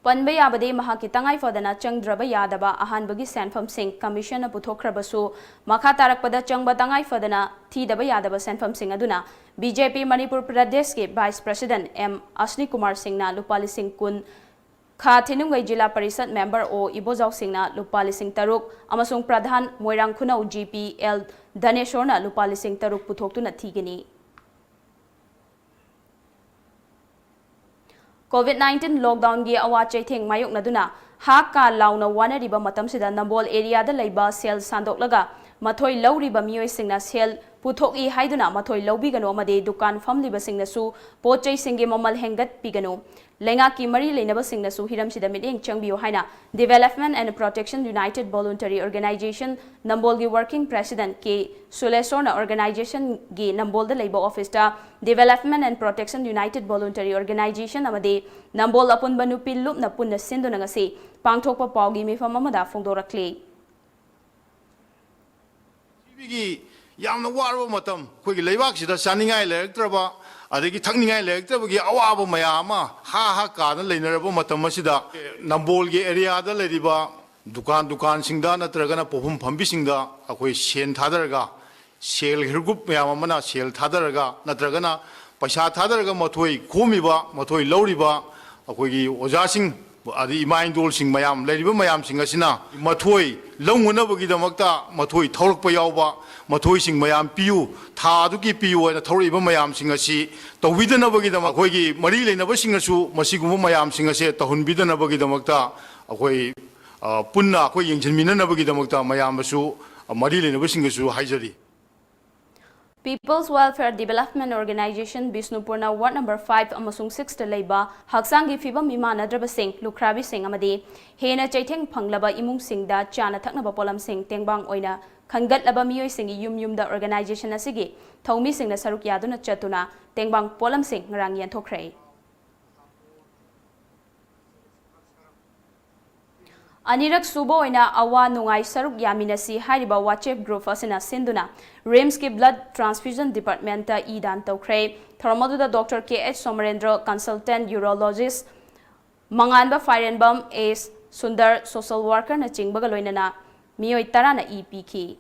ꯄꯟꯕ ꯌꯥꯕꯗꯤ ꯃꯍꯥꯛꯀꯤ ꯇꯉꯥꯏ ꯐꯗꯅ ꯆꯪꯗ꯭ꯔꯕ ꯌꯥꯗꯕ ꯑꯍꯥꯟꯕꯒꯤ ꯁꯦꯟꯐꯝꯁꯤꯡ Commissionꯅ ꯄꯨꯊꯣꯛꯈ꯭ꯔꯕꯁꯨ, ꯃꯈꯥ ꯇꯥꯔꯛꯄꯗ ꯆꯪꯕ ꯇꯉꯥꯏ ꯐꯗꯅ ꯊꯤꯗꯕ ꯌꯥꯗꯕ ꯁꯦꯟꯐꯝꯁꯤꯡ ꯑꯗꯨꯅ BJP ꯃꯅꯤꯄꯨꯔ ꯄ꯭ꯔꯗꯦꯁꯀꯤ Vice President ꯑꯦꯝ ꯑꯁꯅꯤ ꯀꯨꯃꯥꯔ ꯁꯤꯡꯅ ꯂꯨꯄꯥ ꯂꯤꯁꯤꯡ ꯀꯨꯟ, ꯈꯥ ꯊꯤꯅꯨꯡꯒꯩ ꯖꯤꯂꯥ ꯄꯔꯤꯁꯠ member ꯑꯣ ꯏꯕꯣꯖꯥꯎ ꯁꯤꯡꯅ ꯂꯨꯄꯥ ꯂꯤꯁꯤꯡ ꯇꯔꯨꯛ ꯑꯃꯁꯨꯡ ꯄ꯭ꯔꯙꯥꯟ ꯃꯣꯏꯔꯥꯡ ꯈꯨꯅꯧ ꯖꯤ ꯄꯤ ꯑꯦꯜ ꯙꯅꯦꯁꯣꯔꯅ ꯂꯨꯄꯥ ꯂꯤꯁꯤꯡ ꯇꯔꯨꯛ ꯄꯨꯊꯣꯛꯇꯨꯅ ꯊꯤꯒꯅꯤ꯫ COVID nineteen lockdownꯒꯤ ꯑꯋꯥ ꯆꯩꯊꯦꯡ ꯃꯥꯌꯣꯛꯅꯗꯨꯅ ꯍꯥ ꯀꯥ ꯂꯥꯎꯅ ꯋꯥꯅꯔꯤꯕ ꯃꯇꯝꯁꯤꯗ ꯅꯝꯕꯣꯜ areaꯗ ꯂꯩꯕ ꯁꯦꯜ ꯁꯥꯟꯗꯣꯛꯂꯒ ꯃꯊꯣꯏ ꯂꯧꯔꯤꯕ ꯃꯤꯑꯣꯏꯁꯤꯡꯅ ꯁꯦꯜ ꯄꯨꯊꯣꯛꯏ ꯍꯥꯏꯗꯨꯅ ꯃꯊꯣꯏ ꯂꯧꯕꯤꯒꯅꯨ ꯑꯃꯗꯤ ꯗꯨꯀꯥꯟ ꯐꯝꯂꯤꯕꯁꯤꯡꯅꯁꯨ ꯄꯣꯠ ꯆꯩꯁꯤꯡꯒꯤ ꯃꯃꯜ ꯍꯦꯟꯒꯠꯄꯤꯒꯅꯨ꯫ ꯂꯩꯉꯥꯛꯀꯤ ꯃꯔꯤ ꯂꯩꯅꯕꯁꯤꯡꯅꯁꯨ ꯍꯤꯔꯝꯁꯤꯗ ꯃꯤꯠꯌꯦꯡ ꯆꯪꯕꯤꯌꯨ ꯍꯥꯏꯅ Development and Protection United Voluntary Organization ꯅꯝꯕꯣꯜꯒꯤ working president ꯀꯦ ꯁꯨꯂꯦꯁꯣꯔꯅ organizationꯒꯤ ꯅꯝꯕꯣꯜꯗ ꯂꯩꯕ officeꯇ Development and Protection United Voluntary Organization ꯑꯃꯗꯤ ꯅꯝꯕꯣꯜ ꯑꯄꯨꯟꯕ ꯅꯨꯄꯤ ꯂꯨꯞꯅ ꯄꯨꯟꯅ ꯁꯤꯟꯗꯨꯅ ꯉꯁꯤ ꯄꯥꯡꯊꯣꯛꯄ ꯄꯥꯎꯒꯤ ꯃꯤꯐꯝ ꯑꯃꯗ ꯐꯣꯡꯗꯣꯔꯛꯂꯤ꯫ ꯄ꯭ꯔꯤꯊꯤꯕꯤꯒꯤ ꯌꯥꯝꯅ ꯋꯥꯔꯕ ꯃꯇꯝ, ꯑꯩꯈꯣꯏꯒꯤ ꯂꯩꯕꯥꯛꯁꯤꯗ ꯆꯥꯅꯤꯡꯉꯥꯏ ꯂꯩꯔꯛꯇ꯭ꯔꯕ, ꯑꯗꯒꯤ ꯊꯛꯅꯤꯡꯉꯥꯏ ꯂꯩꯔꯛꯇꯕꯒꯤ ꯑꯋꯥꯕ ꯃꯌꯥꯝ ꯑꯃ ꯍꯥ ꯍꯥ ꯀꯥꯗꯅ ꯂꯩꯅꯔꯕ ꯃꯇꯝ ꯑꯁꯤꯗ, ꯅꯝꯕꯣꯜꯒꯤ areaꯗ ꯂꯩꯔꯤꯕ ꯗꯨꯀꯥꯟ ꯗꯨꯀꯥꯟꯁꯤꯡꯗ ꯅꯠꯇ꯭ꯔꯒꯅ ꯄꯣꯠꯐꯝ ꯐꯝꯕꯤꯁꯤꯡꯗ ꯑꯩꯈꯣꯏ ꯁꯦꯟ ꯊꯥꯗꯔꯒ, self help group ꯃꯌꯥꯝ ꯑꯃꯅ ꯁꯦꯜ ꯊꯥꯗꯔꯒ ꯅꯠꯇ꯭ꯔꯒꯅ ꯄꯩꯁꯥ ꯊꯥꯗꯔꯒ ꯃꯊꯣꯏ ꯈꯣꯝꯃꯤꯕ, ꯃꯊꯣꯏ ꯂꯧꯔꯤꯕ ꯑꯩꯈꯣꯏꯒꯤ ꯑꯣꯖꯥꯁꯤꯡ, ꯑꯗꯩ ꯏꯃꯥ ꯏꯟꯗꯣꯜꯁꯤꯡ ꯃꯌꯥꯝ, ꯂꯩꯔꯤꯕ ꯃꯌꯥꯝꯁꯤꯡ ꯑꯁꯤꯅ ꯃꯊꯣꯏ ꯂꯧꯅꯅꯕꯒꯤꯗꯃꯛꯇ ꯃꯊꯣꯏ ꯊꯧꯔꯛꯄ ꯌꯥꯎꯕ, ꯃꯊꯣꯏꯁꯤꯡ ꯃꯌꯥꯝ ꯄꯤꯌꯨ, ꯊꯥ ꯑꯗꯨꯒꯤ ꯄꯤꯌꯨ ꯍꯥꯏꯅ ꯊꯧꯔꯛꯏꯕ ꯃꯌꯥꯝꯁꯤꯡ ꯑꯁꯤ ꯇꯧꯕꯤꯗꯅꯕꯒꯤꯗꯃꯛ ꯑꯩꯈꯣꯏꯒꯤ ꯃꯔꯤ ꯂꯩꯅꯕꯁꯤꯡꯅꯁꯨ ꯃꯁꯤꯒꯨꯝꯕ ꯃꯌꯥꯝꯁꯤꯡ ꯑꯁꯦ ꯇꯧꯍꯟꯕꯤꯗꯅꯕꯒꯤꯗꯃꯛꯇ ꯑꯩꯈꯣꯏ, ꯑ, ꯄꯨꯟꯅ ꯑꯩꯈꯣꯏ ꯌꯦꯡꯁꯤꯟꯃꯤꯟꯅꯅꯕꯒꯤꯗꯃꯛꯇ ꯃꯌꯥꯝꯗꯁꯨ, ꯑ, ꯃꯔꯤ ꯂꯩꯅꯕꯁꯤꯡꯗꯁꯨ ꯍꯥꯏꯖꯔꯤ꯫ People's Welfare Development Organization ꯕꯤꯁꯅꯨꯄꯨꯔꯅ ward number five ꯑꯃꯁꯨꯡ sixꯇ ꯂꯩꯕ ꯍꯛꯆꯥꯡꯒꯤ ꯐꯤꯕꯝ ꯃꯤꯃꯥꯟꯅꯗ꯭ꯔꯕꯁꯤꯡ, ꯂꯨꯈ꯭ꯔꯥꯕꯤꯁꯤꯡ ꯑꯃꯗꯤ ꯍꯦꯟꯅ ꯆꯩꯊꯦꯡ ꯐꯪꯂꯕ ꯏꯃꯨꯡꯁꯤꯡꯗ ꯆꯥꯅ ꯊꯛꯅꯕ ꯄꯣꯠꯂꯝꯁꯤꯡ ꯇꯦꯡꯕꯥꯡ ꯑꯣꯏꯅ ꯈꯟꯒꯠꯂꯕ ꯃꯤꯑꯣꯏꯁꯤꯡꯒꯤ ꯌꯨꯝ ꯌꯨꯝꯗ organization ꯑꯁꯤꯒꯤ ꯊꯧꯃꯤꯁꯤꯡꯅ ꯁꯔꯨꯛ ꯌꯥꯗꯨꯅ ꯆꯠꯇꯨꯅ ꯇꯦꯡꯕꯥꯡ ꯄꯣꯠꯂꯝꯁꯤꯡ ꯉꯔꯥꯡ ꯌꯦꯟꯊꯣꯛꯈ꯭ꯔꯦ꯫ ꯑꯅꯤꯔꯛ ꯁꯨꯕ ꯑꯣꯏꯅ ꯑꯋꯥ ꯅꯨꯡꯉꯥꯏ ꯁꯔꯨꯛ ꯌꯥꯃꯤꯟꯅꯁꯤ ꯍꯥꯏꯔꯤꯕ WhatsApp group ꯑꯁꯤꯅ ꯁꯤꯟꯗꯨꯅ RIMSꯀꯤ blood transfusion departmentꯇ ꯏ ꯗꯥꯟ ꯇꯧꯈ꯭ꯔꯦ꯫ ꯊꯧꯔꯝ ꯑꯗꯨꯗ Doctor ꯀꯦ ꯑꯩꯆ ꯁꯣꯃꯔꯦꯟꯗ꯭ꯔꯣ, consultant urologist ꯃꯉꯥꯟꯕ ꯐꯥꯏꯔꯦꯟꯕꯝ, ꯑꯦꯁ ꯁꯨꯟꯗꯔ, social workerꯅꯆꯤꯡꯕꯒ ꯂꯣꯏꯅꯅ ꯃꯤꯑꯣꯏ ꯇꯔꯥꯅ ꯏ ꯄꯤꯈꯤ꯫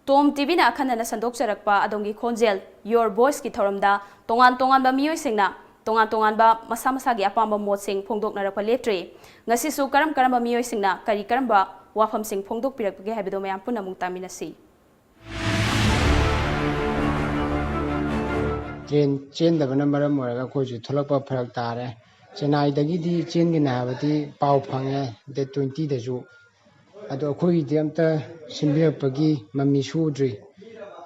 ꯇꯣꯝ ꯇꯤꯚꯤꯅ ꯑꯈꯟꯅꯅ ꯁꯟꯗꯣꯛꯆꯔꯛꯄ ꯑꯗꯣꯝꯒꯤ ꯈꯣꯟꯖꯦꯜ, Your Voiceꯀꯤ ꯊꯧꯔꯝꯗ ꯇꯣꯉꯥꯟ ꯇꯣꯉꯥꯟꯕ ꯃꯤꯑꯣꯏꯁꯤꯡꯅ ꯇꯣꯉꯥꯟ ꯇꯣꯉꯥꯟꯕ ꯃꯁꯥ ꯃꯁꯥꯒꯤ ꯑꯄꯥꯝꯕ ꯃꯣꯠꯁꯤꯡ ꯐꯣꯡꯗꯣꯛꯅꯔꯛꯄ ꯂꯦꯞꯇ꯭ꯔꯤ꯫ ꯉꯁꯤꯁꯨ ꯀꯔꯝ ꯀꯔꯝꯕ ꯃꯤꯑꯣꯏꯁꯤꯡꯅ ꯀꯔꯤ ꯀꯔꯝꯕ ꯋꯥꯐꯝꯁꯤꯡ ꯐꯣꯡꯗꯣꯛꯄꯤꯔꯛꯄꯒꯦ ꯍꯥꯏꯕꯗꯨ ꯃꯌꯥꯝ ꯄꯨꯟꯅ ꯑꯃꯨꯛ ꯇꯥꯃꯤꯟꯅꯁꯤ꯫ ꯇ꯭ꯔꯦꯟ ꯆꯦꯟꯗꯕꯅ ꯃꯔꯝ ꯑꯣꯏꯔꯒ ꯑꯩꯈꯣꯏꯁꯨ ꯊꯣꯛꯂꯛꯄ ꯐꯔꯛ ꯇꯥꯔꯦ꯫ ꯆꯦꯟꯅꯥꯏꯗꯒꯤꯗꯤ ꯆꯦꯟꯒꯅꯤ ꯍꯥꯏꯕꯗꯤ ꯄꯥꯎ ꯐꯪꯉꯦ, date twentyꯗꯁꯨ꯫ ꯑꯗꯣ ꯑꯩꯈꯣꯏꯒꯤꯗꯤ ꯑꯝꯇ ꯁꯤꯟꯕꯤꯔꯛꯄꯒꯤ ꯃꯃꯤꯁꯨ ꯎꯗ꯭ꯔꯤ꯫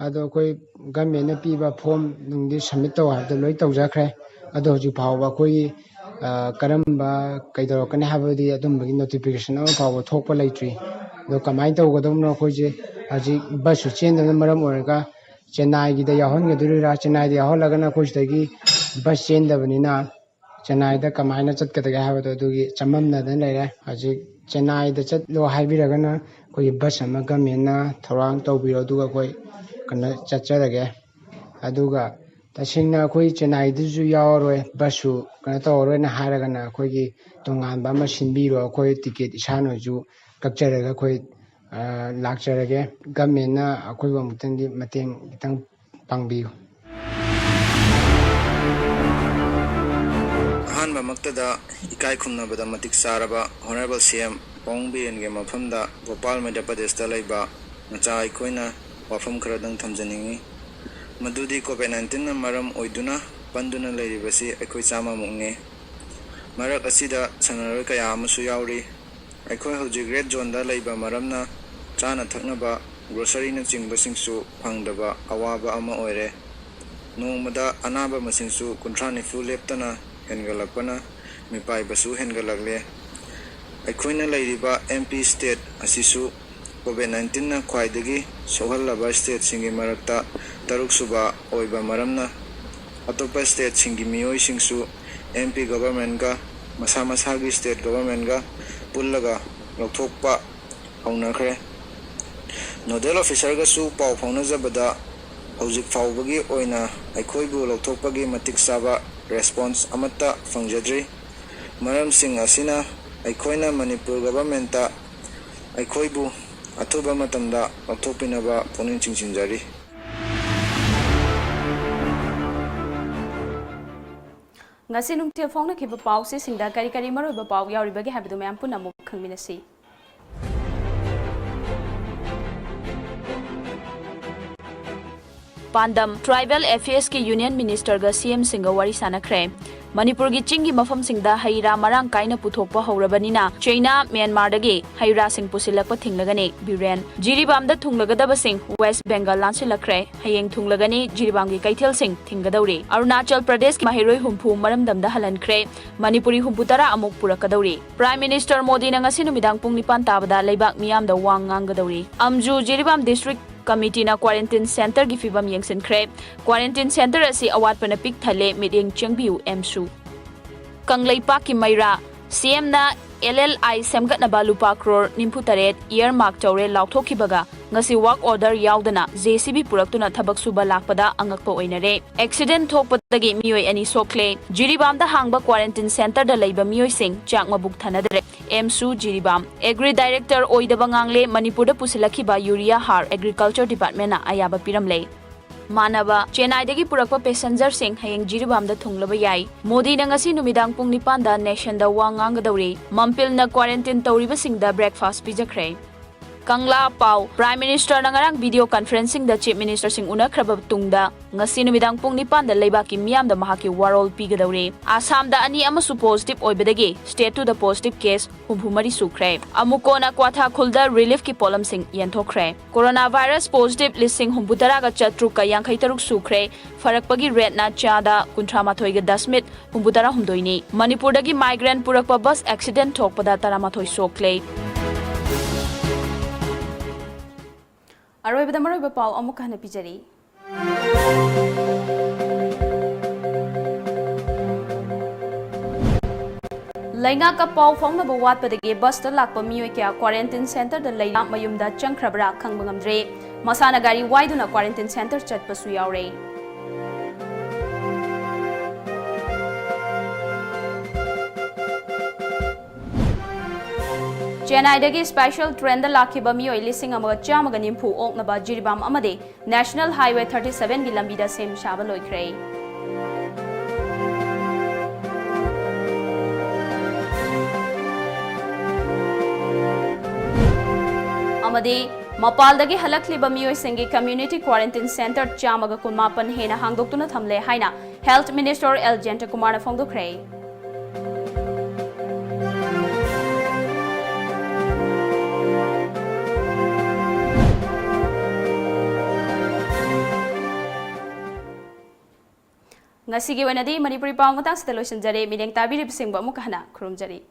ꯑꯗꯣ ꯑꯩꯈꯣꯏ ꯒꯃꯦꯟꯅ ꯄꯤꯕ ꯐꯣꯝ ꯅꯨꯡꯗꯤ ꯁꯕꯃꯤꯠ ꯇꯧ ꯍꯥꯏꯕꯗꯣ ꯂꯣꯏ ꯇꯧꯖꯈ꯭ꯔꯦ꯫ ꯑꯗꯣ ꯍꯧꯖꯤꯛ ꯐꯥꯎꯕ ꯑꯩꯈꯣꯏꯒꯤ, ꯑ, ꯀꯔꯝꯕ ꯀꯩꯗꯧꯔꯛꯀꯅꯤ ꯍꯥꯏꯕꯗꯤ ꯑꯗꯨꯝꯕꯒꯤ ꯅꯣꯇꯤꯐꯤꯀꯦꯁꯟ ꯑꯃ ꯐꯥꯎꯕ ꯊꯣꯛꯄ ꯂꯩꯇ꯭ꯔꯤ꯫ ꯑꯗꯣ ꯀꯃꯥꯏꯅ ꯇꯧꯒꯗꯕꯅꯣ? ꯑꯩꯈꯣꯏꯁꯦ ꯍꯧꯖꯤꯛ ꯕꯁꯁꯨ ꯆꯦꯟꯗꯕꯅ ꯃꯔꯝ ꯑꯣꯏꯔꯒ ꯆꯦꯟꯅꯥꯏꯒꯤꯗ ꯌꯥꯎꯍꯟꯒꯗꯣꯔꯤꯔꯥ? ꯆꯦꯟꯅꯥꯏꯗ ꯌꯥꯎꯍꯜꯂꯒꯅ ꯑꯩꯈꯣꯏ ꯁꯤꯗꯒꯤ ꯕꯁ ꯆꯦꯟꯗꯕꯅꯤꯅ ꯆꯦꯟꯅꯥꯏꯗ ꯀꯃꯥꯏꯅ ꯆꯠꯀꯗꯒꯦ ꯍꯥꯏꯕꯗꯣ ꯑꯗꯨꯒꯤ ꯆꯃꯝꯅꯗꯅ ꯂꯩꯔꯦ꯫ ꯍꯧꯖꯤꯛ ꯆꯦꯟꯅꯥꯏꯗ ꯆꯠꯂꯣ ꯍꯥꯏꯕꯤꯔꯒꯅ ꯑꯩꯈꯣꯏꯒꯤ ꯕꯁ ꯑꯃ ꯒꯃꯦꯟꯅ ꯊꯧꯔꯥꯡ ꯇꯧꯕꯤꯔꯣ, ꯑꯗꯨꯒ ꯑꯩꯈꯣꯏ ꯀꯩꯅꯣ ꯆꯠꯆꯔꯒꯦ꯫ ꯑꯗꯨꯒ ꯇꯁꯦꯡꯅ ꯑꯩꯈꯣꯏ ꯆꯦꯟꯅꯥꯏꯗꯁꯨ ꯌꯥꯎꯔꯔꯣꯏ, ꯕꯁꯁꯨ ꯀꯩꯅꯣ ꯇꯧꯔꯔꯣꯏꯅ ꯍꯥꯏꯔꯒꯅ ꯑꯩꯈꯣꯏꯒꯤ ꯇꯣꯉꯥꯟꯕ ꯑꯃ ꯁꯤꯟꯕꯤꯔꯣ, ꯑꯩꯈꯣꯏ ꯇꯤꯀꯦꯠ ꯏꯁꯥꯅꯁꯨ ꯀꯛꯆꯔꯒ ꯑꯩꯈꯣꯏ, ꯑ, ꯂꯥꯛꯆꯔꯒꯦ꯫ ꯒꯃꯦꯟꯅ ꯑꯩꯈꯣꯏꯕꯨ ꯑꯃꯨꯛꯇꯪꯗꯤ ꯃꯇꯦꯡ ꯈꯤꯇꯪ ꯄꯥꯡꯕꯤꯌꯨ꯫ ꯑꯍꯥꯟꯕꯃꯛꯇꯗ ꯏꯀꯥꯏ ꯈꯨꯝꯅꯕꯗ ꯃꯇꯤꯛ ꯆꯥꯔꯕ Honourable C M ꯄꯥꯕꯨꯡ ꯕꯤꯔꯦꯟꯒꯤ ꯃꯐꯝꯗ ꯒꯣꯄꯥꯜ ꯃꯩꯙ꯭ꯌ ꯄ꯭ꯔꯗꯦꯁꯇ ꯂꯩꯕ ꯃꯆꯥ ꯑꯩꯈꯣꯏꯅ ꯋꯥꯐꯝ ꯈꯔꯗꯪ ꯊꯝꯖꯅꯤꯡꯏ꯫ ꯃꯗꯨꯗꯤ COVID nineteenꯅ ꯃꯔꯝ ꯑꯣꯏꯗꯨꯅ ꯄꯟꯗꯨꯅ ꯂꯩꯔꯤꯕꯁꯤ ꯑꯩꯈꯣꯏ ꯆꯥꯝꯃꯃꯨꯛꯅꯤ꯫ ꯃꯔꯛ ꯑꯁꯤꯗ ꯁꯥꯟꯅꯔꯣꯏ ꯀꯌꯥ ꯑꯃꯁꯨ ꯌꯥꯎꯔꯤ꯫ ꯑꯩꯈꯣꯏ ꯍꯧꯖꯤꯛ red zoneꯗ ꯂꯩꯕ ꯃꯔꯝꯅ ꯆꯥꯅ ꯊꯛꯅꯕ, groceryꯅꯆꯤꯡꯕꯁꯤꯡꯁꯨ ꯐꯪꯗꯕ ꯑꯋꯥꯕ ꯑꯃ ꯑꯣꯏꯔꯦ꯫ ꯅꯣꯡꯃꯗ ꯑꯅꯥꯕ ꯃꯁꯤꯡꯁꯨ ꯀꯨꯟꯊ꯭ꯔꯥ ꯅꯤꯐꯨ ꯂꯦꯞꯇꯅ ꯍꯦꯟꯒꯠꯂꯛꯄꯅ ꯃꯤꯄꯥꯏꯕꯁꯨ ꯍꯦꯟꯒꯠꯂꯛꯂꯦ꯫ ꯑꯩꯈꯣꯏꯅ ꯂꯩꯔꯤꯕ M P state ꯑꯁꯤꯁꯨ COVID nineteenꯅ ꯈ꯭ꯋꯥꯏꯗꯒꯤ ꯁꯣꯛꯍꯜꯂꯕ stateꯁꯤꯡꯒꯤ ꯃꯔꯛꯇ ꯇꯔꯨꯛꯁꯨꯕ ꯑꯣꯏꯕ ꯃꯔꯝꯅ, ꯑꯇꯣꯞꯄ stateꯁꯤꯡꯒꯤ ꯃꯤꯑꯣꯏꯁꯤꯡꯁꯨ M P governmentꯒ ꯃꯁꯥ ꯃꯁꯥꯒꯤ state governmentꯒ ꯄꯨꯜꯂꯒ ꯂꯧꯊꯣꯛꯄ ꯍꯧꯅꯈ꯭ꯔꯦ꯫ Nodal officerꯒꯁꯨ ꯄꯥꯎ ꯐꯥꯎꯅꯖꯕꯗ, ꯍꯧꯖꯤꯛ ꯐꯥꯎꯕꯒꯤ ꯑꯣꯏꯅ ꯑꯩꯈꯣꯏꯕꯨ ꯂꯧꯊꯣꯛꯄꯒꯤ ꯃꯇꯤꯛ ꯆꯥꯕ response ꯑꯃꯠꯇ ꯐꯪꯖꯗ꯭ꯔꯤ꯫ ꯃꯔꯝꯁꯤꯡ ꯑꯁꯤꯅ ꯑꯩꯈꯣꯏꯅ ꯃꯅꯤꯄꯨꯔ governmentꯇ ꯑꯩꯈꯣꯏꯕꯨ ꯑꯊꯨꯕ ꯃꯇꯝꯗ ꯂꯧꯊꯣꯛꯄꯤꯅꯕ ꯄꯨꯛꯅꯤꯡ ꯆꯤꯡꯁꯤꯟꯖꯔꯤ꯫ ꯉꯁꯤ ꯅꯨꯡꯊꯤꯜ ꯐꯣꯡꯅꯈꯤꯕ ꯄꯥꯎꯆꯦꯁꯤꯡꯗ ꯀꯔꯤ ꯀꯔꯤ ꯃꯔꯨꯑꯣꯏꯕ ꯄꯥꯎ ꯌꯥꯎꯔꯤꯕꯒꯦ ꯍꯥꯏꯕꯗꯨ ꯃꯌꯥꯝ ꯄꯨꯟꯅ ꯑꯃꯨꯛ ꯈꯪꯃꯤꯟꯅꯁꯤ꯫ ꯄꯥꯟꯗꯝ, Tribal Affairs ꯀꯤ Union Minister ꯒ C M ꯁꯤꯡꯒ ꯋꯥꯔꯤ ꯁꯥꯟꯅꯈ꯭ꯔꯦ꯫ ꯃꯅꯤꯄꯨꯔꯒꯤ ꯆꯤꯡꯒꯤ ꯃꯐꯝꯁꯤꯡꯗ ꯍꯩ ꯔꯥ ꯃꯔꯥꯡ ꯀꯥꯏꯅ ꯄꯨꯊꯣꯛꯄ ꯍꯧꯔꯕꯅꯤꯅ ꯆꯩꯅꯥ, ꯃ꯭ꯌꯥꯟꯃꯥꯔꯗꯒꯤ ꯍꯩ ꯔꯥꯁꯤꯡ ꯄꯨꯁꯤꯜꯂꯛꯄ ꯊꯤꯡꯂꯒꯅꯤ꯫ Biren, ꯖꯤꯔꯤꯕꯥꯝꯗ ꯊꯨꯡꯂꯒꯗꯕꯁꯤꯡ West Bengal ꯂꯥꯟꯁꯤꯜꯂꯛꯈ꯭ꯔꯦ꯫ ꯍꯌꯦꯡ ꯊꯨꯡꯂꯒꯅꯤ꯫ ꯖꯤꯔꯤꯕꯥꯝꯒꯤ ꯀꯩꯊꯦꯜꯁꯤꯡ ꯊꯤꯡꯒꯗꯧꯔꯤ꯫ ꯑꯔꯨꯅꯥꯆꯜ ꯄ꯭ꯔꯗꯦꯁꯀꯤ ꯃꯍꯩꯔꯣꯏ ꯍꯨꯝꯐꯨ ꯃꯔꯝꯗꯝꯗ ꯍꯜꯍꯟꯈ꯭ꯔꯦ꯫ ꯃꯅꯤꯄꯨꯔꯤ ꯍꯨꯝꯐꯨ ꯇꯔꯥ ꯑꯃꯨꯛ ꯄꯨꯔꯛꯀꯗꯧꯔꯤ꯫ Prime Minister ꯃꯣꯗꯤꯅ ꯉꯁꯤ ꯅꯨꯃꯤꯗꯥꯡ ꯄꯨꯡ ꯅꯤꯄꯥꯟ ꯇꯥꯕꯗ ꯂꯩꯕꯥꯛ ꯃꯤꯌꯥꯝꯗ ꯋꯥ ꯉꯥꯡꯒꯗꯧꯔꯤ꯫ ꯑꯝꯖꯨ ꯖꯤꯔꯤꯕꯥꯝ District Committee ꯅ quarantine center ꯒꯤ ꯐꯤꯕꯝ ꯌꯦꯡꯁꯤꯟꯈ꯭ꯔꯦ꯫ Quarantine center ꯑꯁꯤ ꯑꯋꯥꯠꯄꯅ ꯄꯤꯛ ꯊꯜꯂꯦ, ꯃꯤꯠꯌꯦꯡ ꯆꯪꯕꯤꯌꯨ, ꯑꯦꯝꯁꯨ꯫ ꯀꯪꯂꯩꯄꯥꯛꯀꯤ ꯃꯩꯔꯥ, C M ꯅ L L I ꯁꯦꯝꯒꯠꯅꯕ ꯂꯨꯄꯥ ꯀ꯭ꯔꯣꯔ ꯅꯤꯐꯨ ꯇꯔꯦꯠ earmark ꯇꯧꯔꯦ ꯂꯥꯎꯊꯣꯛꯈꯤꯕꯒ ꯉꯁꯤ work order ꯌꯥꯎꯗꯅ J C B ꯄꯨꯔꯛꯇꯨꯅ ꯊꯕꯛ ꯁꯨꯕ ꯂꯥꯛꯄꯗ ꯑꯉꯛꯄ ꯑꯣꯏꯅꯔꯦ꯫ Accident ꯊꯣꯛꯄꯗꯒꯤ ꯃꯤꯑꯣꯏ ꯑꯅꯤ ꯁꯣꯛꯂꯦ꯫ ꯖꯤꯔꯤꯕꯥꯝꯗ ꯍꯥꯡꯕ quarantine center ꯗ ꯂꯩꯕ ꯃꯤꯑꯣꯏꯁꯤꯡ ꯆꯥꯛ ꯃꯕꯨꯛ ꯊꯟꯅꯗ꯭ꯔꯦ꯫ ꯑꯦꯝꯁꯨ ꯖꯤꯔꯤꯕꯥꯝ꯫ Agri Director ꯑꯣꯏꯗꯕ ꯉꯥꯡꯂꯦ꯫ ꯃꯅꯤꯄꯨꯔꯗ ꯄꯨꯁꯤꯜꯂꯛꯈꯤꯕ ꯌꯨꯔꯤꯌꯥ ꯍꯥꯔ Agriculture Department ꯅ ꯑꯌꯥꯕ ꯄꯤꯔꯝꯂꯦ꯫ ꯃꯥꯟꯅꯕ, ꯆꯦꯟꯅꯥꯏꯗꯒꯤ ꯄꯨꯔꯛꯄ passenger ꯁꯤꯡ ꯍꯌꯦꯡ ꯖꯤꯔꯤꯕꯥꯝꯗ ꯊꯨꯡꯂꯕ ꯌꯥꯏ꯫ ꯃꯣꯗꯤꯅ ꯉꯁꯤ ꯅꯨꯃꯤꯗꯥꯡ ꯄꯨꯡ ꯅꯤꯄꯥꯟꯗ nation ꯗ ꯋꯥ ꯉꯥꯡꯒꯗꯧꯔꯤ꯫ ꯃꯝꯄꯤꯜꯅ quarantine ꯇꯧꯔꯤꯕꯁꯤꯡꯗ breakfast ꯄꯤꯖꯈ꯭ꯔꯦ꯫ ꯀꯪꯂꯥ ꯄꯥꯎ, Prime Minister ꯅ ꯉꯔꯥꯡ video conferencing ꯗ Chief Minister ꯁꯤꯡ ꯎꯅꯈ꯭ꯔꯕ ꯇꯨꯡꯗ ꯉꯁꯤ ꯅꯨꯃꯤꯗꯥꯡ ꯄꯨꯡ ꯅꯤꯄꯥꯟꯗ ꯂꯩꯕꯥꯛꯀꯤ ꯃꯤꯌꯥꯝꯗ ꯃꯍꯥꯛꯀꯤ ꯋꯥꯔꯣꯜ ꯄꯤꯒꯗꯧꯔꯤ꯫ ꯑꯁꯥꯝꯗ ꯑꯅꯤ ꯑꯃꯁꯨ positive ꯑꯣꯏꯕꯗꯒꯤ state ꯇꯨꯗ positive case ꯍꯨꯝꯐꯨ ꯃꯔꯤ ꯁꯨꯈ꯭ꯔꯦ꯫ ꯑꯃꯨꯀꯣꯅ ꯀ꯭ꯋꯥꯊꯥ ꯈꯨꯜꯗ relief ꯀꯤ ꯄꯣꯠꯂꯝꯁꯤꯡ ꯌꯦꯟꯊꯣꯛꯈ꯭ꯔꯦ꯫ Corona virus positive ꯂꯤꯁꯤꯡ ꯍꯨꯝꯐꯨ ꯇꯔꯥꯒ ꯆꯥꯇ꯭ꯔꯨꯛꯀ ꯌꯥꯡꯈꯩ ꯇꯔꯨꯛ ꯁꯨꯈ꯭ꯔꯦ꯫ ꯐꯔꯛꯄꯒꯤ rate ꯅ ꯆꯥꯗ ꯀꯨꯟꯊ꯭ꯔꯥ ꯃꯥꯊꯣꯏꯒ ꯗꯁꯃꯤꯠ ꯍꯨꯝꯐꯨ ꯇꯔꯥ ꯍꯨꯝꯗꯣꯏꯅꯤ꯫ ꯃꯅꯤꯄꯨꯔꯗꯒꯤ migrant ꯄꯨꯔꯛꯄ bus accident ꯊꯣꯛꯄꯗ ꯇꯔꯥꯃꯥꯊꯣꯏ ꯁꯣꯛꯂꯦ꯫ ꯑꯔꯣꯏꯕꯗ ꯃꯔꯨꯑꯣꯏꯕ ꯄꯥꯎ ꯑꯃꯨꯛ ꯍꯟꯅ ꯄꯤꯖꯔꯤ꯫ ꯂꯩꯉꯥꯛꯀ ꯄꯥꯎ ꯐꯥꯎꯅꯕ ꯋꯥꯠꯄꯗꯒꯤ bus ꯇ ꯂꯥꯛꯄ ꯃꯤꯑꯣꯏ ꯀꯌꯥ quarantine center ꯗ ꯂꯩꯅ ꯃꯌꯨꯝꯗ ꯆꯪꯈ꯭ꯔꯕ꯭ꯔꯥ ꯈꯪꯕ ꯉꯝꯗ꯭ꯔꯦ꯫ ꯃꯁꯥꯅ ꯒꯥꯔꯤ ꯋꯥꯏꯗꯨꯅ quarantine center ꯆꯠꯄꯁꯨ ꯌꯥꯎꯔꯦ꯫ ꯆꯦꯟꯅꯥꯏꯗꯒꯤ special train ꯗ ꯂꯥꯛꯈꯤꯕ ꯃꯤꯑꯣꯏ ꯂꯤꯁꯤꯡ ꯑꯃꯒ ꯆꯥꯝꯃꯒ ꯅꯤꯐꯨ ꯑꯣꯛꯅꯕ ꯖꯤꯔꯤꯕꯥꯝ ꯑꯃꯗꯤ National Highway thirty seven ꯒꯤ ꯂꯝꯕꯤꯗ ꯁꯦꯝ ꯁꯥꯕ ꯂꯣꯏꯈ꯭ꯔꯦ꯫ ꯑꯃꯗꯤ ꯃꯄꯥꯜꯗꯒꯤ ꯍꯜꯂꯛꯂꯤꯕ ꯃꯤꯑꯣꯏꯁꯤꯡꯒꯤ community quarantine centre ꯆꯥꯝꯃꯒ ꯀꯨꯟꯃꯥꯄꯟ ꯍꯦꯟꯅ ꯍꯥꯡꯗꯣꯛꯇꯨꯅ ꯊꯝꯂꯦ ꯍꯥꯏꯅ Health Minister L Jayantakumar ꯅ ꯐꯣꯡꯗꯣꯛꯈ꯭ꯔꯦ꯫ ꯉꯁꯤꯒꯤ ꯑꯣꯏꯅꯗꯤ ꯃꯅꯤꯄꯨꯔꯤ ꯄꯥꯎ ꯃꯇꯥꯡꯁꯤꯗ ꯂꯣꯏꯁꯤꯟꯖꯔꯦ꯫ ꯃꯤꯠꯌꯦꯡ ꯇꯥꯕꯤꯔꯤꯕꯁꯤꯡꯕꯨ ꯑꯃꯨꯛꯀ ꯍꯟꯅ ꯈꯨꯔꯨꯝꯖꯔꯤ꯫